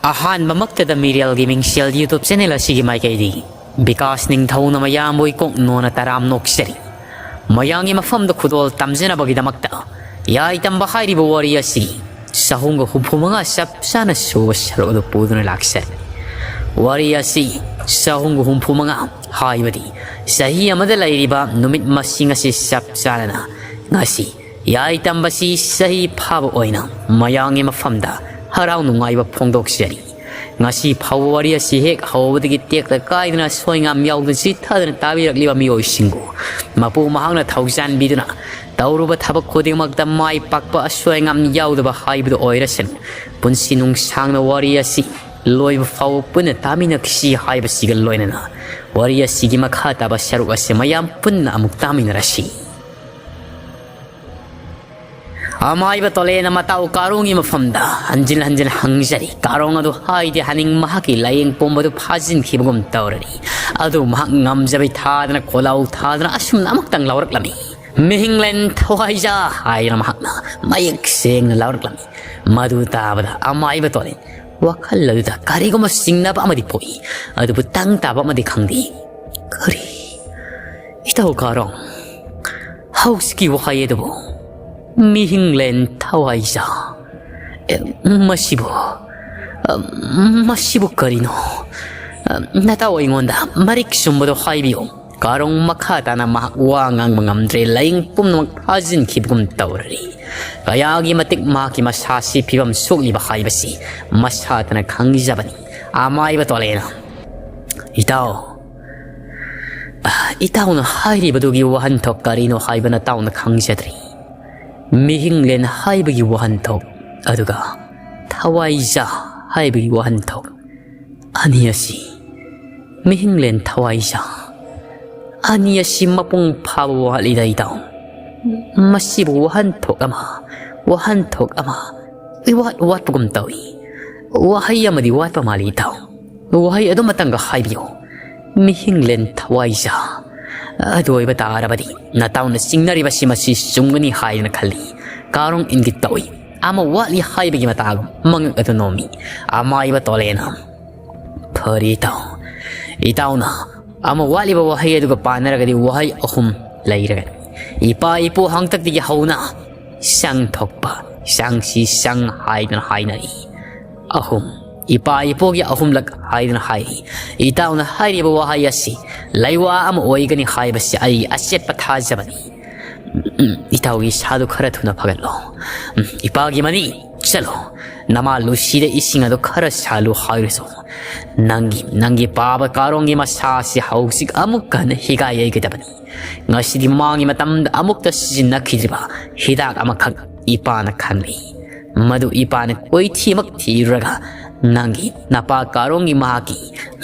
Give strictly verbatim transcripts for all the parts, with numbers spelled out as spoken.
ꯑꯍꯥꯟꯕꯃꯛꯇꯗ ꯃꯤꯔꯦꯜꯒꯤ ꯃꯤꯡꯁꯦꯜ YouTube channel ꯑꯁꯤꯒꯤ ꯃꯥꯏꯀꯩꯗꯒꯤ ꯕꯤꯀꯥꯁ ꯅꯤꯡꯊꯧꯅ ꯃꯌꯥꯝꯕꯨ ꯏꯀꯣꯛ ꯅꯣꯟꯅ ꯇꯔꯥꯝ ꯅꯣꯛꯆꯔꯤ꯫ ꯃꯌꯥꯝꯒꯤ ꯃꯐꯝꯗ ꯈꯨꯗꯣꯜ ꯇꯝꯖꯅꯕꯒꯤꯗꯃꯛꯇ ꯌꯥꯏ ꯇꯝꯕ ꯍꯥꯏꯔꯤꯕ ꯋꯥꯔꯤ ꯑꯁꯤ ꯆꯍꯨꯝꯒ ꯍꯨꯝꯐꯨ ꯃꯉꯥ ꯆꯞ ꯆꯥꯅ ꯁꯨꯕ ꯁꯔꯨꯛ ꯑꯗꯨ ꯄꯨꯗꯨꯅ ꯂꯥꯛꯆꯔꯤ꯫ ꯋꯥꯔꯤ ꯑꯁꯤ ꯆꯍꯨꯝꯒ ꯍꯨꯝꯐꯨ ꯃꯉꯥ, ꯍꯥꯏꯕꯗꯤ ꯆꯍꯤ ꯑꯃꯗ ꯂꯩꯔꯤꯕ ꯅꯨꯃꯤꯠ ꯃꯁꯤꯡ ꯑꯁꯤ ꯆꯞ ꯆꯥꯅꯅ ꯉꯁꯤ ꯌꯥꯏ ꯇꯝꯕꯁꯤ ꯆꯍꯤ ꯐꯥꯕ ꯑꯣꯏꯅ ꯃꯌꯥꯝꯒꯤ ꯃꯐꯝꯗ ꯍꯔꯥꯎ ꯅꯨꯡꯉꯥꯏꯕ ꯐꯣꯡꯗꯣꯛꯆꯔꯤ꯫ ꯉꯁꯤ ꯐꯥꯎꯕ ꯋꯥꯔꯤ ꯑꯁꯤ ꯍꯦꯛ ꯍꯧꯕꯗꯒꯤ ꯇꯦꯛꯇ ꯀꯥꯏꯗꯅ ꯑꯁꯣꯏ ꯑꯉꯥꯝ ꯌꯥꯎꯗꯅ ꯆꯤꯠꯊꯗꯅ ꯇꯥꯕꯤꯔꯛꯂꯤꯕ ꯃꯤꯑꯣꯏꯁꯤꯡꯕꯨ ꯃꯄꯨ ꯃꯍꯥꯛꯅ ꯊꯧꯖꯥꯟꯕꯤꯗꯨꯅ ꯇꯧꯔꯨꯕ ꯊꯕꯛ ꯈꯨꯗꯤꯡꯃꯛꯇ ꯃꯥꯏ ꯄꯥꯛꯄ ꯑꯁꯣꯏ ꯑꯉꯥꯝ ꯌꯥꯎꯗꯕ ꯍꯥꯏꯕꯗꯨ ꯑꯣꯏꯔꯁꯅꯨ꯫ ꯄꯨꯟꯁꯤ ꯅꯨꯡꯁꯥꯡꯅ ꯋꯥꯔꯤ ꯑꯁꯤ ꯂꯣꯏꯕ ꯐꯥꯎꯕ ꯄꯨꯟꯅ ꯇꯥꯃꯤꯟꯅꯈꯤꯁꯤ ꯍꯥꯏꯕꯁꯤꯒ ꯂꯣꯏꯅꯅ ꯋꯥꯔꯤ ꯑꯁꯤꯒꯤ ꯃꯈꯥ ꯇꯥꯕ ꯁꯔꯨꯛ ꯑꯁꯤ ꯃꯌꯥꯝ ꯄꯨꯟꯅ ꯑꯃꯨꯛ ꯇꯥꯃꯤꯟꯅꯔꯁꯤ꯫ ꯑꯃꯥꯏꯕ ꯇꯣꯂꯦꯅ ꯃꯇꯥꯎ ꯀꯥꯔꯣꯡꯒꯤ ꯃꯐꯝꯗ ꯍꯟꯖꯤꯟ ꯍꯟꯖꯤꯟ ꯍꯪꯖꯔꯤ꯫ ꯀꯥꯔꯣꯡ ꯑꯗꯨ ꯍꯥꯏꯗꯤ ꯍꯥꯏꯅꯤꯡ ꯃꯍꯥꯛꯀꯤ ꯂꯥꯏꯌꯦꯡ ꯄꯣꯝꯕꯗꯨ ꯐꯥꯖꯤꯟꯈꯤꯕꯒꯨꯝ ꯇꯧꯔꯔꯤ꯫ ꯑꯗꯨ ꯃꯍꯥꯛ ꯉꯝꯖꯕꯩ ꯊꯥꯗꯅ ꯈꯣꯜꯂꯥꯎ ꯊꯥꯗꯅ ꯑꯁꯨꯝꯅ ꯑꯃꯨꯛꯇꯪ ꯂꯥꯎꯔꯛꯂꯝꯃꯤ꯫ "ꯃꯤꯍꯤꯡꯂꯦꯟ ꯊꯋꯥꯏꯖꯥ" ꯍꯥꯏꯗꯅ ꯃꯍꯥꯛꯅ ꯃꯌꯦꯛ ꯁꯦꯡꯅ ꯂꯥꯎꯔꯛꯂꯝꯃꯤ꯫ ꯃꯗꯨ ꯇꯥꯕꯗ ꯑꯃꯥꯏꯕ ꯇꯣꯂꯦꯟ ꯋꯥꯈꯜ ꯑꯗꯨꯗ ꯀꯔꯤꯒꯨꯝꯕ ꯆꯤꯡꯅꯕ ꯑꯃꯗꯤ ꯄꯣꯛꯏ꯫ ꯑꯗꯨꯕꯨ ꯇꯪ ꯇꯥꯕ ꯑꯃꯗꯤ ꯈꯪꯗꯦ꯫ "ꯀꯔꯤ? ꯏꯇꯥꯎ ꯀꯥꯔꯣꯡ, ꯍꯧꯖꯤꯛꯀꯤ ꯋꯥꯍꯩ ꯑꯗꯨꯕꯨ ꯃꯤꯍꯤꯡꯂꯦꯟ ꯊꯋꯥꯏꯖꯥ? ꯑꯦ, ꯃꯁꯤꯕꯨ, ꯑ, ꯃꯁꯤꯕꯨ ꯀꯔꯤꯅꯣ? ꯑ, ꯅꯇꯥꯎ ꯑꯩꯉꯣꯟꯗ ꯃꯔꯤꯛ ꯆꯨꯝꯕꯗꯣ ꯍꯥꯏꯕꯤꯌꯨ꯫" ꯀꯥꯔꯣꯡ ꯃꯈꯥ ꯇꯥꯅ ꯃꯍꯥꯛ ꯋꯥ ꯉꯥꯡꯕ ꯉꯝꯗ꯭ꯔꯦ꯫ ꯂꯥꯏꯌꯦꯡ ꯄꯨꯝꯅꯃꯛ ꯐꯥꯖꯤꯟꯈꯤꯕꯒꯨꯝ ꯇꯧꯔꯔꯤ꯫ ꯀꯌꯥꯒꯤ ꯃꯇꯤꯛ ꯃꯍꯥꯛꯀꯤ ꯃꯁꯥꯁꯤ ꯐꯤꯕꯝ ꯁꯣꯛꯂꯤꯕ ꯍꯥꯏꯕꯁꯤ ꯃꯁꯥꯇꯅ ꯈꯪꯖꯕꯅꯤ꯫ ꯑꯃꯥꯏꯕ ꯇꯣꯂꯦꯅ, "ꯏꯇꯥꯎ, ꯏꯇꯥꯎꯅ ꯍꯥꯏꯔꯤꯕꯗꯨꯒꯤ ꯋꯥꯍꯟꯊꯣꯛ ꯀꯔꯤꯅꯣ ꯍꯥꯏꯕ ꯅꯇꯥꯎꯅ ꯈꯪꯖꯗ꯭ꯔꯤ꯫ ꯃꯤꯍꯤꯡꯂꯦꯟ ꯍꯥꯏꯕꯒꯤ ꯋꯥꯍꯟꯊꯣꯛ, ꯑꯗꯨꯒ ꯊꯋꯥꯏꯖꯥ ꯍꯥꯏꯕꯒꯤ ꯋꯥꯍꯟꯊꯣꯛ, ꯑꯅꯤ ꯑꯁꯤ, ꯃꯤꯍꯤꯡꯂꯦꯟ ꯊꯋꯥꯏꯖꯥ, ꯑꯅꯤ ꯑꯁꯤ ꯃꯄꯨꯡ ꯐꯥꯕ ꯋꯥꯠꯂꯤꯗ ꯏꯇꯥꯎ꯫ ꯃꯁꯤꯕꯨ ꯋꯥꯍꯟꯊꯣꯛ ꯑꯃ, ꯋꯥꯍꯟꯊꯣꯛ ꯑꯃ ꯏꯋꯥꯠ ꯋꯥꯠꯄꯒꯨꯝ ꯇꯧꯏ꯫ ꯋꯥꯍꯩ ꯑꯃꯗꯤ ꯋꯥꯠꯄ ꯃꯥꯜꯂꯤ ꯏꯇꯥꯎ꯫ ꯋꯥꯍꯩ ꯑꯗꯨꯃꯇꯪꯒ ꯍꯥꯏꯕꯤꯌꯨ꯫ ꯃꯤꯍꯤꯡꯂꯦꯟ ꯊꯋꯥꯏꯖꯥ꯫ ꯑꯗꯨ ꯑꯣꯏꯕ ꯇꯥꯔꯕꯗꯤ ꯅꯇꯥꯎꯅ ꯆꯤꯡꯅꯔꯤꯕꯁꯤ ꯃꯁꯤ ꯆꯨꯝꯒꯅꯤ ꯍꯥꯏꯗꯅ ꯈꯜꯂꯤ꯫" ꯀꯥꯔꯣꯡ ꯏꯪꯒꯤꯠ ꯇꯧꯏ꯫ ꯑꯃ ꯋꯥꯠꯂꯤ ꯍꯥꯏꯕꯒꯤ ꯃꯇꯥꯒꯨꯝ ꯃꯉꯛ ꯑꯗꯨ ꯅꯣꯝꯃꯤ꯫ ꯑꯃꯥꯏꯕ ꯇꯣꯂꯦꯅ, "ꯐꯔꯦ ꯏꯇꯥꯎ, ꯏꯇꯥꯎꯅ ꯑꯃ ꯋꯥꯠꯂꯤꯕ ꯋꯥꯍꯩ ꯑꯗꯨꯒ ꯄꯥꯟꯅꯔꯒꯗꯤ ꯋꯥꯍꯩ ꯑꯍꯨꯝ ꯂꯩꯔꯒꯅꯤ꯫ ꯏꯄꯥ ꯏꯄꯨ ꯍꯥꯛꯇꯛꯇꯒꯤ ꯍꯧꯅ ꯁꯪ ꯊꯣꯛꯄ, ꯁꯪꯁꯤ ꯁꯪ ꯍꯥꯏꯗꯨꯅ ꯍꯥꯏꯅꯔꯤ꯫ ꯑꯍꯨꯝ, ꯏꯄꯥ ꯏꯄꯨꯒꯤ ꯑꯍꯨꯝꯂꯛ ꯍꯥꯏꯗꯨꯅ ꯍꯥꯏꯔꯤ꯫ ꯏꯇꯥꯎꯅ ꯍꯥꯏꯔꯤꯕ ꯋꯥꯍꯩ ꯑꯁꯤ ꯂꯩꯋꯥ ꯑꯃ ꯑꯣꯏꯒꯅꯤ ꯍꯥꯏꯕꯁꯤ ꯑꯩ ꯑꯆꯦꯠꯄ ꯊꯥꯖꯕꯅꯤ꯫ ꯎꯝ, ꯏꯇꯥꯎꯒꯤ ꯏꯁꯥꯗꯨ ꯈꯔ ꯊꯨꯅ ꯐꯒꯠꯂꯣ꯫ ꯎꯝ, ꯏꯄꯥꯒꯤ ꯃꯅꯤ, ꯆꯠꯂꯣ꯫ ꯅꯃꯥ ꯂꯨꯁꯤꯗ ꯏꯁꯤꯡ ꯑꯗꯨ ꯈꯔ ꯁꯥꯍꯜꯂꯨ ꯍꯥꯏꯔꯁꯨ꯫ ꯅꯪꯒꯤ, ꯅꯪꯒꯤ ꯄꯥꯕ ꯀꯥꯔꯣꯡꯒꯤ ꯃꯁꯥ ꯑꯁꯤ ꯍꯧꯖꯤꯛ ꯑꯃꯨꯛꯀ ꯍꯟꯅ ꯍꯤꯒꯥꯏ ꯌꯩꯒꯗꯕꯅꯤ꯫ ꯉꯁꯤꯗꯤ ꯃꯃꯥꯡꯒꯤ ꯃꯇꯝꯗ ꯑꯃꯨꯛꯇ ꯁꯤꯖꯤꯟꯅꯈꯤꯗ꯭ꯔꯤꯕ ꯍꯤꯗꯥꯛ ꯑꯃꯈꯛ ꯏꯄꯥꯅ ꯈꯪꯂꯤ꯫ ꯃꯗꯨ ꯏꯄꯥꯅ ꯀꯣꯏꯊꯤꯃꯛ ꯊꯤꯔꯨꯔꯒ ꯅꯪꯒꯤ ꯅꯄꯥ ꯀꯥꯔꯣꯡꯒꯤ ꯃꯍꯥꯛꯀꯤ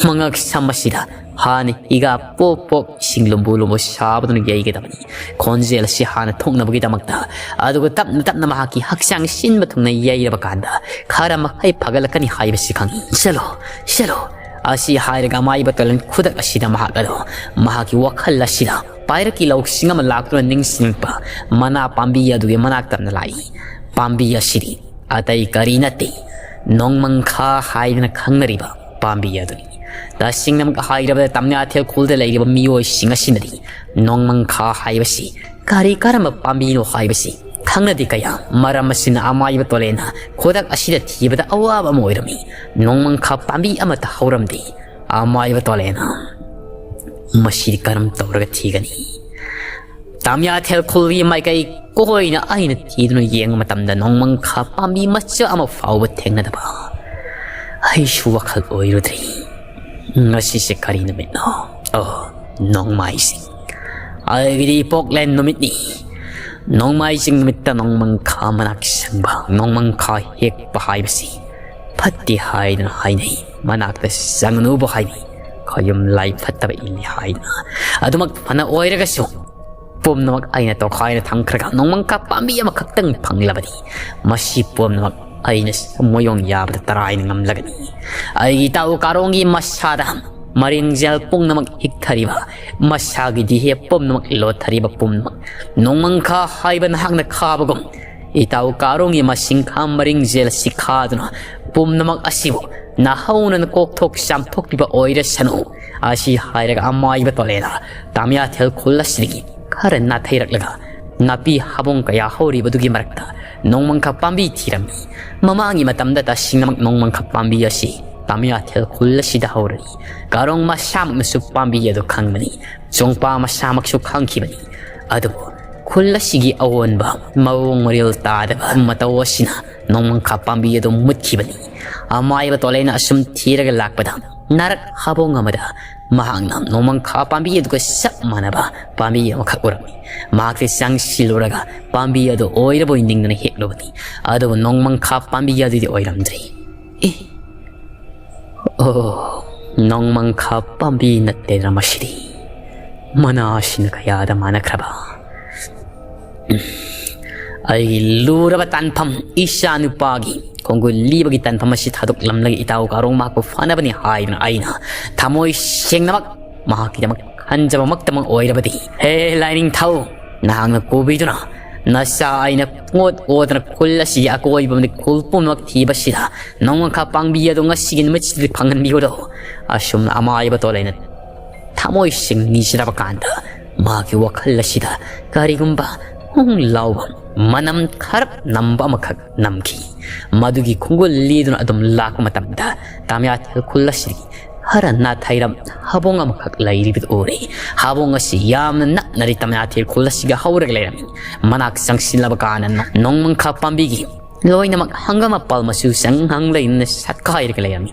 ꯃꯉꯛ ꯁꯝ ꯑꯁꯤꯗ ꯍꯥꯟꯅ ꯍꯤꯒꯥ ꯄꯣꯞ ꯄꯣꯞ ꯏꯁꯤꯡ ꯂꯨꯝꯕꯨ ꯂꯨꯝꯕꯨ ꯁꯥꯕꯗꯨꯅ ꯌꯩꯒꯗꯕꯅꯤ꯫ ꯈꯣꯟꯖꯦꯜ ꯑꯁꯤ ꯍꯥꯟꯅ ꯊꯣꯛꯅꯕꯒꯤꯗꯃꯛꯇ, ꯑꯗꯨꯒ ꯇꯞꯅ ꯇꯞꯅ ꯃꯍꯥꯛꯀꯤ ꯍꯛꯆꯥꯡ ꯁꯤꯟꯕ ꯊꯨꯡꯅ ꯌꯩꯔꯕ ꯀꯥꯟꯗ ꯈꯔ ꯃꯈꯩ ꯐꯒꯠꯂꯛꯀꯅꯤ ꯍꯥꯏꯕꯁꯤ ꯈꯪꯏ꯫ ꯆꯠꯂꯣ, ꯆꯠꯂꯣ!" ꯑꯁꯤ ꯍꯥꯏꯔꯒ ꯑꯃꯥꯏꯕ ꯇꯣꯂꯦꯟ ꯈꯨꯗꯛ ꯑꯁꯤꯗ ꯃꯍꯥꯛ ꯑꯗꯨ ꯃꯍꯥꯛꯀꯤ ꯋꯥꯈꯜ ꯑꯁꯤꯗ ꯄꯥꯏꯔꯛꯀꯤ ꯂꯧꯁꯤꯡ ꯑꯃ ꯂꯥꯛꯇꯨꯅ ꯅꯤꯡꯁꯤꯡꯂꯛꯄ ꯃꯅꯥ ꯄꯥꯝꯕꯤ ꯑꯗꯨꯒꯤ ꯃꯅꯥꯛꯇ ꯂꯥꯛꯏ꯫ ꯄꯥꯝꯕꯤ ꯑꯁꯤꯗꯤ ꯑꯇꯩ ꯀꯔꯤ ꯅꯠꯇꯦ, ꯅꯣꯡꯃꯪꯈꯥ ꯍꯥꯏꯗꯨꯅ ꯈꯪꯅꯔꯤꯕ ꯄꯥꯝꯕꯤ ꯑꯗꯨꯅꯤ꯫ ꯇꯁꯦꯡꯅꯃꯛ ꯍꯥꯏꯔꯕꯗ, ꯇꯝꯌꯥꯊꯦꯜ ꯈꯨꯜꯗ ꯂꯩꯔꯤꯕ ꯃꯤꯑꯣꯏꯁꯤꯡ ꯑꯁꯤꯅꯗꯤ ꯅꯣꯡꯃꯪꯈꯥ ꯍꯥꯏꯕꯁꯤ ꯀꯔꯤ ꯀꯔꯝꯕ ꯄꯥꯝꯕꯤꯅꯣ ꯍꯥꯏꯕꯁꯤ ꯈꯪꯅꯗꯦ ꯀꯌꯥ꯫ ꯃꯔꯝ ꯑꯁꯤꯅ ꯑꯃꯥꯏꯕ ꯇꯣꯂꯦꯅ ꯈꯨꯗꯛ ꯑꯁꯤꯗ ꯊꯤꯕꯗ ꯑꯋꯥꯕ ꯑꯃ ꯑꯣꯏꯔꯝꯃꯤ꯫ ꯅꯣꯡꯃꯪꯈꯥ ꯄꯥꯝꯕꯤ ꯑꯃꯠꯇ ꯍꯧꯔꯝꯗꯦ꯫ ꯑꯃꯥꯏꯕ ꯇꯣꯂꯦꯅ ꯃꯁꯤꯗꯤ ꯀꯔꯝ ꯇꯧꯔꯒ ꯊꯤꯒꯅꯤ? ꯇꯥꯃꯤꯌꯥꯊꯦꯜ ꯈꯨꯜꯒꯤ ꯃꯥꯏꯀꯩ ꯀꯣꯏꯅ ꯑꯩꯅ ꯊꯤꯗꯨꯅ ꯌꯦꯡꯕ ꯃꯇꯝꯗ ꯅꯣꯡꯃꯪꯈꯥ ꯄꯥꯝꯕꯤ ꯃꯆꯥ ꯑꯃ ꯐꯥꯎꯕ ꯊꯦꯡꯅꯗꯕ꯫ ꯑꯩꯁꯨ ꯋꯥꯈꯜ ꯑꯣꯏꯔꯨꯗ꯭ꯔꯦ꯫ ꯉꯁꯤꯁꯦ ꯀꯔꯤ ꯅꯨꯃꯤꯠꯅꯣ? ꯑꯣ, ꯅꯣꯡꯃꯥꯏꯖꯤꯡ꯫ ꯑꯩꯒꯤꯗꯤ ꯏꯄꯣꯛꯂꯦꯟ ꯅꯨꯃꯤꯠꯅꯤ꯫ ꯅꯣꯡꯃꯥꯏꯖꯤꯡ ꯅꯨꯃꯤꯠꯇ ꯅꯣꯡꯃꯪꯈꯥ ꯃꯅꯥꯛ ꯁꯪꯕ, ꯅꯣꯡꯃꯪꯈꯥ ꯍꯦꯛꯄ ꯍꯥꯏꯕꯁꯤ ꯐꯠꯇꯦ ꯍꯥꯏꯗꯨꯅ ꯍꯥꯏꯅꯩ꯫ ꯃꯅꯥꯛꯇ ꯆꯪꯒꯅꯨꯕꯨ ꯍꯥꯏꯅꯩ꯫ ꯈꯣꯌꯨꯝ ꯂꯥꯏ ꯐꯠꯇꯕ ꯏꯜꯂꯤ ꯍꯥꯏꯗꯨꯅ꯫ ꯑꯗꯨꯃꯛ ꯐꯅ ꯑꯣꯏꯔꯒꯁꯨ, ꯄꯨꯝꯅꯃꯛ ꯑꯩꯅ ꯇꯣꯈꯥꯏꯅ ꯊꯝꯈ꯭ꯔꯒ ꯅꯣꯡꯃꯪꯈꯥ ꯄꯥꯝꯕꯤ ꯑꯃꯈꯛꯇꯪ ꯐꯪꯂꯕꯗꯤ, ꯃꯁꯤ ꯄꯨꯝꯅꯃꯛ ꯑꯩꯅ ꯃꯣꯌꯣꯡ ꯌꯥꯕꯗ ꯇꯔꯥꯏꯅ ꯉꯝꯂꯒꯅꯤ꯫ ꯑꯩꯒꯤ ꯏꯇꯥꯎ ꯀꯥꯔꯣꯡꯒꯤ ꯃꯁꯥꯗ ꯃꯔꯤꯡꯖꯦꯜ ꯄꯨꯝꯅꯃꯛ ꯍꯤꯛꯊꯔꯤꯕ, ꯃꯁꯥꯒꯤ ꯗꯤꯍꯦ ꯄꯨꯝꯅꯃꯛ ꯂꯣꯠꯊꯔꯤꯕ ꯄꯨꯝꯅꯃꯛ, ꯅꯣꯡꯃꯪꯈꯥ ꯍꯥꯏꯕ ꯅꯍꯥꯛꯅ ꯈꯥꯕꯒꯨꯝ, ꯏꯇꯥꯎ ꯀꯥꯔꯣꯡꯒꯤ ꯃꯁꯤꯡꯈꯥ ꯃꯔꯤꯡꯖꯦꯜ ꯑꯁꯤ ꯈꯥꯗꯨꯅ ꯄꯨꯝꯅꯃꯛ ꯑꯁꯤꯕꯨ ꯅꯍꯧꯅꯅ ꯀꯣꯛꯊꯣꯛ ꯆꯥꯝꯊꯣꯛꯄꯤꯕ ꯑꯣꯏꯔꯁꯅꯨ꯫ ꯑꯁꯤ ꯍꯥꯏꯔꯒ ꯑꯃꯥꯏꯕ ꯇꯣꯂꯦꯅ ꯇꯥꯃꯤꯌꯥꯊꯦꯜ ꯈꯨꯜ ꯑꯁꯤꯗꯒꯤ ꯈꯔ ꯅꯥꯊꯩꯔꯛꯂꯒ ꯅꯥꯄꯤ ꯍꯥꯕꯣꯡ ꯀꯌꯥ ꯍꯧꯔꯤꯕꯗꯨꯒꯤ ꯃꯔꯛꯇ ꯅꯣꯡꯃꯪꯈꯥ ꯄꯥꯝꯕꯤ ꯊꯤꯔꯝꯃꯤ꯫ ꯃꯃꯥꯡꯒꯤ ꯃꯇꯝꯗ ꯇꯁꯦꯡꯅꯃꯛ ꯅꯣꯡꯃꯪꯈꯥ ꯄꯥꯝꯕꯤ ꯑꯁꯤ ꯇꯥꯃꯤꯌꯥꯊꯦꯜ ꯈꯨꯜ ꯑꯁꯤꯗ ꯍꯧꯔꯛꯏ꯫ ꯀꯥꯔꯣꯡ ꯃꯁꯥꯃꯛꯅꯁꯨ ꯄꯥꯝꯕꯤ ꯑꯗꯨ ꯈꯪꯕꯅꯤ꯫ ꯆꯣꯡꯄꯥ ꯃꯁꯥꯃꯛꯁꯨ ꯈꯪꯈꯤꯕꯅꯤ꯫ ꯑꯗꯨꯕꯨ ꯈꯨꯜ ꯑꯁꯤꯒꯤ ꯑꯑꯣꯟꯕ ꯃꯑꯣꯡ ꯃꯔꯤꯜ ꯇꯥꯗꯕ ꯃꯇꯧ ꯑꯁꯤꯅ ꯅꯣꯡꯃꯪꯈꯥ ꯄꯥꯝꯕꯤ ꯑꯗꯨ ꯃꯨꯠꯈꯤꯕꯅꯤ꯫ ꯑꯃꯥꯏꯕ ꯇꯣꯂꯩꯅ ꯑꯁꯨꯝ ꯊꯤꯔꯒ ꯂꯥꯛꯄꯗ ꯅꯥꯔꯛ ꯍꯥꯕꯣꯡ ꯑꯃꯗ ꯃꯍꯥꯛꯅ ꯅꯣꯡꯃꯪꯈꯥ ꯄꯥꯝꯕꯤ ꯑꯗꯨꯒ ꯆꯞ ꯃꯥꯟꯅꯕ ꯄꯥꯝꯕꯤ ꯑꯃꯈꯛ ꯎꯔꯝꯃꯤ꯫ ꯃꯍꯥꯛꯁꯦ ꯆꯪꯁꯤꯜꯂꯨꯔꯒ ꯄꯥꯝꯕꯤ ꯑꯗꯨ ꯑꯣꯏꯔꯕꯣꯏ ꯅꯤꯡꯗꯅ ꯍꯦꯛꯂꯨꯕꯅꯤ꯫ ꯑꯗꯨꯕꯨ ꯅꯣꯡꯃꯪꯈꯥ ꯄꯥꯝꯕꯤ ꯑꯗꯨꯗꯤ ꯑꯣꯏꯔꯝꯗ꯭ꯔꯦ꯫ ꯑꯦ, ꯑꯣ, ꯅꯣꯡꯃꯪꯈꯥ ꯄꯥꯝꯕꯤ ꯅꯠꯇꯦꯗꯅ ꯃꯁꯤꯗꯤ꯫ ꯃꯅꯥꯁꯤꯅ ꯀꯌꯥꯗ ꯃꯥꯟꯅꯈ꯭ꯔꯕ? ꯎꯝ, ꯑꯩꯒꯤ ꯂꯨꯔꯕ ꯇꯥꯟꯐꯝ, ꯏꯆꯥ ꯅꯨꯄꯥꯒꯤ ꯈꯣꯡꯒꯨꯜ ꯂꯤꯕꯒꯤ ꯇꯥꯟꯐꯝ ꯑꯁꯤ ꯊꯥꯗꯣꯛꯂꯝꯂꯒ ꯏꯇꯥꯎ ꯀꯥꯔꯣꯡ ꯃꯍꯥꯛꯄꯨ ꯐꯅꯕꯅꯤ ꯍꯥꯏꯗꯨꯅ ꯑꯩꯅ ꯊꯃꯣꯏ ꯁꯦꯡꯅꯃꯛ ꯃꯍꯥꯛꯀꯤꯗꯃꯛ ꯈꯟꯖꯕꯃꯛꯇꯃꯛ ꯑꯣꯏꯔꯕꯗꯤ, ꯍꯦ ꯂꯥꯏꯅꯤꯡꯊꯧ, ꯅꯍꯥꯛꯅ ꯀꯣꯕꯤꯗꯨꯅ ꯅꯆꯥ ꯑꯩꯅ ꯀꯣꯠ ꯀꯣꯗꯅ ꯈꯨꯜ ꯑꯁꯤꯒꯤ ꯑꯀꯣꯏꯕ ꯑꯃꯗꯤ ꯈꯨꯜ ꯄꯨꯝꯅꯃꯛ ꯊꯤꯕꯁꯤꯗ ꯅꯣꯡꯃꯪꯈꯥ ꯄꯥꯝꯕꯤ ꯑꯗꯨ ꯉꯁꯤꯒꯤ ꯅꯨꯃꯤꯠꯁꯤꯗ ꯐꯪꯍꯟꯕꯤꯕꯗꯣ ꯑꯁꯨꯝꯅ ꯑꯃꯥꯏꯕ ꯇꯣꯂꯩꯅ ꯊꯃꯣꯏ ꯁꯦꯡ ꯅꯤꯖꯔꯕ ꯀꯥꯟꯗ ꯃꯍꯥꯛꯀꯤ ꯋꯥꯈꯜ ꯑꯁꯤꯗ ꯀꯔꯤꯒꯨꯝꯕ ꯍꯨꯡ ꯂꯥꯎꯕ ꯃꯅꯝ ꯈꯔ ꯅꯝꯕ ꯑꯃꯈꯛ ꯅꯝꯈꯤ꯫ ꯃꯗꯨꯒꯤ ꯈꯣꯡꯒꯨꯜ ꯂꯤꯗꯨꯅ ꯑꯗꯨꯝ ꯂꯥꯛꯄ ꯃꯇꯝꯗ ꯇꯥꯃꯤꯌꯥꯊꯦꯜ ꯈꯨꯜ ꯑꯁꯤꯒꯤ ꯈꯔ ꯅꯥꯊꯩꯔꯝ ꯍꯥꯕꯣꯡ ꯑꯃꯈꯛ ꯂꯩꯔꯤꯕꯗꯨ ꯎꯔꯦ꯫ ꯍꯥꯕꯣꯡ ꯑꯁꯤ ꯌꯥꯝꯅ ꯅꯛꯅꯔꯤ ꯇꯥꯃꯤꯌꯥꯊꯦꯜ ꯈꯨꯜ ꯑꯁꯤꯒ ꯍꯧꯔꯒ ꯂꯩꯔꯝꯃꯤ꯫ ꯃꯅꯥꯛ ꯆꯪꯁꯤꯜꯂꯕ ꯀꯥꯟꯗ ꯅꯣꯡꯃꯪꯈꯥ ꯄꯥꯝꯕꯤꯒꯤ ꯂꯣꯏꯅꯃꯛ ꯍꯪꯒꯥꯝ ꯃꯄꯥꯜ ꯃꯆꯨ ꯆꯪꯍꯪ ꯂꯩꯅ ꯁꯥꯠꯀꯥꯏꯔꯒ ꯂꯩꯔꯝꯃꯤ꯫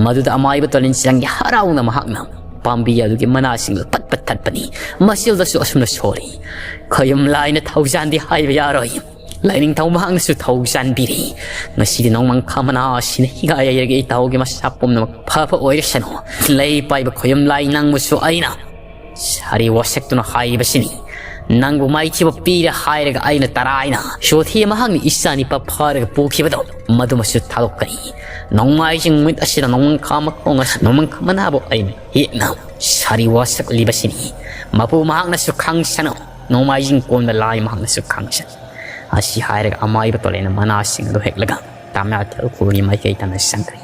ꯃꯗꯨꯗ ꯑꯃꯥꯏꯕ ꯇꯣꯂꯤꯟ ꯆꯤꯔꯪꯒꯤ ꯍꯔꯥꯎꯅ ꯃꯍꯥꯛꯅ ꯄꯥꯝꯕꯤ ꯑꯗꯨꯒꯤ ꯃꯅꯥꯁꯤꯡꯗꯨ ꯄꯠ ꯄꯠ ꯊꯠꯄꯅꯤ꯫ ꯃꯆꯤꯜꯗꯁꯨ ꯑꯁꯨꯝꯅ ꯁꯣꯜꯂꯤ, "ꯈꯌꯨꯝ ꯂꯥꯏꯅ ꯊꯧꯖꯥꯟꯗꯤ ꯍꯥꯏꯕ ꯌꯥꯔꯣꯏ꯫ ꯂꯥꯏꯅꯤꯡꯊꯧ ꯃꯍꯥꯛꯅꯁꯨ ꯊꯧꯖꯥꯟꯕꯤꯔꯤ꯫ ꯉꯁꯤꯗꯤ ꯅꯣꯡꯃꯪꯈꯥ ꯃꯅꯥ ꯑꯁꯤꯅ ꯍꯤꯒꯥꯏ ꯌꯩꯔꯒ ꯏꯇꯥꯎꯒꯤ ꯃꯁꯥ ꯄꯨꯝꯅꯃꯛ ꯐꯕ ꯑꯣꯏꯔꯁꯅꯨ꯫ ꯂꯩ ꯄꯥꯏꯕ ꯈꯌꯨꯝ ꯂꯥꯏ ꯅꯪꯕꯨꯁꯨ ꯑꯩꯅ ꯁꯥꯔꯤ ꯋꯥꯁꯛꯇꯨꯅ ꯍꯥꯏꯔꯤꯕꯁꯤꯅꯤ꯫ ꯅꯪꯕꯨ ꯃꯥꯏꯊꯤꯕ ꯄꯤꯔꯦ ꯍꯥꯏꯔꯒ ꯑꯩꯅ ꯇꯔꯥꯏꯅ ꯁꯣꯊꯤ ꯃꯍꯥꯛꯅ ꯏꯆꯥ ꯅꯤꯄꯥ ꯐꯥꯔꯒ ꯄꯨꯈꯤꯕꯗꯣ ꯃꯗꯨꯃꯁꯨ ꯊꯥꯗꯣꯛꯀꯅꯤ꯫ ꯅꯣꯡꯃꯥꯏꯖꯤꯡ ꯅꯨꯃꯤꯠ ꯑꯁꯤꯗ ꯅꯣꯡꯃꯪꯈꯥ ꯃꯈꯣꯡ ꯑꯁꯤ ꯅꯣꯡꯃꯪꯈꯥ ꯃꯅꯥꯕꯨ ꯑꯩꯅ ꯍꯦꯛꯅ ꯁꯥꯔꯤ ꯋꯥꯁꯛꯂꯤꯕꯁꯤꯅꯤ꯫ ꯃꯄꯨ ꯃꯍꯥꯛꯅꯁꯨ ꯈꯪꯁꯅꯨ, ꯅꯣꯡꯃꯥꯏꯖꯤꯡ ꯀꯣꯟꯕ ꯂꯥꯏ ꯃꯍꯥꯛꯅꯁꯨ ꯈꯪꯁꯅꯨ꯫ ꯑꯁꯤ ꯍꯥꯏꯔꯒ ꯑꯃꯥꯏꯕ ꯇꯣꯂꯦꯟꯅ ꯃꯅꯥꯁꯤꯡ ꯑꯗꯨ ꯍꯦꯛꯂꯒ ꯇꯥꯃꯤꯜ ꯇꯦꯜ ꯈꯨꯜꯒꯤ ꯃꯥꯏꯀꯩ ꯇꯝꯅ ꯆꯪꯈ꯭ꯔꯦ꯫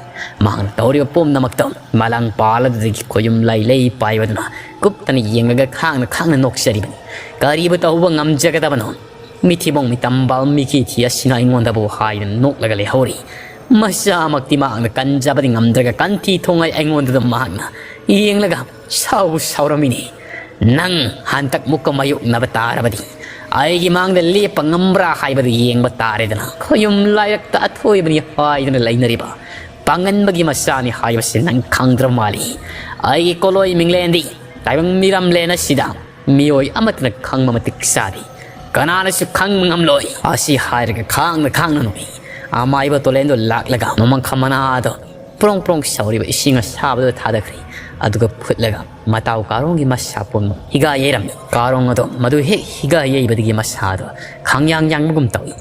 ꯃꯍꯥꯛꯅ ꯇꯧꯔꯤꯕ ꯄꯨꯝꯅꯃꯛꯇꯣ ꯃꯂꯥꯡ ꯄꯥꯜ ꯑꯗꯨꯗꯒꯤ ꯈꯣꯌꯨꯝ ꯂꯩ ꯂꯩ ꯄꯥꯏꯕꯗꯨꯅ ꯀꯨꯞꯇꯅ ꯌꯦꯡꯂꯒ ꯈꯥꯡꯅ ꯈꯥꯡꯅ ꯅꯣꯛꯆꯔꯤꯕꯅꯤ꯫ ꯀꯔꯤꯕꯨ ꯇꯧꯕ ꯉꯝꯖꯒꯗꯕꯅꯣ? ꯃꯤꯊꯤꯕꯣꯡ ꯃꯤꯇꯝꯕꯥꯜ ꯃꯤꯀꯤ ꯊꯤ ꯑꯁꯤꯅ ꯑꯩꯉꯣꯟꯗꯕꯨ ꯍꯥꯏꯗꯅ ꯅꯣꯛꯂꯒ ꯂꯩꯍꯧꯔꯤ꯫ ꯃꯁꯥꯃꯛꯇꯤ ꯃꯍꯥꯛꯅ ꯀꯟꯖꯕꯗꯤ ꯉꯝꯗ꯭ꯔꯒ ꯀꯟꯊꯤ ꯊꯣꯡꯉꯩ ꯑꯩꯉꯣꯟꯗ ꯃꯍꯥꯛꯅ ꯌꯦꯡꯂꯒ ꯁꯥꯎꯕꯨ ꯁꯥꯎꯔꯝꯃꯤꯅꯦ꯫ "ꯅꯪ ꯍꯟꯗꯛ ꯃꯨꯛꯀ ꯃꯥꯌꯣꯛꯅꯕ ꯇꯥꯔꯕꯗꯤ ꯑꯩꯒꯤ ꯃꯥꯡꯗ ꯂꯦꯞꯄ ꯉꯝꯕ꯭ꯔꯥ ꯍꯥꯏꯕꯗꯨ ꯌꯦꯡꯕ ꯇꯥꯔꯦꯗꯅ꯫ ꯈꯣꯌꯨꯝ ꯂꯥꯏꯔꯛꯇ ꯑꯊꯣꯏꯕꯅꯤ ꯍꯥꯏꯗꯨꯅ ꯂꯩꯅꯔꯤꯕ ꯄꯥꯡꯒꯟꯕꯒꯤ ꯃꯆꯥꯅꯤ ꯍꯥꯏꯕꯁꯤ ꯅꯪ ꯈꯪꯗ꯭ꯔ ꯃꯥꯜꯂꯤ꯫ ꯑꯩꯒꯤ ꯀꯣꯂꯣꯏ ꯃꯤꯡꯂꯦꯟꯗꯤ ꯇꯥꯏꯕꯪ ꯃꯤꯔꯝꯂꯦꯟ ꯑꯁꯤꯗ ꯃꯤꯑꯣꯏ ꯑꯃꯠꯇꯅ ꯈꯪꯕ ꯃꯇꯤꯛ ꯆꯥꯗꯦ꯫ ꯀꯅꯥꯅꯁꯨ ꯈꯪꯕ ꯉꯝꯂꯣꯏ"꯫ ꯑꯁꯤ ꯍꯥꯏꯔꯒ ꯈꯥꯡꯅ ꯈꯥꯡꯅ ꯅꯣꯛꯏ꯫ ꯑꯃꯥꯏꯕ ꯇꯣꯂꯦꯟꯗꯣ ꯂꯥꯛꯂꯒ ꯃꯃꯪꯈ ꯃꯅꯥꯗꯣ ꯄ꯭ꯔꯣꯡ ꯄ꯭ꯔꯣꯡ ꯁꯧꯔꯤꯕ ꯏꯁꯤꯡ ꯑꯁꯥꯕꯗ ꯊꯥꯗꯈ꯭ꯔꯦ꯫ ꯑꯗꯨꯒ ꯐꯨꯠꯂꯒ ꯃꯇꯥꯎ ꯀꯥꯔꯣꯡꯒꯤ ꯃꯁꯥ ꯄꯨꯝꯅꯃꯛ ꯍꯤꯒꯥ ꯌꯩꯔꯝꯃꯤ꯫ ꯀꯥꯔꯣꯡ ꯑꯗꯣ ꯃꯗꯨ ꯍꯦꯛ ꯍꯤꯒꯥ ꯌꯩꯕꯗꯒꯤ ꯃꯁꯥꯗꯣ ꯈꯪꯌꯥꯡ ꯌꯥꯡꯕꯒꯨꯝ ꯇꯧꯏ꯫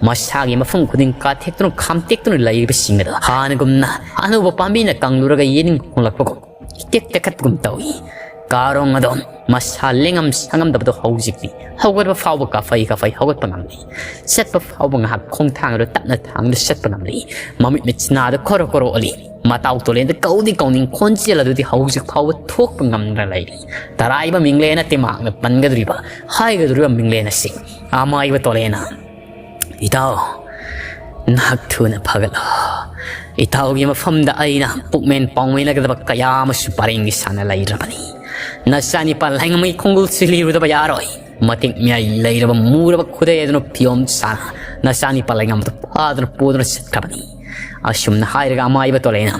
ꯃꯁꯥꯒꯤ ꯃꯐꯝ ꯈꯨꯗꯤꯡ ꯀꯥꯊꯦꯛꯇꯨꯅ ꯈꯥꯝꯇꯦꯛꯇꯨꯅ ꯂꯩꯔꯤꯕꯁꯤꯡ ꯑꯗꯣ ꯍꯥꯟꯅꯒꯨꯝꯅ ꯑꯅꯧꯕ ꯄꯥꯝꯕꯤꯅ ꯀꯪꯂꯨꯔꯒ ꯌꯦꯅꯤꯡ ꯈꯣꯡꯂꯛꯄꯒꯨꯝ ꯏꯇꯦꯛ ꯇꯦꯛꯈꯠꯄꯒꯨꯝ ꯇꯧꯏ꯫ ꯀꯥꯔꯣꯡ ꯑꯗꯣ ꯃꯁꯥ ꯂꯦꯡꯉꯝ ꯁꯥꯉꯝꯗꯕꯗꯣ ꯍꯧꯖꯤꯛꯇꯤ ꯍꯧꯒꯠꯄ ꯐꯥꯎꯕ ꯀꯥꯐꯩ ꯀꯥꯐꯩ ꯍꯧꯒꯠꯄ ꯉꯝꯂꯤ꯫ ꯆꯠꯄ ꯐꯥꯎꯕ ꯉꯥꯏꯍꯥꯛ ꯈꯣꯡꯊꯥꯡ ꯑꯗꯨ ꯇꯞꯅ ꯊꯥꯡꯗꯨꯅ ꯆꯠꯄ ꯉꯝꯂꯤ꯫ ꯃꯃꯤꯠ ꯃꯤꯠꯁꯤꯅꯥꯗ ꯈꯣꯔꯣ ꯈꯣꯔꯣ ꯑꯣꯜꯂꯤ꯫ ꯃꯇꯥꯎ ꯇꯣꯂꯦꯟꯗ ꯀꯧꯗꯤ ꯀꯧꯅꯤꯡ ꯈꯣꯟꯖꯦꯜ ꯑꯗꯨꯗꯤ ꯍꯧꯖꯤꯛ ꯐꯥꯎꯕ ꯊꯣꯛꯄ ꯉꯝꯗꯅ ꯂꯩꯔꯤ꯫ ꯇꯔꯥꯏꯕ ꯃꯤꯡꯂꯦꯟ ꯅꯠꯇꯦ ꯃꯍꯥꯛꯅ ꯄꯟꯒꯗꯧꯔꯤꯕ, ꯍꯥꯏꯒꯗꯧꯔꯤꯕ ꯃꯤꯡꯂꯦꯟ ꯑꯁꯤ꯫ ꯑꯃꯥꯏꯕ ꯇꯣꯂꯦꯟꯅ "ꯏꯇꯥꯎ, ꯅꯍꯥꯛ ꯊꯨꯅ ꯐꯒꯠꯂꯣ꯫ ꯏꯇꯥꯎꯒꯤ ꯃꯐꯝꯗ ꯑꯩꯅ ꯄꯨꯛꯃꯦꯟ ꯄꯥꯎꯃꯦꯟꯅꯒꯗꯕ ꯀꯌꯥ ꯑꯃꯁꯨ ꯄꯔꯦꯡꯒꯤ ꯁꯥꯟꯅ ꯂꯩꯔꯕꯅꯤ꯫ ꯅꯆꯥꯅꯤꯄꯥ ꯂꯥꯏꯉꯝꯃꯩ ꯈꯣꯡꯒꯨꯜꯁꯤ ꯂꯤꯔꯨꯗꯕ ꯌꯥꯔꯣꯏ꯫ ꯃꯇꯤꯛ ꯃꯌꯥꯏ ꯂꯩꯔꯕ ꯃꯨꯔꯕ ꯈꯨꯗꯩ ꯑꯗꯨꯅ ꯐꯤꯌꯣꯝ ꯁꯥꯅ ꯅꯆꯥꯅꯤꯄꯥ ꯂꯥꯏꯉꯝꯗ ꯐꯥꯗꯨꯅ ꯄꯨꯗꯨꯅ ꯆꯠꯈ꯭ꯔꯕꯅꯤ"꯫ ꯑꯁꯨꯝꯅ ꯍꯥꯏꯔꯒ ꯑꯃꯥꯏꯕ ꯇꯣꯂꯦꯟꯅ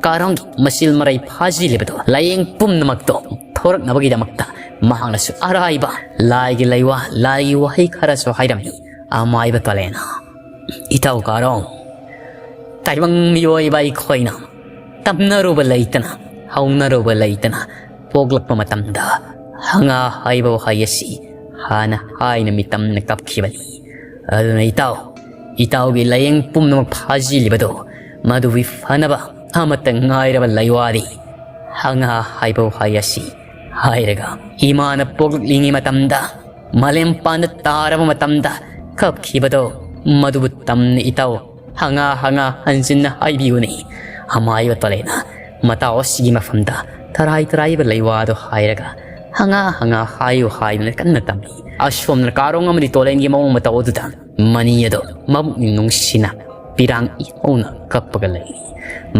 ꯀꯥꯔꯣꯡꯒꯤ ꯃꯆꯤꯜ ꯃꯔꯩ ꯐꯥꯖꯤꯜꯂꯤꯕꯗꯣ ꯂꯥꯏꯌꯦꯡ ꯄꯨꯝꯅꯃꯛꯇꯣ ꯊꯣꯔꯛꯅꯕꯒꯤꯗꯃꯛꯇ ꯃꯍꯥꯛꯅꯁꯨ ꯑꯔꯥꯏꯕ ꯂꯥꯏꯒꯤ ꯂꯩꯋꯥ, ꯂꯥꯏꯒꯤ ꯋꯥꯍꯩ ꯈꯔꯁꯨ ꯍꯥꯏꯔꯝꯃꯤ꯫ ꯑꯃꯥꯏꯕ ꯇꯣꯂꯦꯟꯅ, "ꯏꯇꯥꯎ ꯀꯥꯔꯣꯡ, ꯇꯥꯏꯕꯪ ꯃꯤꯑꯣꯏꯕ ꯑꯩꯈꯣꯏꯅ ꯇꯝꯅꯔꯨꯕ ꯂꯩꯇꯅ, ꯍꯧꯅꯔꯨꯕ ꯂꯩꯇꯅ ꯄꯣꯛꯂꯛꯄ ꯃꯇꯝꯗ ꯍꯪꯉꯥ ꯍꯥꯏꯕ ꯋꯥꯍꯩ ꯑꯁꯤ ꯍꯥꯟꯅ ꯍꯥꯏꯅ ꯃꯤꯇꯝꯅ ꯀꯞꯈꯤꯕꯅꯤ꯫ ꯑꯗꯨꯅ ꯏꯇꯥꯎ, ꯏꯇꯥꯎꯒꯤ ꯂꯥꯏꯌꯦꯡ ꯄꯨꯝꯅꯃꯛ ꯐꯥꯖꯤꯜꯂꯤꯕꯗꯨ ꯃꯗꯨꯒꯤ ꯐꯅꯕ ꯑꯃꯠꯇ ꯉꯥꯏꯔꯕ ꯂꯩꯋꯥꯗꯤ ꯍꯪꯉꯥ ꯍꯥꯏꯕ ꯋꯥꯍꯩ ꯑꯁꯤ ꯍꯥꯏꯔꯒ ꯏꯃꯥꯅ ꯄꯣꯛꯂꯛꯂꯤꯉꯩ ꯃꯇꯝꯗ, ꯃꯥꯂꯦꯝ ꯄꯥꯟꯗ ꯇꯥꯔꯕ ꯃꯇꯝꯗ, ꯀꯞꯈꯤꯕꯗꯣ ꯃꯗꯨꯕꯨ ꯇꯝꯅ ꯏꯇꯥꯎ ꯍꯉꯥ ꯍꯉꯥ ꯍꯟꯖꯤꯟꯅ ꯍꯥꯏꯕꯤꯌꯨꯅꯦ꯫ ꯑꯃꯥꯏꯕ ꯇꯣꯂꯦꯅ ꯃꯇꯥꯎ ꯑꯁꯤꯒꯤ ꯃꯐꯝꯗ ꯇꯔꯥꯏ ꯇꯔꯥꯏꯕ ꯂꯩꯋꯥꯗꯣ ꯍꯥꯏꯔꯒ ꯍꯉꯥ ꯍꯉꯥ ꯍꯥꯏꯌꯨ ꯍꯥꯏꯗꯨꯅ ꯀꯟꯅ ꯇꯝꯃꯤ꯫ ꯑꯁꯣꯝꯅ ꯀꯥꯔꯣꯡ ꯑꯃꯗꯤ ꯇꯣꯂꯦꯟꯒꯤ ꯃꯑꯣꯡ ꯃꯇꯧ ꯑꯗꯨꯗ ꯃꯅꯤ ꯑꯗꯣ ꯃꯕꯨꯛꯅꯤꯡ ꯅꯨꯡꯁꯤꯅ ꯄꯤꯔꯥꯡ ꯏꯍꯧꯅ ꯀꯞꯄꯒ ꯂꯩꯔꯤ꯫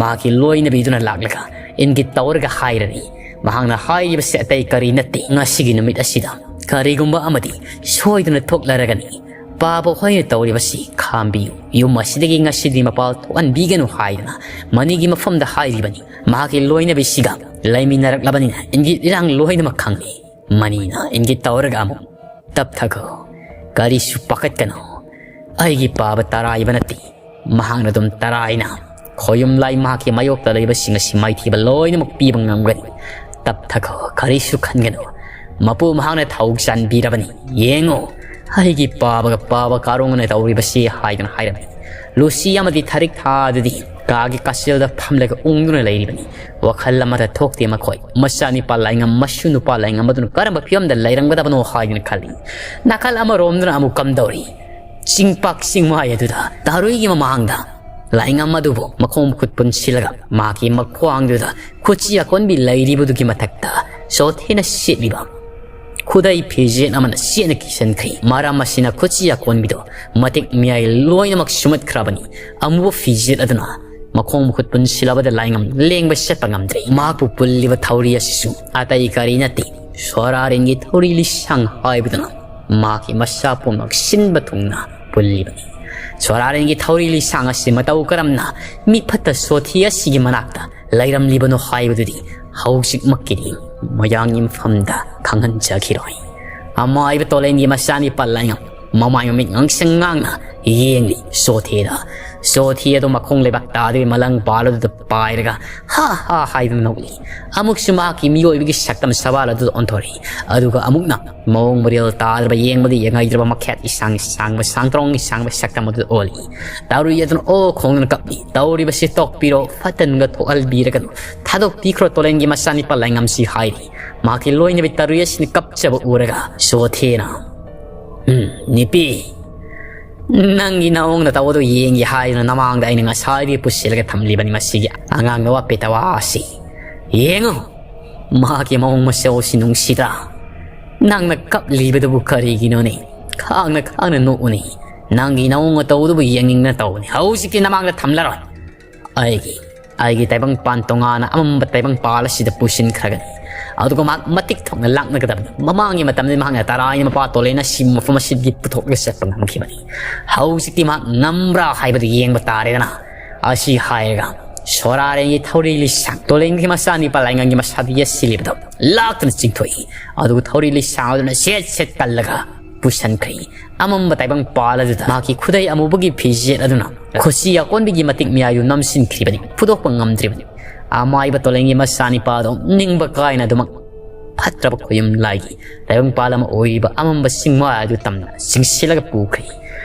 ꯃꯍꯥꯛꯀꯤ ꯂꯣꯏꯅꯕꯤꯗꯨꯅ ꯂꯥꯛꯂꯒ ꯏꯪꯒꯤꯠ ꯇꯧꯔꯒ ꯍꯥꯏꯔꯅꯤ꯫ ꯃꯍꯥꯛꯅ ꯍꯥꯏꯔꯤꯕꯁꯤ ꯑꯇꯩ ꯀꯔꯤ ꯅꯠꯇꯦ, ꯉꯁꯤꯒꯤ ꯅꯨꯃꯤꯠ ꯑꯁꯤꯗ ꯀꯔꯤꯒꯨꯝꯕ ꯑꯃꯗꯤ ꯁꯣꯏꯗꯅ ꯊꯣꯛꯂꯔꯒꯅꯤ꯫ ꯄꯥꯕ ꯍꯣꯏꯅ ꯇꯧꯔꯤꯕꯁꯤ ꯈꯥꯝꯕꯤꯌꯨ, ꯌꯨꯝ ꯑꯁꯤꯗꯒꯤ ꯉꯁꯤꯗꯤ ꯃꯄꯥꯜ ꯊꯣꯛꯍꯟꯕꯤꯒꯅꯨ ꯍꯥꯏꯗꯅ ꯃꯅꯤꯒꯤ ꯃꯐꯝꯗ ꯍꯥꯏꯔꯤꯕꯅꯤ꯫ ꯃꯍꯥꯛꯀꯤ ꯂꯣꯏꯅꯕꯤꯁꯤꯒ ꯂꯩꯃꯤꯟꯅꯔꯛꯂꯕꯅꯤꯅ ꯏꯪꯒꯤꯠ ꯏꯔꯥꯡ ꯂꯣꯏꯅꯃꯛ ꯈꯪꯂꯤ꯫ ꯃꯅꯤꯅ ꯏꯪꯒꯤꯠ ꯇꯧꯔꯒ ꯑꯃꯨꯛ, "ꯇꯞꯊꯈꯣ, ꯀꯔꯤꯁꯨ ꯄꯥꯈꯠꯀꯅꯨ꯫ ꯑꯩꯒꯤ ꯄꯥꯕ ꯇꯔꯥꯏꯕ ꯅꯠꯇꯦ꯫ ꯃꯍꯥꯛꯅ ꯑꯗꯨꯝ ꯇꯔꯥꯏꯅ ꯈꯣꯌꯨꯝ ꯂꯥꯏ ꯃꯍꯥꯛꯀꯤ ꯃꯥꯌꯣꯛꯇ ꯂꯩꯕꯁꯤꯡ ꯑꯁꯤ ꯃꯥꯏꯊꯤꯕ ꯂꯣꯏꯅꯃꯛ ꯄꯤꯕ ꯉꯝꯒꯅꯤ꯫ ꯇꯞꯊꯈꯣ, ꯀꯔꯤꯁꯨ ꯈꯟꯒꯅꯨ꯫ ꯃꯄꯨ ꯃꯍꯥꯛꯅ ꯊꯧ ꯆꯥꯟꯕꯤꯔꯕꯅꯤ꯫ ꯌꯦꯡꯉꯨ, ꯑꯩꯒꯤ ꯄꯥꯕꯒ ꯄꯥꯕ ꯀꯥꯔꯣꯡꯅ ꯇꯧꯔꯤꯕꯁꯤ" ꯍꯥꯏꯗꯨꯅ ꯍꯥꯏꯔꯝꯃꯤ꯫ ꯂꯨꯁꯤ ꯑꯃꯗꯤ ꯊꯥꯔꯤꯛ ꯊꯥ ꯑꯗꯨꯗꯤ ꯀꯥꯒꯤ ꯀꯥꯆꯤꯜꯗ ꯐꯝꯂꯒ ꯎꯪꯗꯨꯅ ꯂꯩꯔꯤꯕꯅꯤ꯫ ꯋꯥꯈꯜ ꯑꯃꯠꯇ ꯊꯣꯛꯇꯦ ꯃꯈꯣꯏ꯫ ꯃꯆꯥ ꯅꯤꯄꯥ ꯂꯥꯏꯉꯝ, ꯃꯁꯨ ꯅꯨꯄꯥ ꯂꯥꯏꯉꯝ ꯑꯗꯨꯅ ꯀꯔꯝꯕ ꯐꯤꯕꯝꯗ ꯂꯩꯔꯝꯒꯗꯕꯅꯣ ꯍꯥꯏꯗꯨꯅ ꯈꯜꯂꯤ꯫ ꯅꯥꯀꯜ ꯑꯃꯔꯣꯝꯗꯅ ꯑꯃꯨꯛ ꯀꯝꯗꯧꯔꯤ? ꯆꯤꯡꯄꯥꯛ ꯆꯤꯡꯃꯥꯏ ꯑꯗꯨꯗ ꯇꯥꯔꯨꯏꯒꯤ ꯃꯃꯥꯡꯗ ꯂꯥꯏꯉꯝ ꯑꯗꯨꯕꯨ ꯃꯈꯣꯡ ꯃꯈꯨꯠ ꯄꯨꯟꯁꯤꯜꯂꯒ ꯃꯍꯥꯛꯀꯤ ꯃꯈ꯭ꯋꯥꯡꯗꯨꯗ ꯈꯨꯠꯁꯤ ꯑꯀꯣꯟꯕꯤ ꯂꯩꯔꯤꯕꯗꯨꯒꯤ ꯃꯊꯛꯇ ꯁꯣꯊꯦꯅ ꯁꯦꯠꯂꯤꯕ ꯈꯨꯗꯩ ꯐꯤꯖꯦꯠ ꯑꯃꯅ ꯆꯦꯠꯅ ꯀꯤꯁꯟꯈ꯭ꯔꯤ꯫ ꯃꯔꯝ ꯑꯁꯤꯅ ꯈꯨꯠꯁꯤ ꯑꯀꯣꯟꯕꯤꯗꯣ ꯃꯇꯤꯛ ꯃꯌꯥꯏ ꯂꯣꯏꯅꯃꯛ ꯁꯨꯝꯃꯠꯈ꯭ꯔꯕꯅꯤ꯫ ꯑꯃꯨꯕ ꯐꯤꯖꯦꯠ ꯑꯗꯨꯅ ꯃꯈꯣꯡ ꯃꯈꯨꯠ ꯄꯨꯟꯁꯤꯜꯂꯕꯗ ꯂꯥꯏꯉꯝ ꯂꯦꯡꯕ ꯆꯠꯄ ꯉꯝꯗ꯭ꯔꯦ꯫ ꯃꯍꯥꯛꯄꯨ ꯄꯨꯜꯂꯤꯕ ꯊꯧꯔꯤ ꯑꯁꯤꯁꯨ ꯑꯇꯩ ꯀꯔꯤ ꯅꯠꯇꯦ, ꯁꯣꯔꯥꯔꯦꯟꯒꯤ ꯊꯧꯔꯤ ꯂꯤꯁꯥꯡ ꯍꯥꯏꯕꯗꯨꯅ ꯃꯍꯥꯛꯀꯤ ꯃꯁꯥ ꯄꯨꯝꯅꯃꯛ ꯁꯤꯟꯕ ꯊꯨꯡꯅ ꯄꯨꯜꯂꯤꯕꯅꯤ꯫ ꯁꯣꯔꯥꯔꯦꯟꯒꯤ ꯊꯧꯔꯤ ꯂꯤꯁꯥꯡ ꯑꯁꯤ ꯃꯇꯧ ꯀꯔꯝꯅ ꯃꯤ ꯐꯠꯇ ꯁꯣꯊꯤ ꯑꯁꯤꯒꯤ ꯃꯅꯥꯛꯇ ꯂꯩꯔꯝꯂꯤꯕꯅꯣ ꯍꯥꯏꯕꯗꯨꯗꯤ ꯍꯧꯖꯤꯛꯃꯛꯀꯤꯗꯤ ꯃꯌꯥꯝꯒꯤ ꯃꯐꯝꯗ ꯈꯪꯍꯟꯖꯈꯤꯔꯣꯏ꯫ ꯑꯃꯥꯏꯕ ꯇꯣꯂꯦꯟꯒꯤ ꯃꯆꯥꯅꯤꯄꯥ ꯂꯥꯏꯉꯝ ꯃꯃꯥꯏ ꯃꯃꯤꯠ ꯉꯥꯡꯁꯪ ꯉꯥꯡꯅ ꯌꯦꯡꯂꯤ ꯁꯣꯊꯦꯗ꯫ ꯁꯣꯊꯦ ꯑꯗꯨ ꯃꯈꯣꯡ ꯂꯩꯕꯥꯛ ꯇꯥꯗꯕꯤ ꯃꯂꯪ ꯄꯥꯜ ꯑꯗꯨꯗ ꯄꯥꯏꯔꯒ ꯍꯥ ꯍꯥ ꯍꯥꯏꯗꯨꯅ ꯅꯣꯛꯂꯤ꯫ ꯑꯃꯨꯛꯁꯨ ꯃꯍꯥꯛꯀꯤ ꯃꯤꯑꯣꯏꯕꯒꯤ ꯁꯛꯇꯝ ꯁꯕꯥꯜ ꯑꯗꯨꯗ ꯑꯣꯟꯊꯣꯔꯛꯏ꯫ ꯑꯗꯨꯒ ꯑꯃꯨꯛꯅ ꯃꯑꯣꯡ ꯃꯔꯤꯜ ꯇꯥꯗ꯭ꯔꯕ, ꯌꯦꯡꯕꯗ ꯌꯦꯡꯉꯥꯏꯗ꯭ꯔꯕ ꯃꯈꯦꯠ ꯏꯁꯥꯡ ꯁꯥꯡꯕ, ꯁꯥꯡꯇ꯭ꯔꯣꯡ ꯁꯥꯡꯕ ꯁꯛꯇꯝ ꯑꯗꯨꯗ ꯑꯣꯜꯂꯤ꯫ ꯇꯥꯔꯨꯏ ꯑꯗꯨꯅ ꯑꯣ ꯈꯣꯡꯗꯨꯅ ꯀꯞꯂꯤ꯫ "ꯇꯧꯔꯤꯕꯁꯤ ꯇꯣꯛꯄꯤꯔꯣ, ꯐꯠꯇꯅꯨꯡꯗ ꯊꯣꯛꯍꯟꯕꯤꯔꯒꯅꯨ, ꯊꯥꯗꯣꯛꯄꯤꯈ꯭ꯔꯣ ꯇꯣꯂꯦꯟꯒꯤ ꯃꯆꯥꯅꯤꯄꯥ ꯂꯥꯏꯉꯝꯁꯤ" ꯍꯥꯏꯔꯤ꯫ ꯃꯍꯥꯛꯀꯤ ꯂꯣꯏꯅꯕꯤ ꯇꯥꯔꯨꯏ ꯑꯁꯤꯅ ꯀꯞꯆꯕ ꯎꯔꯒ ꯁꯣꯊꯦꯅ, "ꯎꯝ, ꯅꯨꯄꯤ, ꯅꯪꯒꯤ ꯅꯑꯣꯡꯗ ꯇꯧꯕꯗꯣ ꯌꯦꯡꯒꯦ ꯍꯥꯏꯗꯨꯅ ꯅꯃꯥꯡꯗ ꯑꯩꯅ ꯉꯁꯥꯏꯗꯒꯤ ꯄꯨꯁꯤꯜꯂꯒ ꯊꯝꯂꯤꯕꯅꯤ ꯃꯁꯤꯒꯤ ꯑꯉꯥꯡ ꯅꯋꯥ ꯄꯦꯇꯋꯥ ꯑꯁꯤ꯫ ꯌꯦꯡꯉꯨ, ꯃꯍꯥꯛꯀꯤ ꯃꯑꯣꯡ ꯃꯇꯧ ꯑꯁꯤ ꯅꯨꯡꯁꯤꯗ꯭ꯔꯥ? ꯅꯪꯅ ꯀꯞꯂꯤꯕꯗꯨꯕꯨ ꯀꯔꯤꯒꯤꯅꯣꯅꯦ? ꯈꯥꯡꯅ ꯈꯥꯡꯅ ꯅꯣꯛꯎꯅꯦ꯫ ꯅꯪꯒꯤ ꯅꯑꯣꯡ ꯃꯇꯧꯗꯨꯕꯨ ꯌꯦꯡꯅꯤꯡꯗꯅ ꯇꯧꯕꯅꯤ꯫ ꯍꯧꯖꯤꯛꯇꯤ ꯅꯃꯥꯡꯗ ꯊꯝꯂꯔꯣꯏ꯫ ꯑꯩꯒꯤ, ꯑꯩꯒꯤ ꯇꯥꯏꯕꯪꯄꯥꯟ ꯇꯣꯉꯥꯟꯅ ꯑꯃꯝꯕ ꯇꯥꯏꯕꯪꯄꯥꯜ ꯑꯁꯤꯗ ꯄꯨꯁꯤꯟꯈ꯭ꯔꯒꯅꯤ꯫ ꯑꯗꯨꯒ ꯃꯍꯥꯛ ꯃꯇꯤꯛ ꯊꯣꯛꯅ ꯂꯥꯛꯅꯒꯗꯕꯅꯤ꯫ ꯃꯃꯥꯡꯒꯤ ꯃꯇꯝꯗ ꯃꯍꯥꯛꯅ ꯇꯔꯥꯏꯅ ꯃꯄꯥ ꯇꯣꯂꯦꯟ ꯑꯁꯤ ꯃꯐꯝ ꯑꯁꯤꯗꯒꯤ ꯄꯨꯊꯣꯛꯂꯒ ꯆꯠꯄ ꯉꯝꯈꯤꯕꯅꯤ꯫ ꯍꯧꯖꯤꯛꯇꯤ ꯃꯍꯥꯛ ꯉꯝꯕ꯭ꯔꯥ ꯍꯥꯏꯕꯗꯨ ꯌꯦꯡꯕ ꯇꯥꯔꯦꯗꯅ꯫ ꯑꯁꯤ ꯍꯥꯏꯔꯒ ꯁꯣꯔꯥꯔꯦꯟꯒꯤ ꯊꯧꯔꯤ ꯂꯤꯁꯥꯡ ꯇꯣꯂꯦꯟꯒꯤ ꯃꯆꯥꯅꯤꯄꯥ ꯂꯥꯏꯉꯟꯒꯤ ꯃꯁꯥꯗ ꯌꯦꯠꯁꯤꯜꯂꯤꯕꯗꯨ ꯂꯥꯛꯇꯨꯅ ꯆꯤꯡꯊꯣꯛꯏ꯫ ꯑꯗꯨꯒ ꯊꯧꯔꯤ ꯂꯤꯁꯥꯡ ꯑꯗꯨꯅ ꯁꯦꯠ ꯁꯦꯠ ꯀꯜꯂꯒ ꯄꯨꯁꯟꯈ꯭ꯔꯦ꯫ ꯑꯃꯝꯕ ꯇꯥꯏꯕꯪ ꯄꯥꯜ ꯑꯗꯨꯗ ꯃꯍꯥꯛꯀꯤ ꯈꯨꯗꯩ ꯑꯃꯨꯕꯒꯤ ꯐꯤꯖꯦꯠ ꯑꯗꯨꯅ ꯈꯨꯠꯁꯤ ꯑꯀꯣꯟꯕꯒꯤ ꯃꯇꯤꯛ ꯃꯌꯥꯏꯗꯨ ꯅꯝꯁꯤꯟꯈ꯭ꯔꯤꯕꯅꯤ꯫ ꯐꯨꯗꯣꯛꯄ ꯉꯝꯗ꯭ꯔꯤꯕꯅꯤ꯫ ꯑꯃꯥꯏꯕ ꯇꯣꯂꯦꯟꯒꯤ ꯃꯆꯥꯅꯤꯄꯥꯗꯣ ꯅꯤꯡꯕ ꯀꯥꯏꯅ ꯑꯗꯨꯃꯛ ꯐꯠꯇ꯭ꯔꯕ ꯈꯣꯌꯨꯝ ꯂꯥꯏꯒꯤ ꯇꯥꯏꯕꯪ ꯄꯥꯜ ꯑꯃ ꯑꯣꯏꯔꯤꯕ ꯑꯃꯝꯕ ꯆꯤꯡꯃꯥꯏ ꯑꯗꯨ ꯇꯝꯅ ꯆꯤꯡꯁꯤꯜꯂꯒ ꯄꯨꯈ꯭ꯔꯦ꯫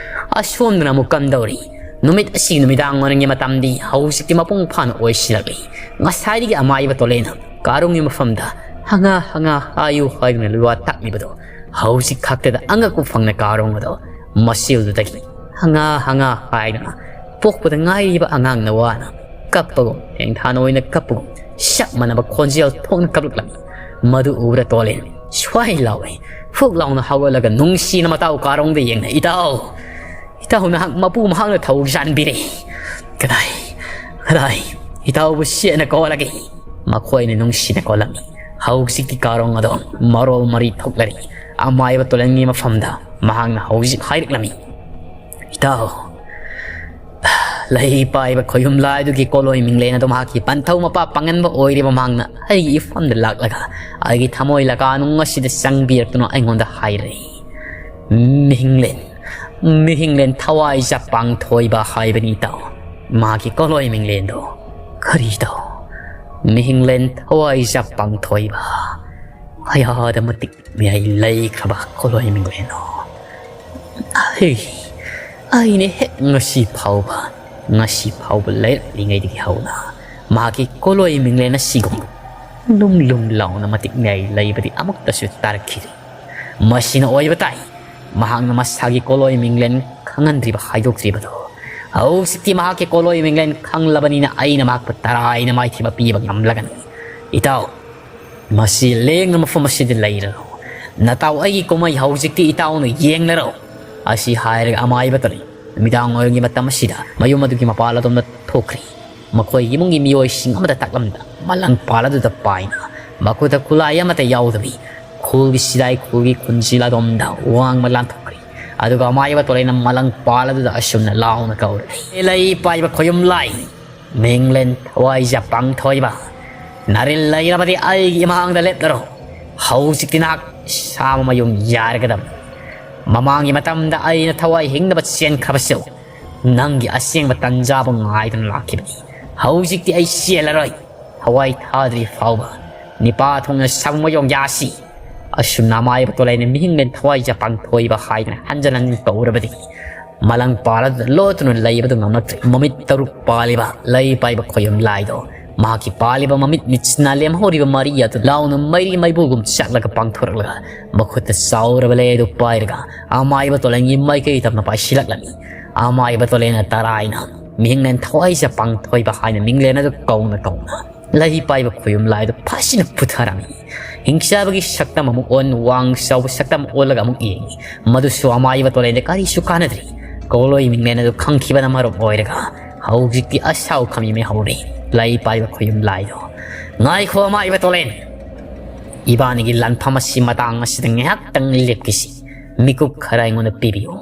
ꯑꯁꯣꯝꯗꯅ ꯑꯃꯨꯛ ꯀꯝꯗꯧꯔꯤ? ꯅꯨꯃꯤꯠ ꯑꯁꯤ ꯅꯨꯃꯤꯗꯥꯡ ꯋꯥꯏꯔꯝꯒꯤ ꯃꯇꯝꯗꯤ ꯍꯧꯖꯤꯛꯇꯤ ꯃꯄꯨꯡ ꯐꯥꯅ ꯑꯣꯏꯁꯤꯜꯂꯛꯂꯤ꯫ ꯉꯁꯥꯏꯗꯒꯤ ꯑꯃꯥꯏꯕ ꯇꯣꯂꯦꯟꯅ ꯀꯥꯔꯣꯡꯒꯤ ꯃꯐꯝꯗ ꯍꯉꯥ ꯍꯉꯥ ꯍꯥꯏꯌꯨ ꯍꯥꯏꯗꯨꯅ ꯂꯨꯋꯥ ꯇꯥꯛꯂꯤꯕꯗꯣ ꯍꯧꯖꯤꯛ ꯈꯛꯇꯗ ꯑꯉꯛꯄ ꯐꯪꯅ ꯀꯥꯔꯣꯡ ꯑꯗꯣ ꯃꯁꯤꯜꯗꯨꯗꯒꯤ ꯍꯉꯥ ꯍꯉꯥ ꯍꯥꯏꯗꯨꯅ ꯄꯣꯛꯄꯗ ꯉꯥꯏꯔꯤꯕ ꯑꯉꯥꯡ ꯅꯋꯥꯅ ꯀꯞꯄꯒꯨꯝ, ꯊꯦꯡꯊꯥꯅ ꯑꯣꯏꯅ ꯀꯞꯄꯒꯨꯝ, ꯆꯞ ꯃꯥꯟꯅꯕ ꯈꯣꯟꯖꯦꯜ ꯊꯣꯛꯅ ꯀꯞꯂꯛꯂꯝꯃꯤ꯫ ꯃꯗꯨ ꯎꯕꯗ ꯇꯣꯂꯦꯟ ꯁ꯭ꯋꯥꯏ ꯂꯥꯎꯏ꯫ ꯐꯨꯛ ꯂꯥꯎꯅ ꯍꯧꯒꯠꯂꯒ ꯅꯨꯡꯁꯤꯅ ꯃꯇꯥꯎ ꯀꯥꯔꯣꯡꯗ ꯌꯦꯡꯅ, "ꯏꯇꯥꯎ! ꯏꯇꯥꯎ, ꯅꯍꯥꯛ ꯃꯄꯨ ꯃꯍꯥꯛꯅ ꯊꯧ ꯆꯥꯟꯕꯤꯔꯦ꯫ ꯀꯗꯥꯏ, ꯀꯗꯥꯏ? ꯏꯇꯥꯎꯕꯨ ꯁꯦꯠꯅ ꯀꯣꯜꯂꯒꯦ꯫" ꯃꯈꯣꯏꯅ ꯅꯨꯡꯁꯤꯅ ꯀꯣꯜꯂꯝꯃꯤ꯫ ꯍꯧꯖꯤꯛꯇꯤ ꯀꯥꯔꯣꯡ ꯑꯗꯣ ꯃꯔꯣꯜ ꯃꯔꯤ ꯊꯣꯛꯂꯔꯤ꯫ ꯑꯃꯥꯏꯕ ꯇꯣꯂꯦꯟꯒꯤ ꯃꯐꯝꯗ ꯃꯍꯥꯛꯅ ꯍꯧꯖꯤꯛ ꯍꯥꯏꯔꯛꯂꯝꯃꯤ, "ꯏꯇꯥꯎ, ꯂꯩ ꯄꯥꯏꯕ ꯈꯣꯌꯨꯝ ꯂꯥꯏꯗꯨꯒꯤ ꯀꯣꯂꯣꯏ ꯃꯤꯡꯂꯦꯟ ꯑꯗꯣ ꯃꯍꯥꯛꯀꯤ ꯄꯟꯊꯧ ꯃꯄꯥ ꯄꯥꯡꯒꯟꯕ ꯑꯣꯏꯔꯤꯕ ꯃꯍꯥꯛꯅ ꯑꯩꯒꯤ ꯏꯐꯝꯗ ꯂꯥꯛꯂꯒ ꯑꯩꯒꯤ ꯊꯃꯣꯏ ꯂꯀꯥꯅꯨꯡ ꯑꯁꯤꯗ ꯆꯪꯕꯤꯔꯛꯇꯨꯅ ꯑꯩꯉꯣꯟꯗ ꯍꯥꯏꯔꯦ꯫ ꯃꯤꯍꯤꯡꯂꯦꯟ, ꯃꯤꯍꯤꯡꯂꯦꯟ ꯊꯋꯥꯏꯖꯥ ꯄꯥꯡꯊꯣꯏꯕ ꯍꯥꯏꯕꯅꯤ ꯏꯇꯥꯎ꯫ ꯃꯥꯒꯤ ꯀꯣꯂꯣꯏ ꯃꯤꯡꯂꯦꯟꯗꯣ ꯀꯔꯤ ꯏꯇꯥꯎ? ꯃꯤꯍꯤꯡꯂꯦꯟ ꯊꯋꯥꯏꯖꯥ ꯄꯥꯡꯊꯣꯏꯕ꯫ ꯀꯌꯥꯗ ꯃꯇꯤꯛ ꯃꯌꯥꯏ ꯂꯩꯈ꯭ꯔꯕ ꯀꯣꯂꯣꯏ ꯃꯤꯡꯂꯦꯟꯅꯣ꯫ ꯑꯩ, ꯑꯩꯅ ꯍꯦꯛ ꯉꯁꯤ ꯐꯥꯎꯕ, ꯉꯁꯤ ꯐꯥꯎꯕ ꯂꯩꯔꯛꯂꯤꯉꯩꯗꯒꯤ ꯍꯧꯅ ꯃꯍꯥꯛꯀꯤ ꯀꯣꯂꯣꯏ ꯃꯤꯡꯂꯦꯟ ꯑꯁꯤꯒꯨꯝ ꯂꯨꯝ ꯂꯨꯝ ꯂꯥꯎꯅ ꯃꯇꯤꯛ ꯃꯌꯥꯏ ꯂꯩꯕꯗꯤ ꯑꯃꯨꯛꯇꯁꯨ ꯇꯥꯔꯛꯈꯤꯗꯦ꯫ ꯃꯁꯤꯅ ꯑꯣꯏꯕ ꯇꯥꯏ, ꯃꯍꯥꯛꯅ ꯃꯁꯥꯒꯤ ꯀꯣꯂꯣꯏ ꯃꯤꯡꯂꯦꯟ ꯈꯪꯍꯟꯗ꯭ꯔꯤꯕ, ꯍꯥꯏꯗꯣꯛꯇ꯭ꯔꯤꯕꯗꯣ꯫ ꯍꯧꯖꯤꯛꯇꯤ ꯃꯍꯥꯛꯀꯤ ꯀꯣꯂꯣꯏ ꯃꯤꯡꯂꯦꯟ ꯈꯪꯂꯕꯅꯤꯅ ꯑꯩꯅ ꯃꯍꯥꯛꯄꯨ ꯇꯔꯥꯏꯅ ꯃꯥꯏꯊꯤꯕ ꯄꯤꯕ ꯉꯝꯂꯒꯅꯤ꯫ ꯏꯇꯥꯎ, ꯃꯁꯤ ꯂꯦꯡꯗꯅ ꯃꯐꯝ ꯑꯁꯤꯗ ꯂꯩꯔꯔꯣ꯫ ꯅꯇꯥꯎ ꯑꯩꯒꯤ ꯀꯨꯝꯍꯩ ꯍꯧꯖꯤꯛꯇꯤ ꯏꯇꯥꯎꯅ ꯌꯦꯡꯂꯔꯣ꯫ ꯑꯁꯤ ꯍꯥꯏꯔꯒ ꯑꯃꯥꯏꯕ ꯇꯣꯂꯩ ꯅꯨꯃꯤꯗꯥꯡ ꯋꯥꯏꯔꯝꯒꯤ ꯃꯇꯝ ꯑꯁꯤꯗ ꯃꯌꯨꯝ ꯑꯗꯨꯒꯤ ꯃꯄꯥꯜ ꯑꯗꯣꯝꯗ ꯊꯣꯛꯈ꯭ꯔꯤ꯫ ꯃꯈꯣꯏꯒꯤ ꯏꯃꯨꯡꯒꯤ ꯃꯤꯑꯣꯏꯁꯤꯡ ꯑꯃꯗ ꯇꯥꯛꯂꯝꯗ ꯃꯂꯪꯄꯥꯜ ꯑꯗꯨꯗ ꯄꯥꯏꯅ ꯃꯈꯨꯠꯇ ꯈꯨꯠꯂꯥꯏ ꯑꯃꯠꯇ ꯌꯥꯎꯗꯕꯤ ꯈꯨꯜꯒꯤ ꯁꯤꯗꯥꯏ ꯈꯨꯜꯒꯤ ꯈꯨꯟꯖꯤꯜ ꯑꯗꯣꯝꯗ ꯋꯥꯡꯃ ꯂꯥꯟꯊꯣꯛꯈ꯭ꯔꯤ꯫ ꯑꯗꯨꯒ ꯑꯃꯥꯏꯕ ꯇꯣꯂꯩꯅ ꯃꯂꯪꯄꯥꯜ ꯑꯗꯨꯗ ꯑꯁꯨꯝꯅ ꯂꯥꯎꯅ ꯀꯧꯔꯤ, "ꯂꯩ ꯄꯥꯏꯕ ꯈꯣꯌꯨꯝ ꯂꯥꯏ, ꯃꯤꯡꯂꯦꯟ ꯊꯋꯥꯏꯖ ꯄꯥꯡꯊꯣꯏꯕ, ꯅꯥꯔꯤꯜ ꯂꯩꯔꯕꯗꯤ ꯑꯩꯒꯤ ꯏꯃꯥꯡꯗ ꯂꯦꯞꯂꯔꯣ꯫ ꯍꯧꯖꯤꯛꯇꯤ ꯅꯍꯥꯛ ꯁꯥ ꯃꯌꯨꯝ ꯌꯥꯔꯒꯗꯕꯅꯤ꯫ ꯃꯃꯥꯡꯒꯤ ꯃꯇꯝꯗ ꯑꯩꯅ ꯊꯋꯥꯏ ꯍꯤꯡꯅꯕ ꯆꯦꯟꯈ꯭ꯔꯕꯁꯨ ꯅꯪꯒꯤ ꯑꯁꯦꯡꯕ ꯇꯟꯖꯥꯕꯨ ꯉꯥꯏꯗꯨꯅ ꯂꯥꯛꯈꯤꯕꯅꯤ꯫ ꯍꯧꯖꯤꯛꯇꯤ ꯑꯩ ꯆꯦꯜꯂꯔꯣꯏ꯫ ꯊꯋꯥꯏ ꯊꯥꯗ꯭ꯔꯤ ꯐꯥꯎꯕ ꯅꯤꯄꯥ ꯊꯣꯡꯅ ꯁꯥꯕꯨꯡ ꯃꯌꯣꯡ ꯌꯥꯁꯤ"꯫ ꯑꯁꯨꯝꯅ ꯑꯃꯥꯏꯕ ꯇꯣꯂꯩꯅ ꯃꯤꯍꯤꯡꯂꯦꯟ ꯊꯋꯥꯏꯖ ꯄꯥꯡꯊꯣꯏꯕ ꯍꯥꯏꯗꯅ ꯍꯟꯖꯟ ꯍꯟꯖꯟ ꯀꯧꯔꯕꯗꯤ ꯃꯂꯪ ꯄꯥꯜꯂꯗꯨꯅ ꯂꯣꯠꯇꯨꯅ ꯂꯩꯕꯗꯨ ꯉꯝꯂꯛꯇ꯭ꯔꯦ꯫ ꯃꯃꯤꯠ ꯇꯔꯨꯛ ꯄꯥꯜꯂꯤꯕ ꯂꯩ ꯄꯥꯏꯕ ꯈꯣꯌꯨꯝ ꯂꯥꯏꯗꯣ ꯃꯍꯥꯛꯀꯤ ꯄꯥꯜꯂꯤꯕ ꯃꯃꯤꯠ ꯃꯤꯠꯁꯤꯅ ꯂꯦꯝꯍꯧꯔꯤꯕ ꯃꯔꯤ ꯑꯗꯨ ꯂꯥꯎꯅ ꯃꯩꯔꯤ ꯃꯩꯕꯨꯒꯨꯝ ꯆꯥꯛꯂꯒ ꯄꯥꯡꯊꯣꯔꯛꯂꯒ ꯃꯈꯨꯠꯇ ꯆꯥꯎꯔꯕ ꯂꯩ ꯑꯗꯨ ꯄꯥꯏꯔꯒ ꯑꯃꯥꯏꯕ ꯇꯣꯂꯩꯒꯤ ꯃꯥꯏꯀꯩ ꯇꯝꯅ ꯄꯥꯏꯁꯤꯜꯂꯛꯂꯝꯃꯤ꯫ ꯑꯃꯥꯏꯕ ꯇꯣꯂꯩꯅ ꯇꯔꯥꯏꯅ ꯃꯤꯡꯂꯦꯟ ꯊꯋꯥꯏꯖ ꯄꯥꯡꯊꯣꯏꯕ ꯍꯥꯏꯅ ꯃꯤꯡꯂꯦꯟ ꯑꯗꯨ ꯀꯧꯅ ꯀꯧꯅ ꯂꯩ ꯄꯥꯏꯕ ꯈꯣꯌꯨꯝ ꯂꯥꯏꯗꯨ ꯐꯥꯁꯤꯅ ꯄꯨꯊꯔꯝꯃꯤ꯫ ꯍꯤꯡꯆꯥꯕꯒꯤ ꯁꯛꯇꯝ ꯑꯃꯨꯛ ꯑꯣꯟ, ꯋꯥꯡ ꯆꯥꯎꯕ ꯁꯛꯇꯝ ꯑꯣꯜꯂꯒ ꯑꯃꯨꯛ ꯌꯦꯡꯉꯤ꯫ ꯃꯗꯨꯁꯨ ꯑꯃꯥꯏꯕ ꯇꯣꯂꯩꯗ ꯀꯔꯤꯁꯨ ꯀꯥꯟꯅꯗ꯭ꯔꯤ꯫ ꯀꯣꯂꯣꯏ ꯃꯤꯡꯂꯦꯟ ꯑꯗꯨ ꯈꯪꯈꯤꯕꯅ ꯃꯔꯝ ꯑꯣꯏꯔꯒ ꯍꯧꯖꯤꯛꯇꯤ ꯑꯁꯥꯎ ꯈꯝꯃꯤ ꯍꯧꯔꯦ꯫ ꯂꯩ ꯄꯥꯏꯕ ꯈꯣꯌꯨꯝ ꯂꯥꯏꯗꯣ, "ꯉꯥꯏꯈꯣ ꯑꯃꯥꯏꯕ ꯇꯣꯂꯩ, ꯏꯕꯥꯅꯤꯒꯤ ꯂꯥꯟꯐꯝ ꯑꯁꯤ ꯃꯇꯥꯡ ꯑꯁꯤꯗ ꯉꯥꯏꯍꯥꯛꯇꯪ ꯂꯦꯞꯈꯤꯁꯤ꯫ ꯃꯤꯀꯨꯞ ꯈꯔ ꯑꯩꯉꯣꯟꯗ ꯄꯤꯕꯤꯌꯨ꯫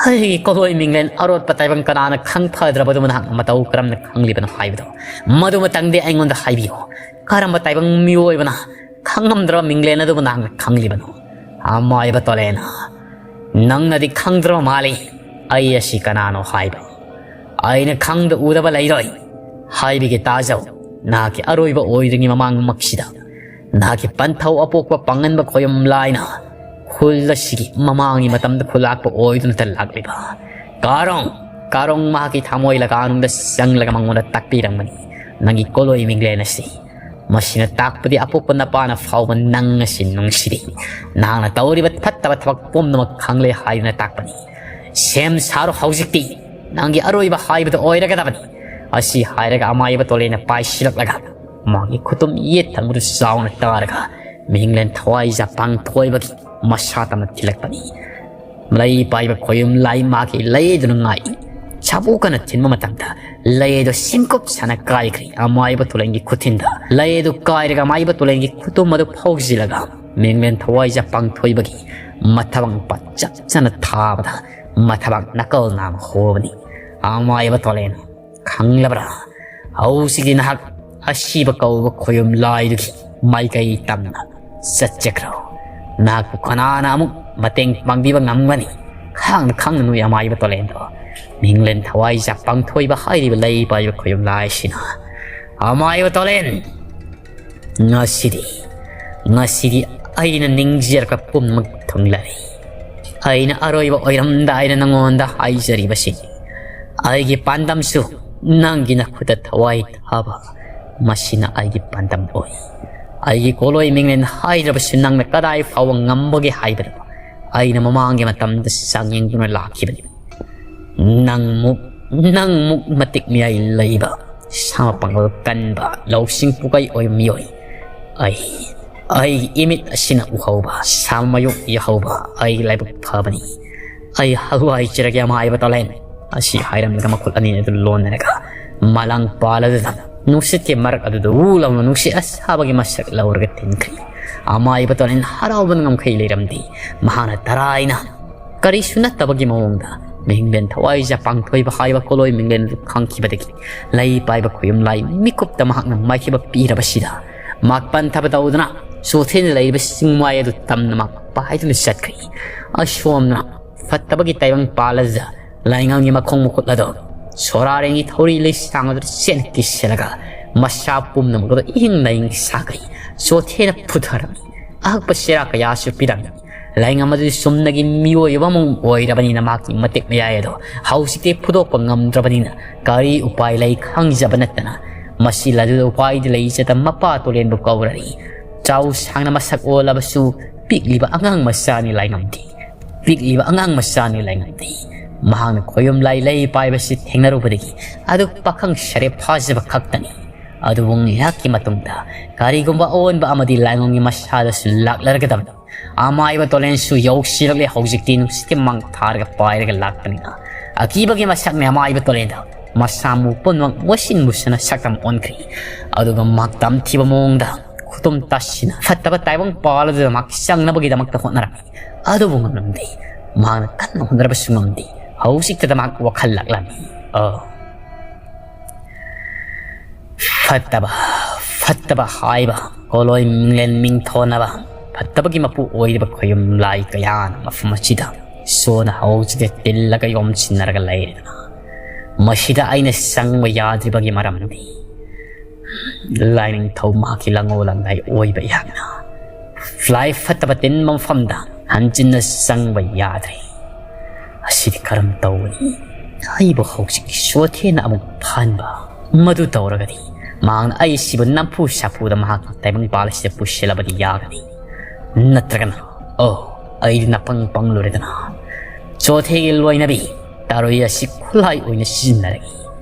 ꯑꯩꯒꯤ ꯀꯣꯂꯣꯏ ꯃꯤꯡꯂꯦꯟ ꯑꯔꯣꯠꯄ ꯇꯥꯏꯕꯪ ꯀꯅꯥꯅ ꯈꯪ ꯐꯗ꯭ꯔꯕꯗꯨ ꯅꯍꯥꯛꯅ ꯃꯇꯧ ꯀꯔꯝꯅ ꯈꯪꯂꯤꯕꯅꯣ ꯍꯥꯏꯕꯗꯣ ꯃꯗꯨꯃꯇꯪꯗꯤ ꯑꯩꯉꯣꯟꯗ ꯍꯥꯏꯕꯤꯌꯨ꯫ ꯀꯔꯝꯕ ꯇꯥꯏꯕꯪ ꯃꯤꯑꯣꯏꯕꯅ ꯈꯪꯉꯝꯗ꯭ꯔꯕ ꯃꯤꯡꯂꯦꯟ ꯑꯗꯨꯕꯨ ꯅꯍꯥꯛꯅ ꯈꯪꯂꯤꯕꯅꯣ?" ꯑꯃꯥꯏꯕ ꯇꯣꯂꯩꯅ, "ꯅꯪꯅꯗꯤ ꯈꯪꯗ꯭ꯔꯕ ꯃꯥꯜꯂꯤ ꯑꯩ ꯑꯁꯤ ꯀꯅꯥꯅꯣ ꯍꯥꯏꯕ꯫ ꯑꯩꯅ ꯈꯪꯗ ꯎꯗꯕ ꯂꯩꯔꯣꯏ꯫ ꯍꯥꯏꯕꯤꯒꯦ ꯇꯥꯖꯧ, ꯅꯍꯥꯛꯀꯤ ꯑꯔꯣꯏꯕ ꯑꯣꯏꯗ꯭ꯔꯤꯉꯩ ꯃꯃꯥꯡꯃꯛꯁꯤꯗ ꯅꯍꯥꯛꯀꯤ ꯄꯟꯊꯧ ꯑꯄꯣꯛꯄ ꯄꯥꯡꯒꯟꯕ ꯈꯣꯌꯨꯝ ꯂꯥꯏꯅ ꯈꯨꯜ ꯑꯁꯤꯒꯤ ꯃꯃꯥꯡꯒꯤ ꯃꯇꯝꯗ ꯈꯨꯜꯂꯥꯛꯄ ꯑꯣꯏꯗꯨꯅꯇ ꯂꯥꯛꯂꯤꯕ ꯀꯥꯔꯣꯡ, ꯀꯥꯔꯣꯡ ꯃꯍꯥꯛꯀꯤ ꯊꯃꯣꯏ ꯂꯀꯥꯅꯨꯡꯗ ꯆꯪꯂꯒ ꯃꯉꯣꯟꯗ ꯇꯥꯛꯄꯤꯔꯝꯕꯅꯤ ꯅꯪꯒꯤ ꯀꯣꯂꯣꯏ ꯃꯤꯡꯂꯦꯟ ꯑꯁꯤ꯫ ꯃꯁꯤꯅ ꯇꯥꯛꯄꯗꯤ ꯑꯄꯣꯛꯄ ꯅꯄꯥꯅ ꯐꯥꯎꯕ ꯅꯪ ꯑꯁꯤ ꯅꯨꯡꯁꯤꯔꯤ꯫ ꯅꯍꯥꯛꯅ ꯇꯧꯔꯤꯕ ꯐꯠꯇꯕ ꯊꯕꯛ ꯄꯨꯝꯅꯃꯛ ꯈꯪꯂꯦ ꯍꯥꯏꯗꯨꯅ ꯇꯥꯛꯄꯅꯤ꯫ "ꯁꯦꯝ ꯁꯥꯔꯣ ꯍꯧꯖꯤꯛꯇꯤ, ꯅꯪꯒꯤ ꯑꯔꯣꯏꯕ ꯍꯥꯏꯕꯗꯣ ꯑꯣꯏꯔꯒꯗꯕꯅꯤ"꯫ ꯑꯁꯤ ꯍꯥꯏꯔꯒ ꯑꯃꯥꯏꯕ ꯇꯣꯂꯦꯟꯅ ꯄꯥꯏꯁꯤꯜꯂꯛꯂꯒ ꯃꯥꯒꯤ ꯈꯨꯇꯨꯝ ꯌꯦꯠ ꯊꯪꯕꯗꯨ ꯆꯥꯎꯅ ꯇꯥꯔꯒ ꯃꯤꯡꯂꯦꯟ ꯊꯋꯥꯏꯖꯥ ꯄꯥꯡꯊꯣꯏꯕꯒꯤ ꯃꯁꯥ ꯇꯝꯅ ꯊꯤꯜꯂꯛꯄꯅꯤ꯫ ꯂꯩ ꯄꯥꯏꯕ ꯈꯣꯌꯨꯝ ꯂꯥꯏ ꯃꯥꯒꯤ ꯂꯩꯗꯨꯅ ꯉꯥꯏ꯫ ꯁꯥꯕꯨ ꯀꯟꯅ ꯊꯤꯟꯕ ꯃꯇꯝꯗ ꯂꯩꯗꯣ ꯁꯤꯡꯀꯨꯞ ꯁꯥꯅ ꯀꯥꯏꯈ꯭ꯔꯦ꯫ ꯑꯃꯥꯏꯕ ꯇꯣꯂꯦꯟꯒꯤ ꯈꯨꯊꯤꯟꯗ ꯂꯩꯗꯨ ꯀꯥꯏꯔꯒ ꯑꯃꯥꯏꯕ ꯇꯣꯂꯦꯟꯒꯤ ꯈꯨꯇꯨꯝ ꯑꯗꯨ ꯐꯥꯎꯖꯤꯜꯂꯒ ꯃꯤꯡꯂꯦꯟ ꯊꯋꯥꯏꯖꯥ ꯄꯥꯡꯊꯣꯏꯕꯒꯤ ꯃꯊꯕꯥꯡ ꯄꯠ ꯆꯞ ꯆꯥꯅ ꯊꯥꯕꯗ ꯃꯊꯕꯥꯡ ꯅꯥꯀꯜ ꯅꯥꯝ ꯍꯣꯕꯅꯤ꯫ ꯑꯃꯥꯏꯕ ꯇꯣꯂꯦꯟ, ꯈꯪꯂꯕ꯭ꯔꯥ? ꯍꯧꯖꯤꯛꯇꯤ ꯅꯍꯥꯛ ꯑꯁꯤꯕ ꯀꯧꯕ ꯈꯣꯌꯨꯝ ꯂꯥꯏꯗꯨꯒꯤ ꯃꯥꯏꯀꯩ ꯇꯝꯅ ꯆꯠꯆꯈ꯭ꯔꯣ꯫ ꯅꯍꯥꯛꯄꯨ ꯀꯅꯥꯅ ꯑꯃꯨꯛ ꯃꯇꯦꯡ ꯄꯥꯡꯕꯤꯕ ꯉꯝꯒꯅꯤ? ꯈꯪꯅ ꯈꯪꯅ ꯅꯣꯏ ꯑꯃꯥꯏꯕ ꯇꯣꯂꯦꯟꯗꯣ ꯃꯤꯡꯂꯦꯟ ꯊꯋꯥꯏꯖꯥ ꯄꯥꯡꯊꯣꯏꯕ ꯍꯥꯏꯔꯤꯕ ꯂꯩ ꯄꯥꯏꯕ ꯈꯣꯌꯨꯝ ꯂꯥꯏꯁꯤꯅ꯫ ꯑꯃꯥꯏꯕ ꯇꯣꯂꯦꯟ, ꯉꯁꯤꯗꯤ, ꯉꯁꯤꯗꯤ ꯑꯩꯅ ꯅꯤꯡꯖꯔꯛꯄ ꯄꯨꯝꯅꯃꯛ ꯊꯨꯡꯂꯔꯦ꯫ ꯑꯩꯅ ꯑꯔꯣꯏꯕ ꯑꯣꯏꯔꯝꯗꯥꯏꯗ ꯅꯉꯣꯟꯗ ꯍꯥꯏꯖꯔꯤꯕꯁꯤ, ꯑꯩꯒꯤ ꯄꯥꯟꯗꯝꯁꯨ ꯅꯪꯒꯤ ꯅꯈꯨꯠꯇ ꯊꯋꯥꯏ ꯊꯥꯕ, ꯃꯁꯤꯅ ꯑꯩꯒꯤ ꯄꯥꯟꯗꯝ ꯑꯣꯏ꯫ ꯑꯩꯒꯤ ꯀꯣꯂꯣꯏ ꯃꯤꯡꯂꯦꯟ ꯍꯥꯏꯗ꯭ꯔꯕꯁꯨ ꯅꯪꯅ ꯀꯗꯥꯏ ꯐꯥꯎꯕ ꯉꯝꯕꯒꯦ ꯍꯥꯏꯕꯗꯨ ꯑꯩꯅ ꯃꯃꯥꯡꯒꯤ ꯃꯇꯝꯗ ꯆꯥꯡꯌꯦꯡꯗꯨꯅ ꯂꯥꯛꯈꯤꯕꯅꯤ꯫ ꯅꯪꯃꯨꯛ, ꯅꯪꯃꯨꯛ ꯃꯇꯤꯛ ꯃꯌꯥꯏ ꯂꯩꯕ ꯁꯥ ꯃꯄꯥꯡꯒꯜ ꯀꯟꯕ ꯂꯧꯁꯤꯡ ꯄꯨꯀꯩ ꯑꯣꯏꯕ ꯃꯤꯑꯣꯏ ꯑꯩ, ꯑꯩꯒꯤ ꯏꯃꯤꯠ ꯑꯁꯤꯅ ꯎꯍꯧꯕ ꯁꯥ ꯃꯌꯣꯛ ꯌꯥꯍꯧꯕ ꯑꯩꯒꯤ ꯂꯥꯏꯕꯛ ꯐꯕꯅꯤ꯫ ꯑꯩ ꯍꯜꯋꯥꯏ ꯆꯤꯔꯒꯦ ꯑꯃꯥꯏꯕ ꯇꯣꯂꯦꯟ꯫ ꯑꯁꯤ ꯍꯥꯏꯔꯝꯂꯒ ꯃꯈꯨꯠ ꯑꯅꯤ ꯑꯗꯨ ꯂꯣꯟꯅꯔꯒ ꯃꯂꯥꯡ ꯄꯥꯜ ꯑꯗꯨꯗ ꯅꯨꯡꯁꯤꯠꯀꯤ ꯃꯔꯛ ꯑꯗꯨꯗ ꯎ ꯂꯥꯎꯅ ꯅꯨꯡꯁꯤꯠ ꯑꯁꯥꯕꯒꯤ ꯃꯁꯛ ꯂꯧꯔꯒ ꯊꯤꯟꯈ꯭ꯔꯤ꯫ ꯑꯃꯥꯏꯕ ꯇꯣꯂꯦꯟ ꯍꯔꯥꯎꯕꯅ ꯉꯝꯈꯩ ꯂꯩꯔꯝꯗꯦ꯫ ꯃꯍꯥꯛꯅ ꯇꯔꯥꯏꯅ ꯀꯔꯤꯁꯨ ꯅꯠꯇꯕꯒꯤ ꯃꯑꯣꯡꯗ ꯃꯤꯡꯂꯦꯟ ꯊꯋꯥꯏꯖꯥ ꯄꯥꯡꯊꯣꯏꯕ ꯍꯥꯏꯕ ꯀꯣꯂꯣꯏ ꯃꯤꯡꯂꯦꯟ ꯑꯗꯨ ꯈꯪꯈꯤꯕꯗꯒꯤ ꯂꯩ ꯄꯥꯏꯕ ꯈꯣꯌꯨꯝ ꯂꯥꯏ ꯃꯤꯀꯨꯞꯇ ꯃꯍꯥꯛꯅ ꯃꯥꯏꯊꯤꯕ ꯄꯤꯔꯕꯁꯤꯗ ꯃꯥꯛ ꯄꯟꯊꯕ ꯇꯧꯗꯨꯅ ꯆꯣꯊꯦꯅ ꯂꯩꯔꯤꯕ ꯆꯤꯡꯃꯥꯏ ꯑꯗꯨ ꯇꯝꯅ ꯃꯥꯛ ꯄꯥꯏꯗꯨꯅ ꯆꯠꯈ꯭ꯔꯤ꯫ ꯑꯁꯣꯝꯅ ꯐꯠꯇꯕꯒꯤ ꯇꯥꯏꯕꯪ ꯄꯥꯜꯂꯗ ꯂꯥꯏꯉꯝꯒꯤ ꯃꯈꯣꯡ ꯃꯈꯨꯠ ꯑꯗꯣ ꯁꯣꯔꯥꯔꯦꯡꯒꯤ ꯊꯧꯔꯤ ꯂꯩꯁꯥꯡ ꯑꯗꯨꯗ ꯆꯦꯟ ꯀꯤꯁꯤꯜꯂꯒ ꯃꯁꯥ ꯄꯨꯝꯅꯃꯛ ꯑꯗꯨ ꯏꯍꯤꯡ ꯂꯥꯏꯍꯤꯡ ꯁꯥꯈ꯭ꯔꯤ꯫ ꯆꯣꯊꯦꯅ ꯐꯨꯊꯔꯝꯃꯤ꯫ ꯑꯍꯛꯄ ꯆꯩꯔꯥꯛ ꯀꯌꯥꯁꯨ ꯄꯤꯔꯝꯃꯤ꯫ ꯂꯥꯏꯉꯝ ꯑꯗꯨꯗꯤ ꯆꯨꯝꯅꯒꯤ ꯃꯤꯑꯣꯏ ꯑꯃꯃꯨꯛ ꯑꯣꯏꯔꯕꯅꯤꯅ ꯃꯍꯥꯛꯀꯤ ꯃꯇꯤꯛ ꯃꯌꯥꯏ ꯑꯗꯣ ꯍꯧꯖꯤꯛꯇꯤ ꯐꯨꯗꯣꯛꯄ ꯉꯝꯗ꯭ꯔꯕꯅꯤꯅ ꯀꯔꯤ ꯎꯄꯥꯏ ꯂꯩ ꯈꯪꯖꯕ ꯅꯠꯇꯅ ꯃꯁꯤ ꯂꯥꯏꯗꯨꯗ ꯎꯄꯥꯏꯗꯤ ꯂꯩꯖꯗ ꯃꯄꯥ ꯇꯣꯂꯦꯟꯕꯨ ꯀꯧꯔꯔꯤ꯫ ꯆꯥꯎ ꯁꯥꯡꯅ ꯃꯁꯛ ꯑꯣꯜꯂꯕꯁꯨ ꯄꯤꯛꯂꯤꯕ ꯑꯉꯥꯡ ꯃꯆꯥꯅꯤ ꯂꯥꯏꯉꯝꯗꯤ꯫ ꯄꯤꯛꯂꯤꯕ ꯑꯉꯥꯡ ꯃꯆꯥꯅꯤ ꯂꯥꯏꯉꯝꯗꯤ꯫ ꯃꯍꯥꯛꯅ ꯈꯣꯌꯨꯝ ꯂꯥꯏ ꯂꯩ ꯄꯥꯏꯕꯁꯤ ꯊꯦꯡꯅꯔꯨꯕꯗꯒꯤ ꯑꯗꯨꯛ ꯄꯥꯈꯪ ꯁꯔꯦꯞ ꯐꯥꯖꯕ ꯈꯛꯇꯅꯤ꯫ ꯑꯗꯨꯕꯨ ꯉꯥꯏꯍꯥꯛꯀꯤ ꯃꯇꯨꯡꯗ ꯀꯔꯤꯒꯨꯝꯕ ꯑꯑꯣꯟꯕ ꯑꯃꯗꯤ ꯂꯥꯏꯉꯝꯒꯤ ꯃꯁꯥꯗꯁꯨ ꯂꯥꯛꯂꯔꯒꯗꯕꯅꯤ꯫ ꯑꯃꯥꯏꯕ ꯇꯣꯂꯦꯟꯁꯨ ꯌꯧꯁꯤꯜꯂꯛꯂꯦ꯫ ꯍꯧꯖꯤꯛꯇꯤ ꯅꯨꯡꯁꯤꯠꯀꯤ ꯃꯥꯡ ꯊꯥꯔꯒ ꯄꯥꯏꯔꯒ ꯂꯥꯛꯄꯅꯤꯅ ꯑꯀꯤꯕꯒꯤ ꯃꯁꯛꯅ ꯑꯃꯥꯏꯕ ꯇꯣꯂꯦꯟꯗ ꯃꯁꯥ ꯃꯎ ꯄꯨꯝꯅꯃꯛ ꯃꯨꯁꯤꯟ ꯃꯨꯁꯤꯟꯅ ꯁꯛꯇꯝ ꯑꯣꯟꯈ꯭ꯔꯤ꯫ ꯑꯗꯨꯒ ꯃꯍꯥꯛ ꯇꯝꯊꯤꯕ ꯃꯑꯣꯡꯗ ꯈꯨꯇꯨꯝ ꯇꯥꯁꯤꯟꯅ ꯐꯠꯇꯕ ꯇꯥꯏꯕꯪ ꯄꯥꯜ ꯑꯗꯨꯗ ꯃꯍꯥꯛ ꯆꯪꯅꯕꯒꯤꯗꯃꯛꯇ ꯍꯣꯠꯅꯔꯝꯃꯤ꯫ ꯑꯗꯨꯕꯨ ꯉꯝꯂꯝꯗꯦ꯫ ꯃꯍꯥꯛꯅ ꯀꯟꯅ ꯍꯣꯠꯅꯔꯕꯁꯨ ꯉꯝꯗꯦ꯫ ꯍꯧꯖꯤꯛꯇꯗ ꯃꯍꯥꯛ ꯋꯥꯈꯜ ꯂꯥꯛꯂꯝꯃꯤ꯫ ꯑ, ꯐꯠꯇꯕ, ꯐꯠꯇꯕ ꯍꯥꯏꯕ ꯀꯣꯂꯣꯏ ꯃꯤꯡꯂꯦꯟ ꯃꯤꯡꯊꯣꯟꯅꯕ ꯐꯠꯇꯕꯒꯤ ꯃꯄꯨ ꯑꯣꯏꯔꯤꯕ ꯈꯣꯌꯨꯝ ꯂꯥꯏ ꯀꯌꯥꯅ ꯃꯐꯝ ꯑꯁꯤꯗ ꯁꯣꯟꯅ ꯍꯧꯖꯤꯛꯇ ꯇꯤꯜꯂꯒ ꯌꯣꯝꯁꯤꯟꯅꯔꯒ ꯂꯩꯔꯦꯗꯅ꯫ ꯃꯁꯤꯗ ꯑꯩꯅ ꯆꯪꯕ ꯌꯥꯗ꯭ꯔꯤꯕꯒꯤ ꯃꯔꯝꯗꯤ ꯂꯥꯏꯅꯤꯡꯊꯧ ꯃꯍꯥꯛꯀꯤ ꯂꯪꯉꯣ ꯂꯪꯗꯥꯏ ꯑꯣꯏꯕ ꯑꯩꯍꯥꯛꯅ ꯂꯥꯏ ꯐꯠꯇꯕ ꯇꯤꯟꯕ ꯃꯐꯝꯗ ꯍꯟꯖꯤꯟꯅ ꯆꯪꯕ ꯌꯥꯗ꯭ꯔꯦ꯫ ꯑꯁꯤꯗꯤ ꯀꯔꯝ ꯇꯧꯒꯅꯤ? ꯑꯩꯕꯨ ꯍꯧꯖꯤꯛ ꯆꯣꯊꯦꯅ ꯑꯃꯨꯛ ꯐꯍꯟꯕ꯫ ꯃꯗꯨ ꯇꯧꯔꯒꯗꯤ ꯃꯍꯥꯛꯅ ꯑꯩꯁꯤꯕꯨ ꯅꯝꯐꯨ ꯁꯥꯐꯨꯗ ꯃꯍꯥꯛꯀꯤ ꯇꯥꯏꯕꯪ ꯄꯥꯜ ꯑꯁꯤꯗ ꯄꯨꯁꯤꯜꯂꯕꯗꯤ ꯌꯥꯒꯅꯤ꯫ ꯅꯠꯇ꯭ꯔꯒꯅ, ꯑꯣ, ꯑꯩꯗꯤ ꯅꯄꯪ ꯄꯪꯂꯨꯔꯦꯗꯅ꯫ ꯆꯣꯊꯦꯒꯤ ꯂꯣꯏꯅꯕꯤ ꯇꯥꯔꯣꯏ ꯑꯁꯤ ꯈꯨꯠꯂꯥꯏ ꯑꯣꯏꯅ ꯁꯤꯖꯤꯟꯅꯔꯒꯦ꯫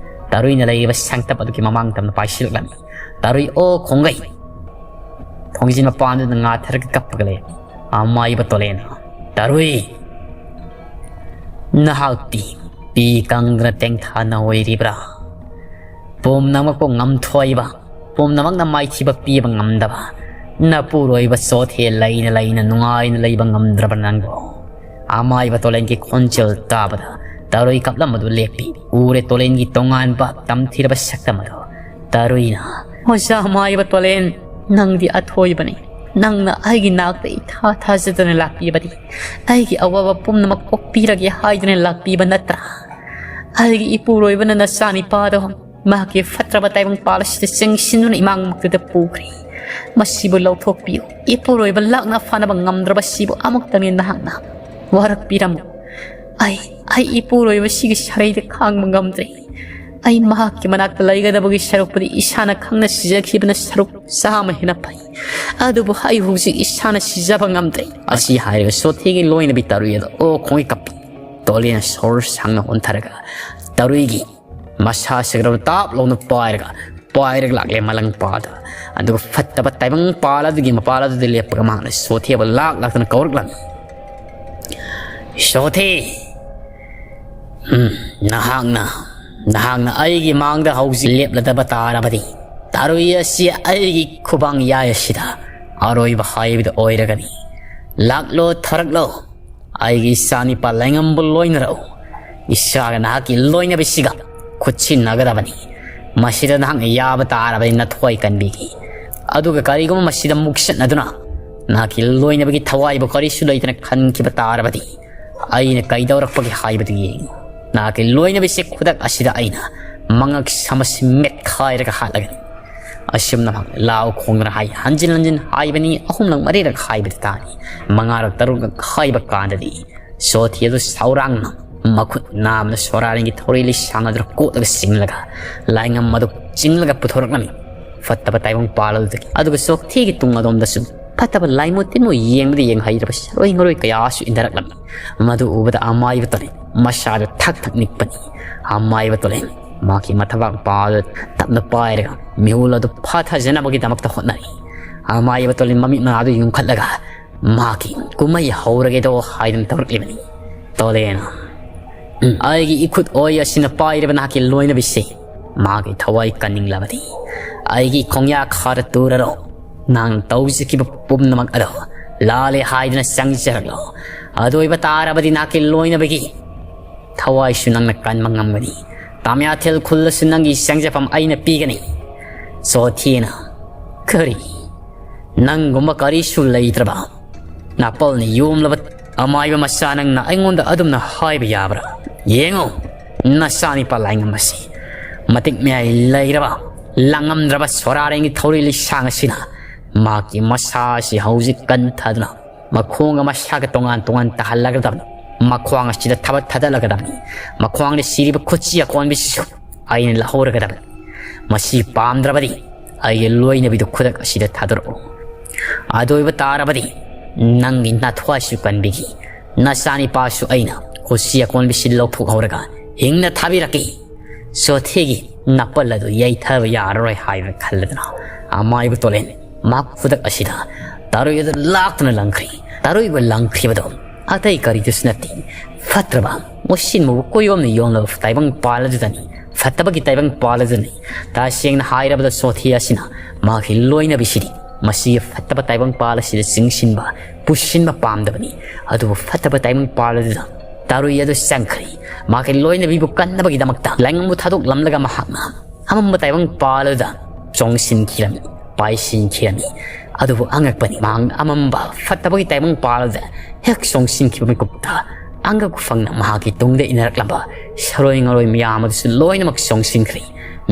ꯇꯥꯔꯣꯏꯅ ꯂꯩꯔꯤꯕ ꯁꯪꯇꯞ ꯑꯗꯨꯒꯤ ꯃꯃꯥꯡ ꯇꯝꯅ ꯄꯥꯏꯁꯤꯜꯂꯛꯂꯝꯃꯤ꯫ ꯇꯥꯔꯣꯏ, ꯑꯣ ꯈꯣꯡꯒꯩ! ꯊꯣꯡꯖꯤꯟ ꯃꯄꯥꯟꯗꯨꯗ ꯉꯥꯊꯔꯒ ꯀꯞꯄꯒ ꯂꯩ ꯑꯃꯥꯏꯕ ꯇꯣꯂꯦꯟ꯫ ꯇꯥꯔꯣꯏ! ꯅꯍꯥꯛꯇꯤ ꯄꯤ ꯀꯪꯗꯅ ꯇꯦꯡꯊꯥ ꯅꯣꯏꯔꯤꯕ꯭ꯔꯥ? ꯄꯨꯝꯅꯃꯛꯄꯨ ꯉꯝꯊꯣꯏꯕ, ꯄꯨꯝꯅꯃꯛꯅ ꯃꯥꯏꯊꯤꯕ ꯄꯤꯕ ꯉꯝꯗꯕ ꯅꯄꯨꯔꯣꯏꯕ ꯆꯣꯊꯦ ꯂꯩꯅ ꯂꯩꯅ ꯅꯨꯡꯉꯥꯏꯅ ꯂꯩꯕ ꯉꯝꯗ꯭ꯔꯕ ꯅꯪꯕꯨ? ꯑꯃꯥꯏꯕ ꯇꯣꯂꯦꯟꯒꯤ ꯈꯣꯟꯖꯦꯜ ꯇꯥꯕꯗ ꯇꯥꯔꯣꯏ ꯀꯞꯂꯝꯕꯗꯨ ꯂꯦꯞꯄꯤ꯫ ꯎꯔꯦ ꯇꯣꯂꯦꯟꯒꯤ ꯇꯣꯉꯥꯟꯕ ꯇꯝꯊꯤꯔꯕ ꯁꯛꯇꯝ ꯑꯗꯨ꯫ ꯇꯥꯔꯣꯏꯅ, ꯑꯣꯖꯥ ꯑꯃꯥꯏꯕ ꯇꯣꯂꯦꯟ, ꯅꯪꯗꯤ ꯑꯊꯣꯏꯕꯅꯤ꯫ ꯅꯪꯅ ꯑꯩꯒꯤ ꯅꯥꯛꯇ ꯏꯊꯥ ꯊꯥꯖꯗꯅ ꯂꯥꯛꯄꯤꯕꯗꯤ, ꯑꯩꯒꯤ ꯑꯋꯥꯕ ꯄꯨꯝꯅꯃꯛ ꯀꯣꯛꯄꯤꯔꯒꯦ ꯍꯥꯏꯗꯨꯅ ꯂꯥꯛꯄꯤꯕ ꯅꯠꯇ꯭ꯔꯥ? ꯑꯩꯒꯤ ꯏꯄꯨꯔꯣꯏꯕꯅ ꯅꯆꯥꯅꯤꯄꯥꯗꯣ ꯃꯍꯥꯛꯀꯤ ꯐꯠꯇ꯭ꯔꯕ ꯇꯥꯏꯕꯪ ꯄꯥꯜ ꯑꯁꯤꯗ ꯆꯤꯡꯁꯤꯟꯗꯨꯅ ꯏꯃꯥꯡꯃꯛꯇꯗ ꯄꯨꯈ꯭ꯔꯦ꯫ ꯃꯁꯤꯕꯨ ꯂꯧꯊꯣꯛꯄꯤꯌꯨ꯫ ꯏꯄꯨꯔꯣꯏꯕ ꯂꯥꯛꯅ ꯐꯥꯅꯕ ꯉꯝꯗ꯭ꯔꯕꯁꯤꯕꯨ ꯑꯃꯨꯛꯇꯪꯅꯤ ꯅꯍꯥꯛꯅ ꯋꯥꯔꯛꯄꯤꯔꯝꯃꯨ꯫ ꯑꯩ, ꯑꯩ ꯏꯄꯨꯔꯣꯏꯕꯁꯤꯒꯤ ꯁꯔꯩꯗ ꯈꯥꯡꯕ ꯉꯝꯗ꯭ꯔꯦ꯫ ꯑꯩ ꯃꯍꯥꯛꯀꯤ ꯃꯅꯥꯛꯇ ꯂꯩꯒꯗꯕꯒꯤ ꯁꯔꯨꯛꯄꯨꯗꯤ ꯏꯁꯥꯅ ꯈꯪꯅ ꯁꯤꯖꯈꯤꯕꯅ ꯁꯔꯨꯛ ꯆꯥꯝꯃ ꯍꯦꯟꯅ ꯐꯩ꯫ ꯑꯗꯨꯕꯨ ꯑꯩ ꯍꯧꯖꯤꯛ ꯏꯁꯥꯅ ꯁꯤꯖꯕ ꯉꯝꯗ꯭ꯔꯦ꯫ ꯑꯁꯤ ꯍꯥꯏꯔꯒ ꯁꯣꯊꯤꯒꯤ ꯂꯣꯏꯅꯕꯤ ꯇꯔꯨꯏ ꯑꯗꯣ ꯑꯣ ꯈꯣꯡꯉꯩ ꯀꯞꯄꯤ꯫ ꯇꯣꯂꯦꯅ ꯁꯣꯔ ꯁꯥꯡꯅ ꯑꯣꯟꯊꯔꯒ ꯇꯔꯨꯏꯒꯤ ꯃꯁꯥ ꯁꯤꯒꯗꯕ ꯇꯥꯞ ꯂꯥꯎꯅ ꯄꯥꯏꯔꯒ, ꯄꯥꯏꯔꯒ ꯂꯥꯛꯂꯦ ꯃꯂꯪꯄꯥꯗ꯫ ꯑꯗꯨꯒ ꯐꯠꯇꯕ ꯇꯥꯏꯕꯪ ꯄꯥꯜ ꯑꯗꯨꯒꯤ ꯃꯄꯥꯜ ꯑꯗꯨꯗ ꯂꯦꯞꯄꯒ ꯃꯍꯥꯛꯅ ꯁꯣꯊꯦꯕ ꯂꯥꯛ ꯂꯥꯛꯇꯅ ꯀꯧꯔꯛꯂꯝꯃꯤ꯫ "ꯁꯣꯊꯦ! ꯎꯝ, ꯅꯍꯥꯛꯅ, ꯅꯍꯥꯛꯅ ꯑꯩꯒꯤ ꯃꯥꯡꯗ ꯍꯧꯖꯤꯛ ꯂꯦꯞꯂꯗꯕ ꯇꯥꯔꯕꯗꯤ, ꯇꯥꯔꯨꯏ ꯑꯁꯤ ꯑꯩꯒꯤ ꯈꯨꯕꯥꯡ ꯌꯥꯏ ꯑꯁꯤꯗ ꯑꯔꯣꯏꯕ ꯍꯥꯏꯕꯗꯨ ꯑꯣꯏꯔꯒꯅꯤ꯫ ꯂꯥꯛꯂꯣ, ꯊꯣꯔꯛꯂꯣ꯫ ꯑꯩꯒꯤ ꯏꯆꯥꯅꯤꯄꯥ ꯂꯥꯏꯉꯝꯕꯨ ꯂꯣꯏꯅꯔꯛꯎ꯫ ꯏꯆꯥꯒ ꯅꯍꯥꯛꯀꯤ ꯂꯣꯏꯅꯕꯤꯁꯤꯒ ꯈꯨꯠꯁꯤꯟꯅꯒꯗꯕꯅꯤ꯫ ꯃꯁꯤꯗ ꯅꯍꯥꯛꯅ ꯌꯥꯕ ꯇꯥꯔꯕꯗꯤ ꯅꯊ꯭ꯋꯥꯏ ꯀꯟꯕꯤꯒꯦ꯫ ꯑꯗꯨꯒ ꯀꯔꯤꯒꯨꯝꯕ ꯃꯁꯤꯗ ꯃꯨꯛꯁꯠꯅꯗꯨꯅ ꯅꯍꯥꯛꯀꯤ ꯂꯣꯏꯅꯕꯒꯤ ꯊꯋꯥꯏꯕꯨ ꯀꯔꯤꯁꯨ ꯂꯩꯇꯅ ꯈꯟꯈꯤꯕ ꯇꯥꯔꯕꯗꯤ, ꯑꯩꯅ ꯀꯩꯗꯧꯔꯛꯄꯒꯦ ꯍꯥꯏꯕꯗꯨ ꯌꯦꯡꯉꯨ꯫ ꯅꯍꯥꯛꯀꯤ ꯂꯣꯏꯅꯕꯤꯁꯦ ꯈꯨꯗꯛ ꯑꯁꯤꯗ ꯑꯩꯅ ꯃꯉꯛ ꯁꯝ ꯑꯁꯤ ꯃꯦꯠꯈꯥꯏꯔꯒ ꯍꯥꯠꯂꯒꯅꯤ꯫" ꯑꯁꯨꯝꯅ ꯃꯍꯥꯛꯅ ꯂꯥꯎ ꯈꯣꯡꯗꯨꯅ ꯍꯥꯏ꯫ ꯍꯟꯖꯤꯟ ꯍꯟꯖꯤꯟ ꯍꯥꯏꯕꯅꯤ, ꯑꯍꯨꯝꯂꯛ ꯃꯔꯤꯔꯛ ꯍꯥꯏꯕꯗꯤ ꯇꯥꯅꯤ꯫ ꯃꯉꯥꯔꯛ ꯇꯔꯨꯛꯂꯛ ꯍꯥꯏꯕ ꯀꯥꯟꯗꯗꯤ ꯁꯣꯊꯤ ꯑꯗꯨ ꯁꯥꯎꯔꯥꯡꯅ ꯃꯈꯨꯠ ꯅꯥꯝꯅ ꯁꯣꯔꯥꯔꯦꯡꯒꯤ ꯊꯧꯔꯤ ꯂꯤꯁꯥꯡ ꯑꯗꯨ ꯀꯣꯠꯂꯒ ꯆꯤꯡꯂꯒ ꯂꯥꯏꯉꯝ ꯑꯗꯨ ꯆꯤꯡꯂꯒ ꯄꯨꯊꯣꯔꯛꯂꯝꯃꯤ꯫ ꯐꯠꯇꯕ ꯇꯥꯏꯕꯪ ꯄꯥꯜ ꯑꯗꯨꯗꯒꯤ꯫ ꯑꯗꯨꯒ ꯁꯣꯊꯤꯒꯤ ꯇꯨꯡ ꯑꯗꯣꯝꯗꯁꯨ ꯐꯠꯇꯕ ꯂꯥꯏꯃꯨ ꯇꯤꯟꯃꯨ ꯌꯦꯡꯕꯗ ꯌꯦꯡꯍꯩꯗ꯭ꯔꯕ ꯁꯔꯣꯏ ꯉꯔꯣꯏ ꯀꯌꯥꯁꯨ ꯏꯟꯊꯔꯛꯂꯝꯃꯤ꯫ ꯃꯗꯨ ꯎꯕꯗ ꯑꯃꯥꯏꯕ ꯇꯣꯂꯦꯟ ꯃꯁꯥꯗꯨ ꯊꯛ ꯊꯛ ꯅꯤꯛꯄꯅꯤ꯫ ꯑꯃꯥꯏꯕ ꯇꯣꯂꯦꯟ ꯃꯍꯥꯛꯀꯤ ꯃꯊꯕꯥꯛ ꯄꯥꯗꯨ ꯇꯞꯅ ꯄꯥꯏꯔꯒ ꯃꯤꯍꯨꯜ ꯑꯗꯨ ꯐꯥꯊꯖꯅꯕꯒꯤꯗꯃꯛꯇ ꯍꯣꯠꯅꯔꯤ꯫ ꯑꯃꯥꯏꯕ ꯇꯣꯂꯦꯟ ꯃꯃꯤꯠ ꯃꯅꯥꯗꯨ ꯌꯨꯡꯈꯠꯂꯒ ꯃꯍꯥꯛꯀꯤ ꯀꯨꯝꯍꯩ ꯍꯧꯔꯒꯦꯗꯣ ꯍꯥꯏꯗꯨꯅ ꯇꯧꯔꯛꯂꯤꯕꯅꯤ꯫ ꯇꯣꯂꯦꯟ, ꯑꯩꯒꯤ ꯏꯈꯨꯠ ꯑꯣꯏ ꯑꯁꯤꯅ ꯄꯥꯏꯔꯤꯕ ꯅꯍꯥꯛꯀꯤ ꯂꯣꯏꯅꯕꯤꯁꯤ ꯃꯍꯥꯛꯀꯤ ꯊꯋꯥꯏ ꯀꯟꯅꯤꯡꯂꯕꯗꯤ ꯑꯩꯒꯤ ꯈꯣꯡꯌꯥ ꯈꯥꯗ ꯇꯨꯔꯔꯣ꯫ ꯅꯪ ꯇꯧꯖꯈꯤꯕ ꯄꯨꯝꯅꯃꯛ ꯑꯗꯣ ꯂꯥꯜꯂꯦ ꯍꯥꯏꯗꯨꯅ ꯆꯪꯖꯔꯛꯂꯣ꯫ ꯑꯗꯨ ꯑꯣꯏꯕ ꯇꯥꯔꯕꯗꯤ ꯅꯍꯥꯛꯀꯤ ꯂꯣꯏꯅꯕꯒꯤ ꯊꯋꯥꯏꯁꯨ ꯅꯪꯅ ꯀꯟꯕ ꯉꯝꯒꯅꯤ꯫ ꯇꯥꯃꯤꯌꯥꯊꯦꯜ ꯈꯨꯜꯗꯁꯨ ꯅꯪꯒꯤ ꯆꯪꯖꯐꯝ ꯑꯩꯅ ꯄꯤꯒꯅꯤ꯫ ꯁꯣꯊꯤꯅ, ꯀꯔꯤ? ꯅꯪꯒꯨꯝꯕ ꯀꯔꯤꯁꯨ ꯂꯩꯇ꯭ꯔꯕ ꯅꯥꯄꯜꯅ ꯌꯣꯝꯂꯕ ꯑꯃꯥꯏꯕ ꯃꯆꯥ ꯅꯪꯅ ꯑꯩꯉꯣꯟꯗ ꯑꯗꯨꯝꯅ ꯍꯥꯏꯕ ꯌꯥꯕ꯭ꯔꯥ? ꯌꯦꯡꯉꯨ, ꯅꯆꯥꯅꯤꯄꯥ ꯂꯥꯏꯉꯝ ꯑꯁꯤ ꯃꯇꯤꯛ ꯃꯌꯥꯏ ꯂꯩꯔꯕ ꯂꯥꯡꯉꯝꯗ꯭ꯔꯕ ꯁꯣꯔꯥꯔꯦꯡꯒꯤ ꯊꯧꯔꯤ ꯂꯤꯁꯥꯡ ꯑꯁꯤꯅ ꯃꯍꯥꯛꯀꯤ ꯃꯁꯥ ꯑꯁꯤ ꯍꯧꯖꯤꯛ ꯀꯟꯊꯗꯨꯅ ꯃꯈꯣꯡꯒ ꯃꯁꯥꯒ ꯇꯣꯉꯥꯟ ꯇꯣꯉꯥꯟ ꯇꯥꯍꯜꯂꯒꯗꯕꯅꯤ꯫ ꯃꯈ꯭ꯋꯥꯡ ꯑꯁꯤꯗ ꯊꯕꯛ ꯊꯥꯗꯠꯂꯒꯗꯕꯅꯤ꯫ ꯃꯈ꯭ꯋꯥꯡꯗ ꯁꯤꯔꯤꯕ ꯈꯨꯠꯁꯤ ꯑꯀꯣꯟꯕꯤꯁꯤꯁꯨ ꯑꯩꯅ ꯂꯧꯍꯧꯔꯒꯗꯕꯅꯤ꯫ ꯃꯁꯤ ꯄꯥꯝꯗ꯭ꯔꯕꯗꯤ ꯑꯩꯒꯤ ꯂꯣꯏꯅꯕꯤꯗꯨ ꯈꯨꯗꯛ ꯑꯁꯤꯗ ꯊꯥꯗꯣꯔꯛꯎ꯫ ꯑꯗꯨ ꯑꯣꯏꯕ ꯇꯥꯔꯕꯗꯤ ꯅꯪꯒꯤ ꯅꯊ꯭ꯋꯥꯏꯁꯨ ꯀꯟꯕꯤꯒꯤ, ꯅꯆꯥꯅꯤꯄꯥꯁꯨ ꯑꯩꯅ ꯈꯨꯠꯁꯤ ꯑꯀꯣꯟꯕꯤꯁꯤ ꯂꯧꯊꯣꯛꯍꯧꯔꯒ ꯍꯤꯡꯅ ꯊꯥꯕꯤꯔꯛꯀꯦ꯫ ꯆꯣꯊꯦꯒꯤ ꯅꯥꯄꯜ ꯑꯗꯨ ꯌꯩꯊꯕ ꯌꯥꯔꯔꯣꯏ ꯍꯥꯏꯕ ꯈꯜꯂꯗꯨꯅ ꯑꯃꯥꯏꯕ ꯇꯣꯂꯦꯟ ꯃꯍꯥꯛ ꯈꯨꯗꯛ ꯑꯁꯤꯗ ꯇꯥꯔꯣꯏ ꯑꯗꯨ ꯂꯥꯛꯇꯨꯅ ꯂꯪꯈ꯭ꯔꯤ꯫ ꯇꯥꯔꯣꯏꯕ ꯂꯪꯈ꯭ꯔꯤꯕꯗꯣ ꯑꯇꯩ ꯀꯔꯤꯗꯁꯨ ꯅꯠꯇꯦ, ꯐꯠꯇ꯭ꯔꯕ ꯃꯣꯠꯁꯤꯟꯕꯕꯨ ꯀꯣꯏꯌꯣꯝꯅ ꯌꯣꯝꯂꯕ ꯇꯥꯏꯕꯪ ꯄꯥꯜ ꯑꯗꯨꯗꯅꯤ꯫ ꯐꯠꯇꯕꯒꯤ ꯇꯥꯏꯕꯪ ꯄꯥꯜ ꯑꯗꯨꯅꯤ꯫ ꯇꯁꯦꯡꯅ ꯍꯥꯏꯔꯕꯗ ꯆꯣꯊꯦ ꯑꯁꯤꯅ ꯃꯍꯥꯛꯀꯤ ꯂꯣꯏꯅꯕꯤꯁꯤꯗꯤ ꯃꯁꯤꯒꯤ ꯐꯠꯇꯕ ꯇꯥꯏꯕꯪ ꯄꯥꯜ ꯑꯁꯤꯗ ꯆꯤꯡꯁꯤꯟꯕ, ꯄꯨꯁꯤꯟꯕ ꯄꯥꯝꯗꯕꯅꯤ꯫ ꯑꯗꯨꯕꯨ ꯐꯠꯇꯕ ꯇꯥꯏꯕꯪ ꯄꯥꯜ ꯑꯗꯨꯗ ꯇꯥꯔꯨꯏ ꯑꯗꯨ ꯆꯪꯈ꯭ꯔꯦ꯫ ꯃꯍꯥꯛꯀꯤ ꯂꯣꯏꯅꯕꯤꯕꯨ ꯀꯟꯅꯕꯒꯤꯗꯃꯛꯇ ꯂꯥꯏꯉꯝꯕꯨ ꯊꯥꯗꯣꯛꯂꯝꯂꯒ ꯃꯍꯥꯛꯅ ꯑꯃꯝꯕ ꯇꯥꯏꯕꯪ ꯄꯥꯜ ꯑꯗꯨꯗ ꯆꯣꯡꯁꯤꯟꯈꯤꯔꯝꯃꯤ, ꯄꯥꯏꯁꯤꯟꯈꯤꯔꯝꯃꯤ꯫ ꯑꯗꯨꯕꯨ ꯑꯉꯛꯄꯅꯤ, ꯃꯍꯥꯛꯅ ꯑꯃꯝꯕ ꯐꯠꯇꯕꯒꯤ ꯇꯥꯏꯕꯪ ꯄꯥꯜ ꯑꯗꯨꯗ ꯍꯦꯛ ꯆꯣꯡꯁꯤꯟꯈꯤꯕ ꯃꯤꯀꯨꯞꯇ ꯑꯪꯒ ꯈꯨꯐꯪꯅ ꯃꯍꯥꯛꯀꯤ ꯇꯨꯡꯗ ꯏꯟꯅꯔꯛꯂꯝꯕ ꯁꯔꯣꯏ ꯉꯔꯣꯏ ꯃꯌꯥꯝ ꯑꯗꯨꯁꯨ ꯂꯣꯏꯅꯃꯛ ꯆꯣꯡꯁꯤꯟꯈ꯭ꯔꯦ꯫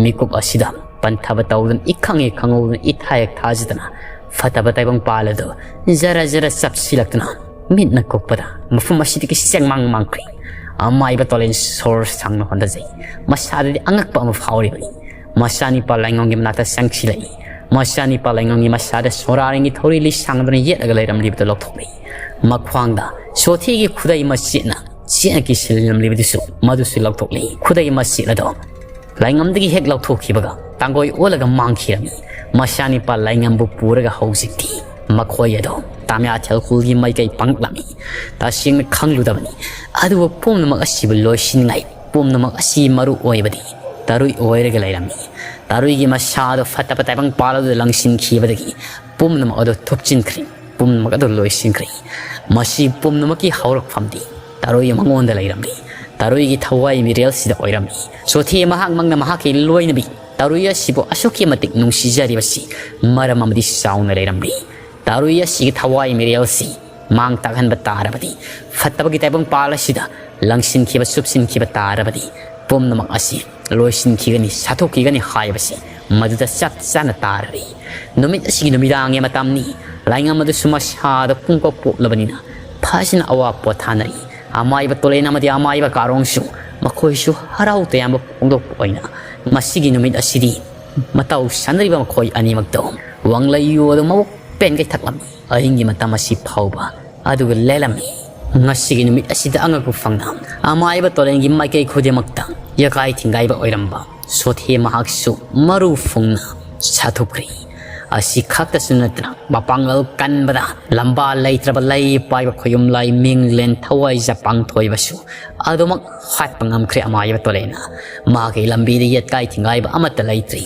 ꯃꯤꯀꯨꯞ ꯑꯁꯤꯗ ꯄꯟꯊꯕ ꯇꯧꯗꯨꯅ, ꯏꯈꯪ ꯍꯦꯛ ꯈꯪꯍꯧꯗꯅ, ꯏꯊꯥ ꯍꯦꯛ ꯊꯥꯖꯗꯅ ꯐꯠꯇꯕ ꯇꯥꯏꯕꯪ ꯄꯥꯜ ꯑꯗꯨ ꯖꯔ ꯖꯔ ꯆꯞꯁꯤꯜꯂꯛꯇꯨꯅ ꯃꯤꯠꯅ ꯀꯨꯞꯄꯗ ꯃꯐꯝ ꯑꯁꯤꯗꯒꯤ ꯆꯦꯡꯃꯥꯡ ꯃꯥꯡꯈ꯭ꯔꯦ꯫ ꯑꯃꯥꯏꯕ ꯇꯣꯂꯦꯟ ꯁꯣꯔ ꯁꯥꯡꯅ ꯍꯣꯟꯊꯖꯩ꯫ ꯃꯁꯥꯗꯗꯤ ꯑꯉꯛꯄ ꯑꯃ ꯐꯥꯎꯔꯤꯕꯅꯤ꯫ ꯃꯆꯥꯅꯤꯄꯥ ꯂꯥꯏꯉꯝꯒꯤ ꯃꯅꯥꯛꯇ ꯆꯪꯁꯤꯜꯂꯛꯏ꯫ ꯃꯆꯥꯅꯤꯄꯥ ꯂꯥꯏꯉꯝꯒꯤ ꯃꯁꯥꯗ ꯁꯣꯔꯥꯔꯦꯡꯒꯤ ꯊꯧꯔꯤ ꯂꯤꯁꯥꯡꯗꯨꯅ ꯌꯦꯠꯂꯒ ꯂꯩꯔꯝꯂꯤꯕꯗꯨ ꯂꯧꯊꯣꯛꯂꯤ꯫ ꯃꯈ꯭ꯋꯥꯡꯗ ꯆꯣꯊꯦꯒꯤ ꯈꯨꯗꯩ ꯃꯆꯦꯠꯅ ꯆꯦꯠꯅ ꯀꯤꯁꯤꯜꯂꯝꯂꯤꯕꯗꯨꯁꯨ ꯃꯗꯨꯁꯨ ꯂꯧꯊꯣꯛꯂꯤ꯫ ꯈꯨꯗꯩ ꯃꯆꯦꯠ ꯑꯗꯣ ꯂꯥꯏꯉꯝꯗꯒꯤ ꯍꯦꯛ ꯂꯧꯊꯣꯛꯈꯤꯕꯒ ꯇꯥꯡꯒꯣꯏ ꯑꯣꯜꯂꯒ ꯃꯥꯡꯈꯤꯔꯝꯃꯤ꯫ ꯃꯆꯥꯅꯤꯄꯥ ꯂꯥꯏꯉꯝꯕꯨ ꯄꯨꯔꯒ ꯍꯧꯖꯤꯛꯇꯤ ꯃꯈꯣꯏ ꯑꯗꯣ ꯇꯥꯃꯤꯌꯥ ꯊꯦꯜꯈꯨꯜꯒꯤ ꯃꯥꯏꯀꯩ ꯄꯪꯂꯛꯂꯝꯃꯤ꯫ ꯇꯁꯦꯡꯅ ꯈꯪꯂꯨꯗꯕꯅꯤ꯫ ꯑꯗꯨꯕꯨ ꯄꯨꯝꯅꯃꯛ ꯑꯁꯤꯕꯨ ꯂꯣꯏꯁꯤꯟꯉꯥꯏ ꯄꯨꯝꯅꯃꯛ ꯑꯁꯤ ꯃꯔꯨ ꯑꯣꯏꯕꯗꯤ ꯇꯔꯨꯏ ꯑꯣꯏꯔꯒ ꯂꯩꯔꯝꯃꯤ꯫ ꯇꯔꯨꯏꯒꯤ ꯃꯁꯥꯗꯣ ꯐꯠꯇꯕ ꯇꯥꯏꯕꯪ ꯄꯥꯜ ꯑꯗꯨꯗ ꯂꯪꯁꯤꯟꯈꯤꯕꯗꯒꯤ ꯄꯨꯝꯅꯃꯛ ꯑꯗꯨ ꯊꯨꯞꯆꯤꯟꯈ꯭ꯔꯦ꯫ ꯄꯨꯝꯅꯃꯛ ꯑꯗꯨ ꯂꯣꯏꯁꯤꯟꯈ꯭ꯔꯦ꯫ ꯃꯁꯤ ꯄꯨꯝꯅꯃꯛꯀꯤ ꯍꯧꯔꯛꯐꯝꯗꯤ ꯇꯔꯨꯏ ꯃꯉꯣꯟꯗ ꯂꯩꯔꯝꯂꯤ꯫ ꯇꯔꯨꯏꯒꯤ ꯊꯋꯥꯏ ꯃꯤꯔꯦꯜꯁꯤꯗ ꯑꯣꯏꯔꯝꯃꯤ꯫ ꯆꯣꯊꯦ ꯃꯍꯥꯛꯃꯛꯅ ꯃꯍꯥꯛꯀꯤ ꯂꯣꯏꯅꯕꯤ ꯇꯔꯨꯏ ꯑꯁꯤꯕꯨ ꯑꯁꯨꯛꯀꯤ ꯃꯇꯤꯛ ꯅꯨꯡꯁꯤꯖꯔꯤꯕꯁꯤ ꯃꯔꯝ ꯑꯃꯗꯤ ꯆꯥꯎꯅ ꯂꯩꯔꯝꯂꯤ꯫ ꯇꯔꯨꯏ ꯑꯁꯤꯒꯤ ꯊꯋꯥꯏ ꯃꯤꯔꯦꯜꯁꯤ ꯃꯥꯡ ꯇꯥꯛꯍꯟꯕ ꯇꯥꯔꯕꯗꯤ, ꯐꯠꯇꯕꯒꯤ ꯇꯥꯏꯕꯪ ꯄꯥꯜ ꯑꯁꯤꯗ ꯂꯪꯁꯤꯟꯈꯤꯕ, ꯆꯨꯞꯁꯤꯟꯈꯤꯕ ꯇꯥꯔꯕꯗꯤ, ꯄꯨꯝꯅꯃꯛ ꯑꯁꯤ ꯂꯣꯏꯁꯤꯟꯈꯤꯒꯅꯤ, ꯁꯥꯊꯣꯛꯈꯤꯒꯅꯤ ꯍꯥꯏꯕꯁꯤ ꯃꯗꯨꯗ ꯆꯞ ꯆꯥꯅ ꯇꯥꯔꯔꯤ꯫ ꯅꯨꯃꯤꯠ ꯑꯁꯤꯒꯤ ꯅꯨꯃꯤꯗꯥꯡꯒꯤ ꯃꯇꯝꯅꯤ꯫ ꯂꯥꯏꯉꯝ ꯑꯗꯨꯁꯨ ꯃꯁꯥꯗ ꯄꯨꯡꯀꯣꯞ ꯀꯣꯞꯂꯕꯅꯤꯅ ꯐꯖꯅ ꯑꯋꯥ ꯄꯣꯊꯥꯅꯔꯤ꯫ ꯑꯃꯥꯏꯕ ꯇꯣꯂꯦꯟ ꯑꯃꯗꯤ ꯑꯃꯥꯏꯕ ꯀꯥꯔꯣꯡꯁꯨ ꯃꯈꯣꯏꯁꯨ ꯍꯔꯥꯎ ꯇꯌꯥꯝꯕ ꯐꯣꯡꯗꯣꯛꯄ ꯑꯣꯏꯅ ꯃꯁꯤꯒꯤ ꯅꯨꯃꯤꯠ ꯑꯁꯤꯗꯤ ꯃꯇꯧ ꯁꯥꯟꯅꯔꯤꯕ ꯃꯈꯣꯏ ꯑꯅꯤꯃꯛꯇꯣ ꯋꯥꯡꯂꯩ ꯌꯨ ꯑꯗꯨ ꯃꯕꯨꯛ ꯄꯦꯟꯒꯩ ꯊꯛꯂꯝꯃꯤ꯫ ꯑꯍꯤꯡꯒꯤ ꯃꯇꯝ ꯑꯁꯤ ꯐꯥꯎꯕ ꯑꯗꯨꯒ ꯂꯦꯜꯂꯝꯃꯤ꯫ ꯉꯁꯤꯒꯤ ꯅꯨꯃꯤꯠ ꯑꯁꯤꯗ ꯑꯉꯛꯄ ꯐꯪꯅ ꯑꯃꯥꯏꯕ ꯇꯣꯂꯦꯟꯒꯤ ꯃꯥꯏꯀꯩ ꯈꯨꯗꯤꯡꯃꯛꯇ ꯌꯥꯀꯥꯏ ꯊꯤꯡꯒꯥꯏꯕ ꯑꯣꯏꯔꯝꯕ ꯁꯣꯊꯦ ꯃꯍꯥꯛꯁꯨ ꯃꯔꯨ ꯐꯨꯡꯅ ꯁꯥꯊꯨꯈ꯭ꯔꯤ꯫ ꯑꯁꯤ ꯈꯛꯇꯁꯨ ꯅꯠꯇꯅ ꯃꯄꯥꯡꯒꯜ ꯀꯟꯕꯗ ꯂꯝꯕꯥ ꯂꯩꯇ꯭ꯔꯕ ꯂꯩ ꯄꯥꯏꯕ ꯈꯣꯌꯨꯝ ꯂꯥꯏ ꯃꯤꯡꯂꯦꯟ ꯊꯋꯥꯏꯖ ꯄꯥꯡꯊꯣꯏꯕꯁꯨ ꯑꯗꯨꯃꯛ ꯍꯥꯠꯄ ꯉꯝꯈ꯭ꯔꯦ ꯑꯃꯥꯏꯕ ꯇꯣꯂꯦꯟꯅ꯫ ꯃꯍꯥꯛꯀꯤ ꯂꯝꯕꯤꯗ ꯌꯦꯠꯀꯥꯏ ꯊꯤꯡꯒꯥꯏꯕ ꯑꯃꯠꯇ ꯂꯩꯇ꯭ꯔꯤ꯫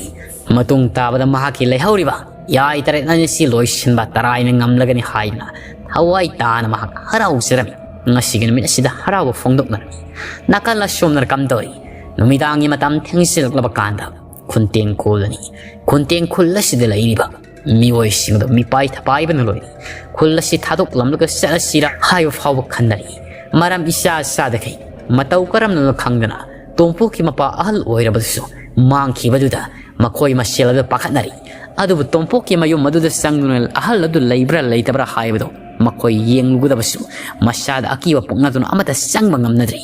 ꯃꯇꯨꯡ ꯇꯥꯕꯗ ꯃꯍꯥꯛꯀꯤ ꯂꯩꯍꯧꯔꯤꯕ ꯌꯥꯏ ꯇꯔꯦꯠ ꯑꯅꯤꯁꯤ ꯂꯣꯏꯁꯤꯟꯕ ꯇꯔꯥꯏꯅ ꯉꯝꯂꯒꯅꯤ ꯍꯥꯏꯗꯨꯅ ꯊꯋꯥꯏ ꯇꯥꯅ ꯃꯍꯥꯛ ꯍꯔꯥꯎꯖꯔꯝꯃꯤ꯫ ꯉꯁꯤꯒꯤ ꯅꯨꯃꯤꯠ ꯑꯁꯤꯗ ꯍꯔꯥꯎꯕ ꯐꯣꯡꯗꯣꯛꯅꯔꯝꯃꯤ꯫ ꯅꯥꯀꯜ ꯑꯁꯣꯝꯅ ꯀꯝꯗꯧꯔꯤ? ꯅꯨꯃꯤꯗꯥꯡꯒꯤ ꯃꯇꯝ ꯊꯦꯡꯖꯤꯜꯂꯛꯂꯕ ꯀꯥꯟꯗ ꯈꯨꯟꯇꯦꯡ ꯈꯨꯜꯂꯅꯤ꯫ ꯈꯨꯟꯇꯦꯡ ꯈꯨꯜ ꯑꯁꯤꯗ ꯂꯩꯔꯤꯕ ꯃꯤꯑꯣꯏꯁꯤꯡ ꯑꯗꯨ ꯃꯤꯄꯥꯏ ꯊꯄꯥꯏꯕꯅ ꯂꯣꯏꯔꯦ꯫ ꯈꯨꯜ ꯑꯁꯤ ꯊꯥꯗꯣꯛꯂꯝꯂꯒ ꯆꯠꯂꯁꯤꯔꯥ ꯍꯥꯏꯕ ꯐꯥꯎꯕ ꯈꯟꯅꯔꯤ꯫ ꯃꯔꯝ ꯏꯆꯥ ꯆꯥꯗꯈꯩ ꯃꯇꯧ ꯀꯔꯝꯅꯅꯣ ꯈꯪꯗꯅ ꯇꯣꯝꯄꯣꯛꯀꯤ ꯃꯄꯥ ꯑꯍꯜ ꯑꯣꯏꯔꯕꯗꯨꯁꯨ ꯃꯥꯡꯈꯤꯕꯗꯨꯗ ꯃꯈꯣꯏ ꯃꯁꯦꯜ ꯑꯗꯨ ꯄꯥꯈꯠꯅꯔꯤ꯫ ꯑꯗꯨꯕꯨ ꯇꯣꯝꯄꯣꯛꯀꯤ ꯃꯌꯨꯝ ꯑꯗꯨꯗ ꯆꯪꯗꯨꯅ ꯑꯍꯜ ꯑꯗꯨ ꯂꯩꯕ꯭ꯔꯥ ꯂꯩꯇꯕ꯭ꯔꯥ ꯍꯥꯏꯕꯗꯨ ꯃꯈꯣꯏ ꯌꯦꯡꯂꯨꯒꯗꯕꯁꯨ ꯃꯁꯥꯗ ꯑꯀꯤꯕ ꯄꯣꯛꯅꯗꯨꯅ ꯑꯃꯠꯇ ꯆꯪꯕ ꯉꯝꯅꯗ꯭ꯔꯤ꯫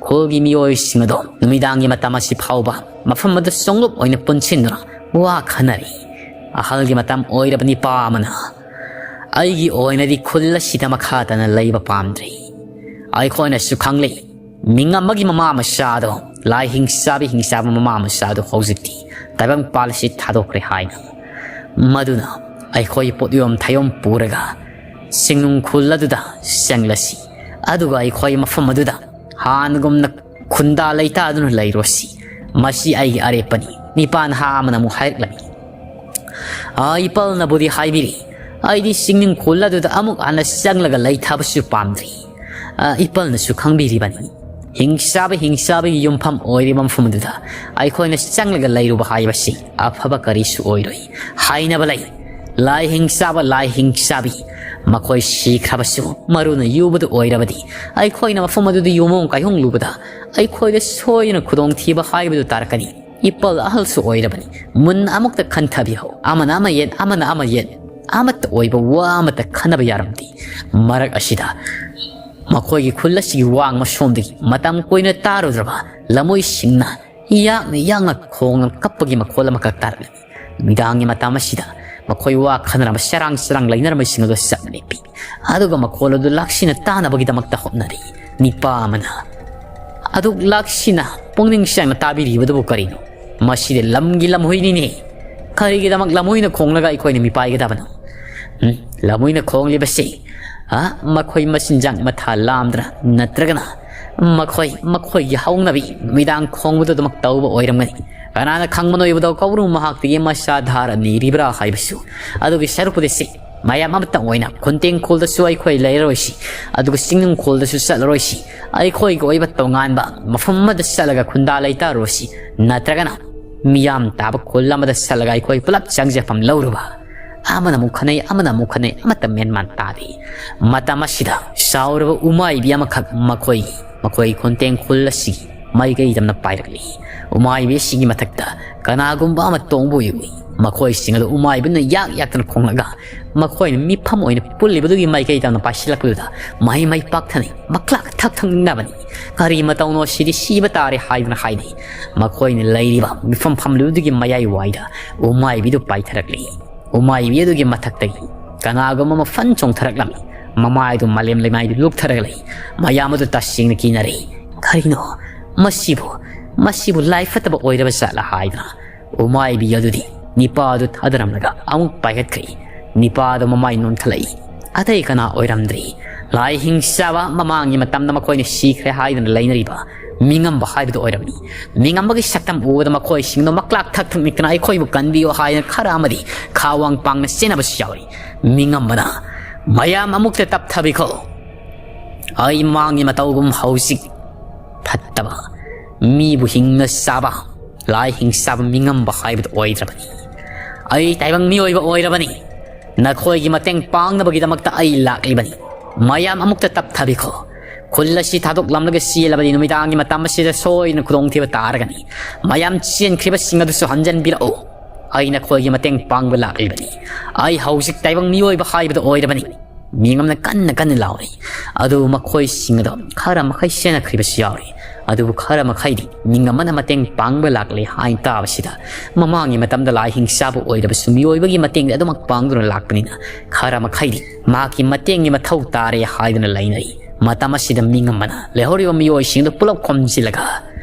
ꯈꯨꯜꯒꯤ ꯃꯤꯑꯣꯏꯁꯤꯡ ꯑꯗꯨ ꯅꯨꯃꯤꯗꯥꯡꯒꯤ ꯃꯇꯝ ꯑꯁꯤ ꯐꯥꯎꯕ ꯃꯐꯝ ꯑꯗꯨ ꯁꯣꯡꯂꯨꯞ ꯑꯣꯏꯅ ꯄꯨꯟꯁꯤꯟꯗꯨꯅ ꯋꯥ ꯈꯟꯅꯔꯤ꯫ ꯑꯍꯜꯒꯤ ꯃꯇꯝ ꯑꯣꯏꯔꯕ ꯅꯤꯄꯥ ꯑꯃꯅ, "ꯑꯩꯒꯤ ꯑꯣꯏꯅꯗꯤ ꯈꯨꯜ ꯑꯁꯤꯗ ꯃꯈꯥ ꯇꯥꯅ ꯂꯩꯕ ꯄꯥꯝꯗ꯭ꯔꯦ꯫ ꯑꯩꯈꯣꯏꯅꯁꯨ ꯈꯪꯂꯤ, ꯃꯤꯉꯝ ꯑꯃꯒꯤ ꯃꯃꯥ ꯃꯆꯥꯗꯣ, ꯂꯥꯏ ꯍꯤꯡꯆꯥꯕꯤ ꯍꯤꯡꯆꯥꯕ ꯃꯃꯥ ꯃꯆꯥꯗꯣ ꯍꯧꯖꯤꯛꯇꯤ ꯇꯥꯏꯕꯪꯄꯥꯜ ꯑꯁꯤ ꯊꯥꯗꯣꯛꯈ꯭ꯔꯦ ꯍꯥꯏꯅ꯫ ꯃꯗꯨꯅ ꯑꯩꯈꯣꯏ ꯄꯣꯠꯌꯣꯝ ꯊꯌꯣꯝ ꯄꯨꯔꯒ ꯁꯤꯡꯅꯨꯡ ꯈꯨꯜ ꯑꯗꯨꯗ ꯆꯪꯂꯁꯤ꯫ ꯑꯗꯨꯒ ꯑꯩꯈꯣꯏ ꯃꯐꯝ ꯑꯗꯨꯗ ꯍꯥꯟꯅꯒꯨꯝꯅ ꯈꯨꯟꯗꯥ ꯂꯩꯇꯥꯗꯨꯅ ꯂꯩꯔꯣꯁꯤ꯫ ꯃꯁꯤ ꯑꯩꯒꯤ ꯑꯔꯦꯞꯄꯅꯤ", ꯅꯤꯄꯥ ꯅꯍꯥ ꯑꯃꯅ ꯑꯃꯨꯛ ꯍꯥꯏꯔꯛꯂꯝꯃꯤ꯫ "ꯑ, ꯏꯄꯜꯅꯕꯨꯗꯤ ꯍꯥꯏꯕꯤꯔꯤ, ꯑꯩꯗꯤ ꯁꯤꯡꯅꯤꯡꯈꯣꯜ ꯑꯗꯨꯗ ꯑꯃꯨꯛ ꯍꯟꯅ ꯆꯪꯂꯒ ꯂꯩꯊꯕꯁꯨ ꯄꯥꯝꯗ꯭ꯔꯤ꯫ ꯑ, ꯏꯄꯜꯅꯁꯨ ꯈꯪꯕꯤꯔꯤꯕꯅꯤ, ꯍꯤꯡꯆꯥꯕ ꯍꯤꯡꯆꯥꯕꯒꯤ ꯌꯨꯝꯐꯝ ꯑꯣꯏꯔꯤꯕ ꯃꯐꯝ ꯑꯗꯨꯗ ꯑꯩꯈꯣꯏꯅ ꯆꯪꯂꯒ ꯂꯩꯔꯨꯕ ꯍꯥꯏꯕꯁꯤ ꯑꯐꯕ ꯀꯔꯤꯁꯨ ꯑꯣꯏꯔꯣꯏ꯫ ꯍꯥꯏꯅꯕ ꯂꯩ, ꯂꯥꯏ ꯍꯤꯡꯆꯥꯕ ꯂꯥꯏ ꯍꯤꯡꯆꯥꯕꯤ ꯃꯈꯣꯏ ꯁꯤꯈ꯭ꯔꯕꯁꯨ ꯃꯔꯨꯅ ꯌꯨꯕꯗꯨ ꯑꯣꯏꯔꯕꯗꯤ ꯑꯩꯈꯣꯏꯅ ꯃꯐꯝ ꯑꯗꯨꯗ ꯌꯨꯝꯑꯣꯡ ꯀꯥꯏꯍꯣꯡꯂꯨꯕꯗ ꯑꯩꯈꯣꯏꯗ ꯁꯣꯏꯗꯅ ꯈꯨꯗꯣꯡꯊꯤꯕ ꯍꯥꯏꯕꯗꯨ ꯇꯥꯔꯛꯀꯅꯤ꯫ ꯏꯄꯜ ꯑꯍꯜꯁꯨ ꯑꯣꯏꯔꯕꯅꯤ, ꯃꯨꯟꯅ ꯑꯃꯨꯛꯇ ꯈꯟꯊꯕꯤꯍꯧ꯫ ꯑꯃꯅ ꯑꯃ ꯌꯦꯠ, ꯑꯃꯅ ꯑꯃ ꯌꯦꯠ, ꯑꯃꯠꯇ ꯑꯣꯏꯕ ꯋꯥ ꯑꯃꯠꯇ ꯈꯟꯅꯕ ꯌꯥꯔꯝꯗꯦ꯫ ꯃꯔꯛ ꯑꯁꯤꯗ ꯃꯈꯣꯏꯒꯤ ꯈꯨꯜ ꯑꯁꯤꯒꯤ ꯋꯥꯡꯃ ꯁꯣꯝꯗꯒꯤ ꯃꯇꯝ ꯀꯨꯏꯅ ꯇꯥꯔꯨꯗ꯭ꯔꯕ ꯂꯃꯣꯏꯁꯤꯡꯅ ꯌꯥꯛꯅ ꯌꯥꯛꯅ ꯈꯣꯡꯅ ꯀꯞꯄꯒꯤ ꯃꯈꯣꯜ ꯑꯃꯈꯛ ꯇꯥꯔꯛꯂꯤ꯫ ꯅꯨꯃꯤꯗꯥꯡꯒꯤ ꯃꯇꯝ ꯑꯁꯤꯗ ꯃꯈꯣꯏ ꯋꯥ ꯈꯟꯅꯔꯝꯕ ꯆꯔꯥꯡ ꯆꯔꯥꯡ ꯂꯩꯅꯔꯝꯕꯁꯤꯡ ꯑꯗꯨ ꯆꯞ ꯂꯦꯞꯄꯤ꯫ ꯑꯗꯨꯒ ꯃꯈꯣꯜ ꯑꯗꯨ ꯂꯥꯛꯁꯤꯟꯅ ꯇꯥꯅꯕꯒꯤꯗꯃꯛꯇ ꯍꯣꯠꯅꯔꯤ꯫ ꯅꯤꯄꯥ ꯑꯃꯅ ꯑꯗꯨꯛ ꯂꯥꯛꯁꯤꯟꯅ ꯄꯨꯛꯅꯤꯡ ꯆꯪꯅ ꯇꯥꯕꯤꯔꯤꯕꯗꯨꯕꯨ ꯀꯔꯤꯅꯣ? ꯃꯁꯤꯗꯤ ꯂꯝꯒꯤ ꯂꯝꯍꯨꯏꯅꯤꯅꯦ꯫ ꯀꯔꯤꯒꯤꯗꯃꯛ ꯂꯝꯍꯨꯏꯅ ꯈꯣꯡꯂꯒ ꯑꯩꯈꯣꯏꯅ ꯃꯤꯄꯥꯏꯒꯗꯕꯅꯣ? ꯎꯝ, ꯂꯝꯍꯨꯏꯅ ꯈꯣꯡꯂꯤꯕꯁꯤ, ꯑ, ꯃꯈꯣꯏ ꯃꯆꯤꯟꯖꯥꯛ ꯃꯊꯥ ꯂꯥꯝꯗ꯭ꯔꯥ, ꯅꯠꯇ꯭ꯔꯒꯅ ꯃꯈꯣꯏ, ꯃꯈꯣꯏꯒꯤ ꯍꯧꯅꯕꯤ ꯅꯨꯃꯤꯗꯥꯡ ꯈꯣꯡꯕꯗꯨ ꯑꯗꯨꯃꯛ ꯇꯧꯕ ꯑꯣꯏꯔꯝꯒꯅꯤ꯫ ꯀꯅꯥꯅ ꯈꯪꯕꯅꯣ ꯏꯕꯨꯙꯧ ꯀꯧꯕ꯭ꯔꯨ ꯃꯍꯥꯛꯇꯒꯤ ꯃꯆꯥ ꯙꯥꯔ ꯅꯤꯔꯤꯕ꯭ꯔꯥ ꯍꯥꯏꯕꯁꯨ꯫ ꯑꯗꯨꯒꯤ ꯁꯔꯨꯛꯄꯨꯗꯤ ꯁꯤ ꯃꯌꯥꯝ ꯑꯃꯇꯪ ꯑꯣꯏꯅ ꯈꯨꯟꯇꯦꯡ ꯈꯨꯜꯗꯁꯨ ꯑꯩꯈꯣꯏ ꯂꯩꯔꯔꯣꯏꯁꯤ, ꯑꯗꯨꯒ ꯆꯤꯡꯅꯨꯡ ꯈꯨꯜꯗꯁꯨ ꯆꯠꯂꯔꯣꯏꯁꯤ꯫ ꯑꯩꯈꯣꯏꯒꯤ ꯑꯣꯏꯕ ꯇꯣꯉꯥꯟꯕ ꯃꯐꯝ ꯑꯃꯗ ꯆꯠꯂꯒ ꯈꯨꯟꯗꯥ ꯂꯩꯇꯥꯔꯨꯔꯁꯤ, ꯅꯠꯇ꯭ꯔꯒꯅ ꯃꯤꯌꯥꯝ ꯇꯥꯕ ꯈꯨꯜ ꯑꯃꯗ ꯆꯠꯂꯒ ꯑꯩꯈꯣꯏ ꯄꯨꯂꯞ ꯆꯪꯖꯐꯝ ꯂꯧꯔꯨꯕ꯫ ꯑꯃꯅ ꯑꯃꯨꯛ ꯈꯟꯅꯩ, ꯑꯃꯅ ꯑꯃꯨꯛ ꯈꯟꯅꯩ, ꯑꯃꯠꯇ ꯃꯦꯟ ꯃꯥꯟ ꯇꯥꯗꯦ꯫ ꯃꯇꯝ ꯑꯁꯤꯗ ꯆꯥꯎꯔꯕ ꯎꯃꯥꯏꯕꯤ ꯑꯃꯈꯛ ꯃꯈꯣꯏ, ꯃꯈꯣꯏ ꯈꯨꯟꯇꯦꯡ ꯈꯨꯜ ꯑꯁꯤꯒꯤ ꯃꯥꯏꯀꯩꯗ ꯄꯥꯏꯔꯛꯂꯤ꯫ ꯎꯃꯥꯏꯕꯤ ꯑꯁꯤꯒꯤ ꯃꯊꯛꯇ ꯀꯅꯥꯒꯨꯝꯕ ꯑꯃ ꯇꯣꯡꯕ ꯎꯏ꯫ ꯃꯈꯣꯏꯁꯤꯡ ꯑꯗꯨ ꯎꯃꯥꯏꯕꯤꯅ ꯌꯥꯛ ꯌꯥꯛꯇꯅ ꯈꯣꯡꯂꯒ ꯃꯈꯣꯏꯅ ꯃꯤꯐꯝ ꯑꯣꯏꯅ ꯄꯨꯜꯂꯤꯕꯗꯨꯒꯤ ꯃꯥꯏꯀꯩꯗ ꯄꯥꯏꯁꯤꯜꯂꯛꯄꯗꯨꯗ ꯃꯍꯩ ꯃꯩ ꯄꯥꯛꯊꯅꯩ, ꯃꯀ꯭ꯂꯥꯛ ꯊꯛ ꯊꯛꯅꯕꯅꯤ꯫ ꯀꯔꯤ ꯃꯇꯧꯅꯣ ꯁꯤꯗꯤ, ꯁꯤꯕ ꯇꯥꯔꯦ ꯍꯥꯏꯗꯨꯅ ꯍꯥꯏꯅꯩ꯫ ꯃꯈꯣꯏꯅ ꯂꯩꯔꯤꯕ ꯃꯤꯐꯝ ꯐꯝꯂꯤꯕꯗꯨꯒꯤ ꯃꯌꯥꯏ ꯋꯥꯏꯗ ꯎꯃꯥꯏꯕꯤꯗꯨ ꯄꯥꯏꯊꯔꯛꯂꯤ꯫ ꯎꯃꯥꯏꯕꯤ ꯑꯗꯨꯒꯤ ꯃꯊꯛꯇꯒꯤ ꯀꯅꯥꯒꯨꯝꯕ ꯑꯃ ꯐꯟ ꯆꯣꯡꯊꯔꯛꯂꯝꯃꯤ꯫ ꯃꯃꯥꯏꯗꯨ ꯃꯥꯂꯦꯝ ꯂꯩꯃꯥꯏꯗꯨ ꯂꯨꯞꯊꯔꯒ ꯂꯩ꯫ ꯃꯌꯥꯝ ꯑꯗꯨ ꯇꯁꯦꯡꯅ ꯀꯤꯅꯔꯦ꯫ ꯀꯔꯤꯅꯣ ꯃꯁꯤꯕꯨ, ꯃꯁꯤꯕꯨ ꯂꯥꯏ ꯐꯠꯇꯕ ꯑꯣꯏꯔꯕ ꯖꯥꯠꯂ ꯍꯥꯏꯗꯨꯅ ꯎꯃꯥꯏꯕꯤ ꯑꯗꯨꯗꯤ ꯅꯤꯄꯥ ꯑꯗꯨ ꯊꯥꯗꯔꯝꯂꯒ ꯑꯃꯨꯛ ꯄꯥꯏꯈꯠꯈ꯭ꯔꯦ꯫ ꯅꯤꯄꯥ ꯑꯗꯨ ꯃꯃꯥꯏ ꯅꯣꯟꯈꯠꯂꯛꯏ꯫ ꯑꯇꯩ ꯀꯅꯥ ꯑꯣꯏꯔꯝꯗ꯭ꯔꯤ, ꯂꯥꯏ ꯍꯤꯡꯆꯥꯕ ꯃꯃꯥꯡꯒꯤ ꯃꯇꯝꯗ ꯃꯈꯣꯏꯅ ꯁꯤꯈ꯭ꯔꯦ ꯍꯥꯏꯗꯨꯅ ꯂꯩꯅꯔꯤꯕ ꯃꯤꯉꯝꯕ ꯍꯥꯏꯕꯗꯨ ꯑꯣꯏꯔꯝꯃꯤ꯫ ꯃꯤꯉꯝꯕꯒꯤ ꯁꯛꯇꯝ ꯎꯕꯗ ꯃꯈꯣꯏꯁꯤꯡꯗꯣ ꯃꯀ꯭ꯂꯥꯛ ꯊꯛ ꯊꯛ ꯅꯤꯛꯇꯅ ꯑꯩꯈꯣꯏꯕꯨ ꯀꯟꯕꯤꯌꯨ ꯍꯥꯏꯗꯅ ꯈꯔ ꯑꯃꯗꯤ ꯈꯥ ꯋꯥꯡ ꯄꯥꯡꯅ ꯆꯦꯟꯅꯕꯁꯨ ꯌꯥꯎꯔꯤ꯫ ꯃꯤꯉꯝꯕꯅ, "ꯃꯌꯥꯝ ꯑꯃꯨꯛꯇ ꯇꯞꯊꯕꯤꯈꯣ꯫ ꯑꯩ ꯃꯥꯡꯒꯤ ꯃꯇꯧꯒꯨꯝ ꯍꯧꯖꯤꯛ ꯐꯠꯇꯕ, ꯃꯤꯕꯨ ꯍꯤꯡꯅ ꯆꯥꯕ, ꯂꯥꯏ ꯍꯤꯡ ꯆꯥꯕ ꯃꯤꯉꯝꯕ ꯍꯥꯏꯕꯗꯨ ꯑꯣꯏꯗ꯭ꯔꯕꯅꯤ꯫ ꯑꯩ ꯇꯥꯏꯕꯪ ꯃꯤꯑꯣꯏꯕ ꯑꯣꯏꯔꯕꯅꯤ꯫ ꯅꯈꯣꯏꯒꯤ ꯃꯇꯦꯡ ꯄꯥꯡꯅꯕꯒꯤꯗꯃꯛꯇ ꯑꯩ ꯂꯥꯛꯂꯤꯕꯅꯤ꯫ ꯃꯌꯥꯝ ꯑꯃꯨꯛꯇ ꯇꯞꯊꯕꯤꯈꯣ꯫ ꯈꯨꯜ ꯑꯁꯤ ꯊꯥꯗꯣꯛꯂꯝꯂꯒ ꯆꯦꯜꯂꯕꯗꯤ ꯅꯨꯃꯤꯗꯥꯡꯒꯤ ꯃꯇꯝ ꯑꯁꯤꯗ ꯁꯣꯏꯗꯅ ꯈꯨꯗꯣꯡꯊꯤꯕ ꯇꯥꯔꯒꯅꯤ꯫ ꯃꯌꯥꯝ ꯆꯦꯟꯈ꯭ꯔꯤꯕꯁꯤꯡ ꯑꯗꯨꯁꯨ ꯍꯟꯖꯟꯕꯤꯔꯛꯎ꯫ ꯑꯩ ꯅꯈꯣꯏꯒꯤ ꯃꯇꯦꯡ ꯄꯥꯡꯕ ꯂꯥꯛꯂꯤꯕꯅꯤ꯫ ꯑꯩ ꯍꯧꯖꯤꯛ ꯇꯥꯏꯕꯪ ꯃꯤꯑꯣꯏꯕ ꯍꯥꯏꯕꯗꯨ ꯑꯣꯏꯔꯕꯅꯤ꯫ ꯃꯤꯉꯝꯅ ꯀꯟꯅ ꯀꯟꯅ ꯂꯥꯎꯔꯤ꯫ ꯑꯗꯨꯕꯨ ꯃꯈꯣꯏꯁꯤꯡ ꯑꯗꯣ ꯈꯔ ꯃꯈꯩ ꯆꯦꯟꯅꯈ꯭ꯔꯤꯕꯁꯨ ꯌꯥꯎꯔꯤ꯫ ꯑꯗꯨꯕꯨ ꯈꯔ ꯃꯈꯩꯗꯤ ꯃꯤꯉꯝꯕꯅ ꯃꯇꯦꯡ ꯄꯥꯡꯕ ꯂꯥꯛꯂꯦ ꯍꯥꯏꯅ ꯇꯥꯕꯁꯤꯗ, ꯃꯃꯥꯡꯒꯤ ꯃꯇꯝꯗ ꯂꯥꯏ ꯍꯤꯡꯆꯥꯕ ꯑꯣꯏꯔꯕꯁꯨ ꯃꯤꯑꯣꯏꯕꯒꯤ ꯃꯇꯦꯡꯗꯤ ꯑꯗꯨꯃꯛ ꯄꯥꯡꯗꯨꯅ ꯂꯥꯛꯄꯅꯤꯅ, ꯈꯔ ꯃꯈꯩꯗꯤ ꯃꯍꯥꯛꯀꯤ ꯃꯇꯦꯡꯒꯤ ꯃꯊꯧ ꯇꯥꯔꯦ ꯍꯥꯏꯗꯨꯅ ꯂꯩꯅꯔꯤ꯫ ꯃꯇꯝ ꯑꯁꯤꯗ ꯃꯤꯉꯝꯕꯅ ꯂꯩꯍꯧꯔꯤꯕ ꯃꯤꯑꯣꯏꯁꯤꯡꯗꯨ ꯄꯨꯂꯞ ꯈꯣꯝꯖꯤꯜꯂꯒ,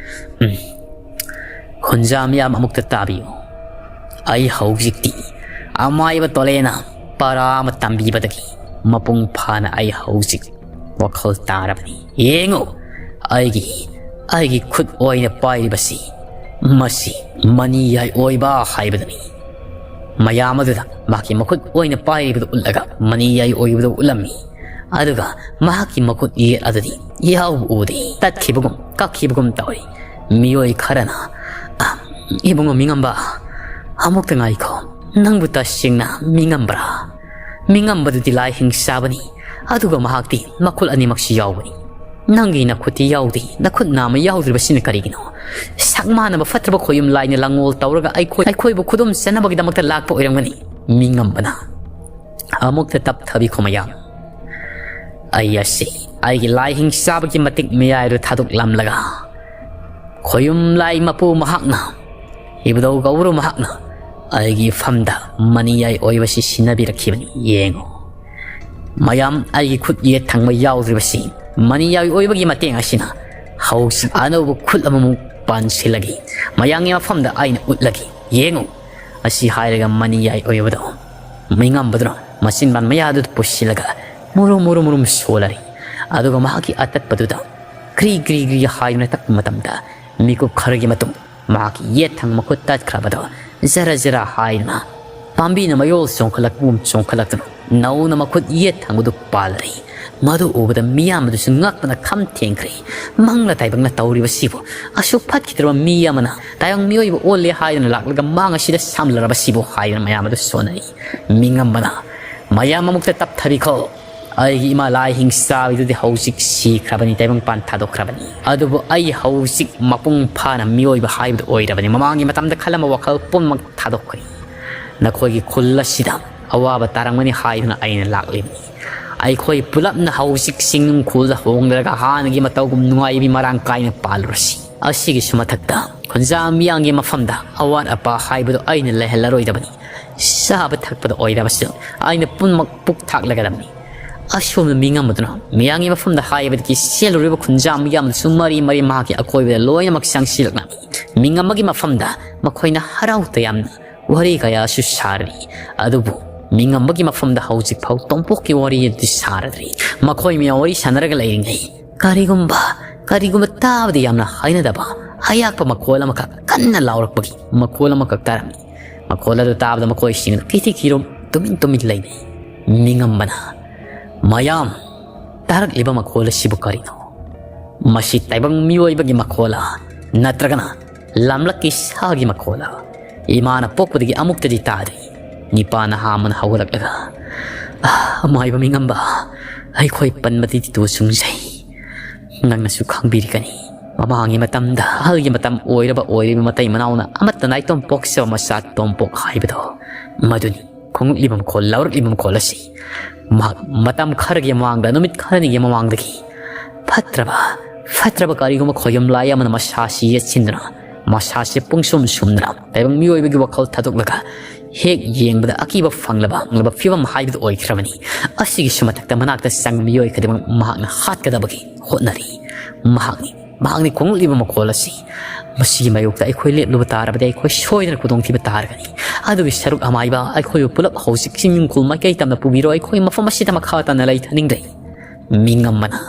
"ꯎꯝ, ꯈꯨꯟꯖꯥ ꯃꯤꯌꯥꯝ ꯑꯃꯨꯛꯇ ꯇꯥꯕꯤꯌꯨ꯫ ꯑꯩ ꯍꯧꯖꯤꯛꯇꯤ ꯑꯃꯥꯏꯕ ꯇꯣꯂꯦꯅ ꯄꯔꯥ ꯑꯃ ꯇꯝꯕꯤꯕꯗꯒꯤ ꯃꯄꯨꯡ ꯐꯥꯅ ꯑꯩ ꯍꯧꯖꯤꯛ ꯋꯥꯈꯜ ꯇꯥꯔꯕꯅꯤ꯫ ꯌꯦꯡꯉꯨ, ꯑꯩꯒꯤ, ꯑꯩꯒꯤ ꯈꯨꯠ ꯑꯣꯏꯅ ꯄꯥꯏꯔꯤꯕꯁꯤ, ꯃꯁꯤ ꯃꯅꯤ ꯌꯥꯏ ꯑꯣꯏꯕ ꯍꯥꯏꯕꯗꯨꯅꯤ꯫" ꯃꯌꯥꯝ ꯑꯗꯨꯗ ꯃꯍꯥꯛꯀꯤ ꯃꯈꯨꯠ ꯑꯣꯏꯅ ꯄꯥꯏꯔꯤꯕꯗꯨ ꯎꯠꯂꯒ ꯃꯅꯤ ꯌꯥꯏ ꯑꯣꯏꯕꯗꯨ ꯎꯠꯂꯝꯃꯤ꯫ ꯑꯗꯨꯒ ꯃꯍꯥꯛꯀꯤ ꯃꯈꯨꯠ ꯌꯦꯠ ꯑꯗꯨꯗꯤ ꯌꯥꯎꯕ ꯎꯗꯦ꯫ ꯇꯠꯈꯤꯕꯒꯨꯝ ꯀꯛꯈꯤꯕꯒꯨꯝ ꯇꯧꯔꯤ꯫ ꯃꯤꯑꯣꯏ ꯈꯔꯅ, "ꯑ, ꯏꯕꯨꯡꯉꯣ ꯃꯤꯉꯝꯕ, ꯑꯃꯨꯛꯇ ꯉꯥꯏꯈꯣ꯫ ꯅꯪꯕꯨ ꯇꯁꯦꯡꯅ ꯃꯤꯉꯝꯕ꯭ꯔꯥ? ꯃꯤꯉꯝꯕꯗꯨꯗꯤ ꯂꯥꯏ ꯍꯤꯡꯆꯥꯕꯅꯤ꯫ ꯑꯗꯨꯒ ꯃꯍꯥꯛꯇꯤ ꯃꯈꯨꯠ ꯑꯅꯤꯃꯛꯁꯤ ꯌꯥꯎꯕꯅꯤ꯫ ꯅꯪꯒꯤ ꯅꯈꯨꯠꯇꯤ ꯌꯥꯎꯗꯦ꯫ ꯅꯈꯨꯠ ꯅꯥꯝꯃ ꯌꯥꯎꯗ꯭ꯔꯤꯕꯁꯤꯅ ꯀꯔꯤꯒꯤꯅꯣ? ꯁꯛ ꯃꯥꯟꯅꯕ ꯐꯠꯇ꯭ꯔꯕ ꯈꯣꯌꯨꯝ ꯂꯥꯏꯅ ꯂꯥꯡꯑꯣꯜ ꯇꯧꯔꯒ ꯑꯩꯈꯣꯏ, ꯑꯩꯈꯣꯏꯕꯨ ꯈꯨꯗꯨꯝ ꯆꯟꯅꯕꯒꯤꯗꯃꯛꯇ ꯂꯥꯛꯄ ꯑꯣꯏꯔꯝꯒꯅꯤ꯫" ꯃꯤꯉꯝꯕꯅ, "ꯑꯃꯨꯛꯇ ꯇꯞꯊꯕꯤꯈꯣ ꯃꯌꯥꯝ꯫ ꯑꯩ ꯑꯁꯤ ꯑꯩꯒꯤ ꯂꯥꯏ ꯍꯤꯡꯆꯥꯕꯒꯤ ꯃꯇꯤꯛ ꯃꯌꯥꯏꯗꯨ ꯊꯥꯗꯣꯛꯂꯝꯂꯒ, ꯈꯣꯌꯨꯝ ꯂꯥꯏ ꯃꯄꯨ ꯃꯍꯥꯛꯅ, ꯏꯕꯨꯙꯧ ꯒꯧꯔꯨ ꯃꯍꯥꯛꯅ ꯑꯩꯒꯤ ꯏꯐꯝꯗ ꯃꯅꯤꯌꯥꯏ ꯑꯣꯏꯕꯁꯤ ꯁꯤꯟꯅꯕꯤꯔꯛꯈꯤꯕꯅꯤ꯫ ꯌꯦꯡꯉꯨ, ꯃꯌꯥꯝ, ꯑꯩꯒꯤ ꯈꯨꯠ ꯌꯦꯠ ꯊꯪꯕ ꯌꯥꯎꯗ꯭ꯔꯤꯕꯁꯤ ꯃꯅꯤꯌꯥꯏ ꯑꯣꯏꯕꯒꯤ ꯃꯇꯦꯡ ꯑꯁꯤꯅ ꯍꯧꯖꯤꯛ ꯑꯅꯧꯕ ꯈꯨꯠ ꯑꯃꯃꯨꯛ ꯄꯥꯟꯁꯤꯜꯂꯒꯦ꯫ ꯃꯌꯥꯝꯒꯤ ꯃꯐꯝꯗ ꯑꯩꯅ ꯎꯠꯂꯒꯦ꯫ ꯌꯦꯡꯉꯨ꯫" ꯑꯁꯤ ꯍꯥꯏꯔꯒ ꯃꯅꯤꯌꯥꯏ ꯑꯣꯏꯕꯗꯣ ꯃꯤꯉꯝꯕꯗꯨꯅ ꯃꯆꯤꯟꯕꯥꯟ ꯃꯌꯥꯗꯨꯗ ꯄꯨꯁꯤꯜꯂꯒ ꯃꯨꯔꯨꯝ ꯃꯨꯔꯨꯝ ꯃꯨꯔꯨꯝ ꯁꯣꯜꯂꯔꯤ꯫ ꯑꯗꯨꯒ ꯃꯍꯥꯛꯀꯤ ꯑꯇꯠꯄꯗꯨꯗ ꯀ꯭ꯔꯤ ꯀ꯭ꯔꯤ ꯀ꯭ꯔꯤ ꯍꯥꯏꯗꯨꯅ ꯇꯛꯄ ꯃꯇꯝꯗ, ꯃꯤꯀꯨꯞ ꯈꯔꯒꯤ ꯃꯇꯨꯡ ꯃꯍꯥꯛꯀꯤ ꯌꯦꯠ ꯊꯪꯕ ꯃꯈꯨꯠ ꯇꯠꯈ꯭ꯔꯕꯗꯣ ꯖꯔ ꯖꯔ ꯍꯥꯏꯗꯨꯅ ꯄꯥꯝꯕꯤꯅ ꯃꯌꯣꯜ ꯆꯣꯡꯈꯠꯂꯛꯄꯒꯨꯝ ꯆꯣꯡꯈꯠꯂꯛꯇꯨꯅ ꯅꯧꯅ ꯃꯈꯨꯠ ꯌꯦꯠ ꯊꯪꯕꯗꯨ ꯄꯥꯜꯂꯔꯤ꯫ ꯃꯗꯨ ꯎꯕꯗ ꯃꯤꯌꯥꯝ ꯑꯗꯨꯁꯨ ꯉꯛꯄꯅ ꯈꯝ ꯊꯦꯡꯈ꯭ꯔꯦ꯫ ꯃꯪꯂ ꯇꯥꯏꯕꯪꯂ ꯇꯧꯔꯤꯕꯁꯤꯕꯨ? ꯑꯁꯨꯛ ꯐꯠꯈꯤꯗ꯭ꯔꯕ ꯃꯤ ꯑꯃꯅ ꯇꯥꯏꯕꯪ ꯃꯤꯑꯣꯏꯕ ꯑꯣꯜꯂꯦ ꯍꯥꯏꯗꯨꯅ ꯂꯥꯛꯂꯒ ꯃꯥꯡ ꯑꯁꯤꯗ ꯁꯝꯂꯔꯕꯁꯤꯕꯨ ꯍꯥꯏꯗꯨꯅ ꯃꯌꯥꯝ ꯑꯗꯨ ꯁꯣꯟꯅꯔꯤ꯫ ꯃꯤꯉꯝꯕꯅ, "ꯃꯌꯥꯝ ꯑꯃꯨꯛꯇ ꯇꯞꯊꯕꯤꯈꯣ꯫ ꯑꯩꯒꯤ ꯏꯃꯥ ꯂꯥꯏ ꯍꯤꯡꯆꯥꯕꯤꯗꯨꯗꯤ ꯍꯧꯖꯤꯛ ꯁꯤꯈ꯭ꯔꯕꯅꯤ, ꯇꯥꯏꯕꯪꯄꯥꯟ ꯊꯥꯗꯣꯛꯈ꯭ꯔꯕꯅꯤ꯫ ꯑꯗꯨꯕꯨ ꯑꯩ ꯍꯧꯖꯤꯛ ꯃꯄꯨꯡ ꯐꯥꯅ ꯃꯤꯑꯣꯏꯕ ꯍꯥꯏꯕꯗꯨ ꯑꯣꯏꯔꯕꯅꯤ꯫ ꯃꯃꯥꯡꯒꯤ ꯃꯇꯝꯗ ꯈꯜꯂꯝꯕ ꯋꯥꯈꯜ ꯄꯨꯝꯅꯃꯛ ꯊꯥꯗꯣꯛꯈ꯭ꯔꯦ꯫ ꯅꯈꯣꯏꯒꯤ ꯈꯨꯜ ꯑꯁꯤꯗ ꯑꯋꯥꯕ ꯇꯥꯔꯝꯒꯅꯤ ꯍꯥꯏꯗꯨꯅ ꯑꯩꯅ ꯂꯥꯛꯂꯤꯕꯅꯤ꯫ ꯑꯩꯈꯣꯏ ꯄꯨꯂꯞꯅ ꯍꯧꯖꯤꯛ ꯆꯤꯡꯅꯨꯡꯈꯣꯜꯗ ꯍꯣꯡꯂꯒ ꯍꯥꯟꯅꯒꯤ ꯃꯇꯧꯒꯨꯝ ꯅꯨꯡꯉꯥꯏꯕꯤ ꯃꯔꯥꯡ ꯀꯥꯏꯅ ꯄꯥꯜꯂꯨꯔꯁꯤ꯫ ꯑꯁꯤꯒꯤꯁꯨ ꯃꯊꯛꯇ ꯈꯨꯟꯖꯥ ꯃꯤꯌꯥꯝꯒꯤ ꯃꯐꯝꯗ ꯑꯋꯥꯠ ꯑꯄꯥ ꯍꯥꯏꯕꯗꯨ ꯑꯩꯅ ꯂꯩꯍꯜꯂꯔꯣꯏꯗꯕꯅꯤ꯫ ꯆꯥꯕ ꯊꯛꯄꯗ ꯑꯣꯏꯔꯕꯁꯨ ꯑꯩꯅ ꯄꯨꯝꯅꯃꯛ ꯄꯨꯛ ꯊꯥꯛꯂꯒꯗꯕꯅꯤ꯫ ꯑꯁꯣꯝꯗ ꯃꯤꯉꯝ ꯑꯗꯨꯅ ꯃꯤꯌꯥꯝꯒꯤ ꯃꯐꯝꯗ ꯍꯥꯏꯕꯗꯒꯤ ꯆꯦꯜꯂꯨꯔꯤꯕ ꯈꯨꯟꯖꯥ ꯃꯤꯌꯥꯝꯗꯁꯨ ꯃꯔꯤ ꯃꯔꯤ ꯃꯍꯥꯛꯀꯤ ꯑꯀꯣꯏꯕꯗ ꯂꯣꯏꯅꯃꯛ ꯆꯪꯁꯤꯜꯂꯛꯂꯝꯃꯤ꯫ ꯃꯤꯉꯝꯕꯒꯤ ꯃꯐꯝꯗ ꯃꯈꯣꯏꯅ ꯍꯔꯥꯎ ꯇꯌꯥꯝꯅ ꯋꯥꯔꯤ ꯀꯌꯥꯁꯨ ꯁꯥꯔꯤ꯫ ꯑꯗꯨꯕꯨ ꯃꯤꯉꯝꯕꯒꯤ ꯃꯐꯝꯗ ꯍꯧꯖꯤꯛ ꯐꯥꯎ ꯇꯣꯝꯄꯣꯛꯀꯤ ꯋꯥꯔꯤ ꯑꯗꯨꯗꯤ ꯁꯥꯔꯗ꯭ꯔꯤ꯫ ꯃꯈꯣꯏ ꯃꯌꯥꯝ ꯋꯥꯔꯤ ꯁꯥꯟꯅꯔꯒ ꯂꯩꯔꯤꯉꯩ ꯀꯔꯤꯒꯨꯝꯕ, ꯀꯔꯤꯒꯨꯝꯕ ꯇꯥꯕꯗ ꯌꯥꯝꯅ ꯍꯩꯅꯗꯕ ꯑꯌꯥꯛꯄ ꯃꯈꯣꯜ ꯑꯃꯈꯛ ꯀꯟꯅ ꯂꯥꯎꯔꯛꯄꯒꯤ ꯃꯈꯣꯜ ꯑꯃꯈꯛ ꯇꯥꯔꯝꯃꯤ꯫ ꯃꯈꯣꯜ ꯑꯗꯨ ꯇꯥꯕꯗ ꯃꯈꯣꯏꯁꯤꯡ ꯑꯗꯨ ꯀꯤꯊꯤ ꯀꯤꯔꯨꯝ ꯇꯨꯃꯤꯟ ꯇꯨꯃꯤꯟ ꯂꯩꯅꯩ꯫ ꯃꯤꯉꯝꯕꯅ, "ꯃꯌꯥꯝ, ꯇꯥꯔꯛꯂꯤꯕ ꯃꯈꯣꯜ ꯑꯁꯤꯕꯨ ꯀꯔꯤꯅꯣ? ꯃꯁꯤ ꯇꯥꯏꯕꯪ ꯃꯤꯑꯣꯏꯕꯒꯤ ꯃꯈꯣꯜꯂ, ꯅꯠꯇ꯭ꯔꯒꯅ ꯂꯝꯂꯛꯀꯤ ꯁꯥꯒꯤ ꯃꯈꯣꯜꯂ? ꯏꯃꯥꯅ ꯄꯣꯛꯄꯗꯒꯤ ꯑꯃꯨꯛꯇꯗꯤ ꯇꯥꯗ꯭ꯔꯤ꯫" ꯅꯤꯄꯥ ꯅꯍꯥ ꯑꯃꯅ ꯍꯧꯒꯠꯂꯛꯂꯒ, "ꯑꯥ, ꯑꯃꯥꯏꯕ ꯃꯤꯉꯝꯕ, ꯑꯩꯈꯣꯏ ꯄꯟꯕꯗꯤ ꯇꯣ ꯆꯨꯡꯖꯩ꯫ ꯅꯪꯅꯁꯨ ꯈꯪꯕꯤꯔꯤꯒꯅꯤ, ꯃꯃꯥꯡꯒꯤ ꯃꯇꯝꯗ, ꯑꯍꯜꯒꯤ ꯃꯇꯝ ꯑꯣꯏꯔꯕ ꯑꯣꯏꯔꯤꯕ ꯃꯇꯩ ꯃꯅꯥꯎꯅ ꯑꯃꯠꯇ ꯅꯥꯏꯇꯣꯝ ꯄꯣꯛꯆꯕ ꯃꯆꯥ ꯇꯣꯝꯄꯣꯛ ꯍꯥꯏꯕꯗꯣ, ꯃꯗꯨꯅꯤ ꯈꯣꯡꯂꯛꯂꯤꯕ ꯃꯈꯣꯜ, ꯂꯥꯎꯔꯛꯂꯤꯕ ꯃꯈꯣꯜ ꯑꯁꯤ꯫ ꯃꯍꯥꯛ ꯃꯇꯝ ꯈꯔꯒꯤ ꯃꯃꯥꯡꯗ, ꯅꯨꯃꯤꯠ ꯈꯔꯅꯤꯒꯤ ꯃꯃꯥꯡꯗꯒꯤ ꯐꯠꯇ꯭ꯔꯕ, ꯐꯠꯇ꯭ꯔꯕ ꯀꯔꯤꯒꯨꯝꯕ ꯈꯣꯌꯨꯝ ꯂꯥꯏ ꯑꯃꯅ ꯃꯁꯥꯁꯤ ꯌꯦꯠꯁꯤꯟꯗꯨꯅ, ꯃꯁꯥꯁꯤ ꯄꯨꯡꯁꯨꯝ ꯁꯨꯝꯗꯨꯅ, ꯇꯥꯏꯕꯪ ꯃꯤꯑꯣꯏꯕꯒꯤ ꯋꯥꯈꯜ ꯊꯥꯗꯣꯛꯂꯒ ꯍꯦꯛ ꯌꯦꯡꯕꯗ ꯑꯀꯤꯕ ꯐꯪꯂꯕ, ꯐꯪꯂꯕ ꯐꯤꯕꯝ ꯍꯥꯏꯕꯗꯨ ꯑꯣꯏꯈ꯭ꯔꯕꯅꯤ꯫ ꯑꯁꯤꯒꯤꯁꯨ ꯃꯊꯛꯇ ꯃꯅꯥꯛꯇ ꯆꯪꯕ ꯃꯤꯑꯣꯏ ꯈꯨꯗꯤꯡꯃꯛ ꯃꯍꯥꯛꯅ ꯍꯥꯠꯀꯗꯕꯒꯤ ꯍꯣꯠꯅꯔꯤ꯫ ꯃꯍꯥꯛꯅꯤ, ꯃꯍꯥꯛꯅꯤ ꯈꯣꯡꯂꯛꯂꯤꯕ ꯃꯈꯣꯜ ꯑꯁꯤ꯫ ꯃꯁꯤꯒꯤ ꯃꯥꯌꯣꯛꯇ ꯑꯩꯈꯣꯏ ꯂꯦꯞꯂꯨꯕ ꯇꯥꯔꯕꯗꯤ ꯑꯩꯈꯣꯏ ꯁꯣꯏꯗꯅ ꯈꯨꯗꯣꯡꯊꯤꯕ ꯇꯥꯔꯒꯅꯤ꯫ ꯑꯗꯨꯒꯤ ꯁꯔꯨꯛ ꯑꯃꯥꯏꯕ, ꯑꯩꯈꯣꯏꯕꯨ ꯄꯨꯂꯞ ꯍꯧꯖꯤꯛ ꯆꯤꯡ ꯅꯨꯡꯈꯣꯜ ꯃꯥꯏꯀꯩ ꯇꯝꯅ ꯄꯨꯕꯤꯔꯣ, ꯑꯩꯈꯣꯏ ꯃꯐꯝ ꯑꯁꯤꯗ ꯃꯈꯥ ꯇꯥꯅ ꯂꯩꯊꯅꯤꯡꯗ꯭ꯔꯦ꯫" ꯃꯤꯉꯝꯕꯅ,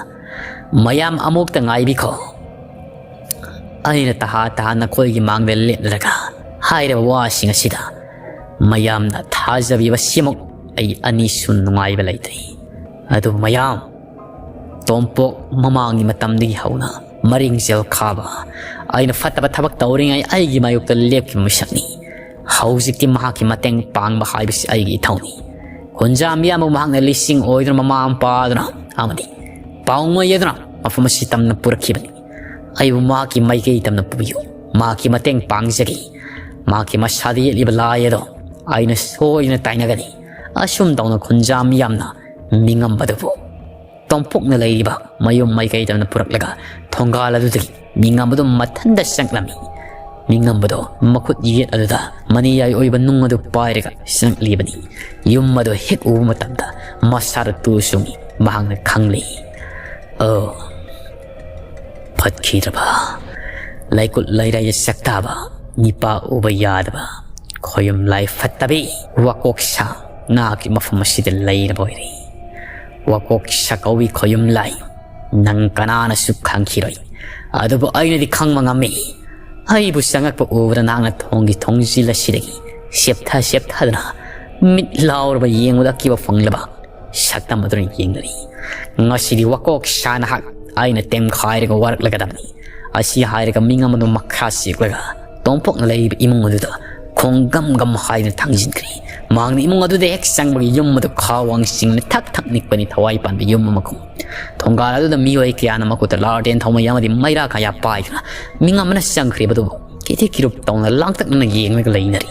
"ꯃꯌꯥꯝ ꯑꯃꯨꯛꯇ ꯉꯥꯏꯕꯤꯈꯣ꯫" ꯑꯩꯅ ꯇꯍꯥ ꯇꯍꯥ ꯅꯈꯣꯏꯒꯤ ꯃꯥꯡꯗ ꯂꯦꯞꯂꯒ ꯍꯥꯏꯔꯤꯕ ꯋꯥꯁꯤꯡ ꯑꯁꯤꯗ ꯃꯌꯥꯝꯅ ꯊꯥꯖꯕꯤꯕ ꯁꯤꯃꯨꯛ ꯑꯩ ꯑꯅꯤꯁꯨ ꯅꯨꯡꯉꯥꯏꯕ ꯂꯩꯇ꯭ꯔꯤ꯫ ꯑꯗꯨꯕꯨ ꯃꯌꯥꯝ, ꯇꯣꯝꯄꯣꯛ ꯃꯃꯥꯡꯒꯤ ꯃꯇꯝꯗꯒꯤ ꯍꯧꯅ ꯃꯔꯤꯡꯖꯦꯜ ꯈꯥꯕ, ꯑꯩꯅ ꯐꯠꯇꯕ ꯊꯕꯛ ꯇꯧꯔꯤꯉꯩ ꯑꯩꯒꯤ ꯃꯥꯌꯣꯛꯇ ꯂꯦꯞꯈꯤꯕ ꯃꯤꯁꯛꯅꯤ꯫ ꯍꯧꯖꯤꯛꯇꯤ ꯃꯍꯥꯛꯀꯤ ꯃꯇꯦꯡ ꯄꯥꯡꯕ ꯍꯥꯏꯕꯁꯤ ꯑꯩꯒꯤ ꯏꯊꯧꯅꯤ꯫ ꯈꯨꯟꯖꯥ ꯃꯤꯌꯥꯝꯕꯨ ꯃꯍꯥꯛꯅ ꯂꯤꯁꯤꯡ ꯑꯣꯏꯗꯨꯅ ꯃꯃꯥ ꯃꯄꯥ ꯑꯗꯨꯅ ꯑꯃꯗꯤ ꯄꯥꯎꯃꯩ ꯑꯗꯨꯅ ꯃꯐꯝ ꯑꯁꯤ ꯇꯝꯅ ꯄꯨꯔꯛꯈꯤꯕꯅꯤ꯫ ꯑꯩꯕꯨ ꯃꯍꯥꯛꯀꯤ ꯃꯥꯏꯀꯩ ꯇꯝꯅ ꯄꯨꯕꯤꯌꯨ꯫ ꯃꯍꯥꯛꯀꯤ ꯃꯇꯦꯡ ꯄꯥꯡꯖꯒꯦ꯫ ꯃꯍꯥꯛꯀꯤ ꯃꯁꯥꯗ ꯌꯦꯠꯂꯤꯕ ꯂꯥꯏ ꯑꯗꯣ ꯑꯩꯅ ꯁꯣꯏꯗꯅ ꯇꯥꯏꯅꯒꯅꯤ꯫ ꯑꯁꯨꯝ ꯇꯧꯅ ꯈꯨꯟꯖꯥ ꯃꯤꯌꯥꯝꯅ ꯃꯤꯉꯝꯕꯗꯨꯕꯨ ꯇꯣꯝꯄꯣꯛꯅ ꯂꯩꯔꯤꯕ ꯃꯌꯨꯝ ꯃꯥꯏꯀꯩꯗ ꯄꯨꯔꯛꯂꯒ ꯊꯣꯡꯒꯥꯜ ꯑꯗꯨꯗꯒꯤ ꯃꯤꯉꯝꯕꯗꯨ ꯃꯊꯟꯇ ꯆꯪꯂꯝꯃꯤ꯫ ꯃꯤꯉꯝꯕꯗꯣ ꯃꯈꯨꯠ ꯌꯦꯠ ꯑꯗꯨꯗ ꯃꯅꯤꯌꯥꯏ ꯑꯣꯏꯕ ꯅꯨꯡ ꯑꯗꯨ ꯄꯥꯏꯔꯒ ꯆꯪꯂꯤꯕꯅꯤ꯫ ꯌꯨꯝ ꯑꯗꯨ ꯍꯦꯛ ꯎꯕ ꯃꯇꯝꯗ ꯃꯁꯥꯗ ꯇꯨ ꯆꯨꯡꯏ꯫ ꯃꯍꯥꯛꯅ ꯈꯪꯂꯤ, "ꯑꯣ, ꯐꯠꯈꯤꯗ꯭ꯔꯕ, ꯂꯩꯀꯨꯠ ꯂꯩꯔꯥꯏꯗ ꯆꯥꯛꯇꯥꯕ, ꯃꯤꯄꯥ ꯎꯕ ꯌꯥꯗꯕ, ꯈꯣꯌꯨꯝ ꯂꯥꯏ ꯐꯠꯇꯕꯤ, ꯋꯥꯀꯣꯛ ꯁꯥ ꯅꯍꯥꯛꯀꯤ ꯃꯐꯝ ꯑꯁꯤꯗ ꯂꯩꯔꯕ ꯑꯣꯏꯔꯦ꯫ ꯋꯥꯀꯣꯛ ꯁꯥ ꯀꯧꯏ ꯈꯣꯌꯨꯝ ꯂꯥꯏ, ꯅꯪ ꯀꯅꯥꯅꯁꯨ ꯈꯪꯈꯤꯔꯣꯏ꯫ ꯑꯗꯨꯕꯨ ꯑꯩꯅꯗꯤ ꯈꯪꯕ ꯉꯝꯃꯤ꯫ ꯑꯩꯕꯨ ꯆꯪꯉꯛꯄ ꯎꯕꯗ ꯅꯍꯥꯛꯅ ꯊꯣꯡꯒꯤ ꯊꯣꯡꯖꯤꯜ ꯑꯁꯤꯗꯒꯤ ꯆꯦꯞꯊ ꯆꯦꯞꯊꯗꯨꯅ ꯃꯤꯠ ꯂꯥꯎꯔꯕ ꯌꯦꯡꯕꯗ ꯑꯀꯤꯕ ꯐꯪꯂꯕ ꯁꯛꯇꯝ ꯑꯗꯨꯅ ꯌꯦꯡꯂꯔꯤ꯫ ꯉꯁꯤꯗꯤ ꯋꯥꯀꯣꯛ ꯁꯥ ꯅꯍꯥꯛ ꯑꯩꯅ ꯇꯦꯝꯈꯥꯏꯔꯒ ꯋꯥꯔꯛꯂꯒꯗꯕꯅꯤ꯫" ꯑꯁꯤ ꯍꯥꯏꯔꯒ ꯃꯤꯉꯝ ꯑꯗꯨ ꯃꯈꯥ ꯆꯦꯛꯂꯒ ꯇꯣꯝꯄꯣꯛꯅ ꯂꯩꯔꯤꯕ ꯏꯃꯨꯡ ꯑꯗꯨꯗ ꯈꯣꯡ ꯒꯝ ꯒꯝ ꯍꯥꯏꯗꯨꯅ ꯊꯥꯡꯖꯤꯟꯈ꯭ꯔꯦ꯫ ꯃꯍꯥꯛꯅ ꯏꯃꯨꯡ ꯑꯗꯨꯗ ꯍꯦꯛ ꯆꯪꯕꯒ ꯌꯨꯝ ꯑꯗꯨ ꯈꯥ ꯋꯥꯡ ꯆꯤꯡꯅ ꯊꯛ ꯊꯛ ꯅꯤꯛꯄꯅꯤ, ꯊꯋꯥꯏ ꯄꯥꯟꯕ ꯌꯨꯝ ꯑꯃꯒꯨꯝ꯫ ꯊꯣꯡꯒꯥꯜ ꯑꯗꯨꯗ ꯃꯤꯑꯣꯏ ꯀꯌꯥꯅ ꯃꯈꯨꯠꯇ ꯂꯥꯔꯇꯦꯟ ꯊꯧꯃꯩ ꯑꯃꯗꯤ ꯃꯩꯔꯥ ꯀꯌꯥ ꯄꯥꯏꯗꯨꯅ ꯃꯤꯉꯝ ꯑꯃꯅ ꯆꯪꯈ꯭ꯔꯤꯕꯗꯨꯕꯨ ꯀꯤꯊꯤꯛ ꯀꯤꯔꯨꯞ ꯇꯧꯅ ꯂꯥꯡꯇꯛꯅꯅ ꯌꯦꯡꯂꯒ ꯂꯩꯅꯔꯤ꯫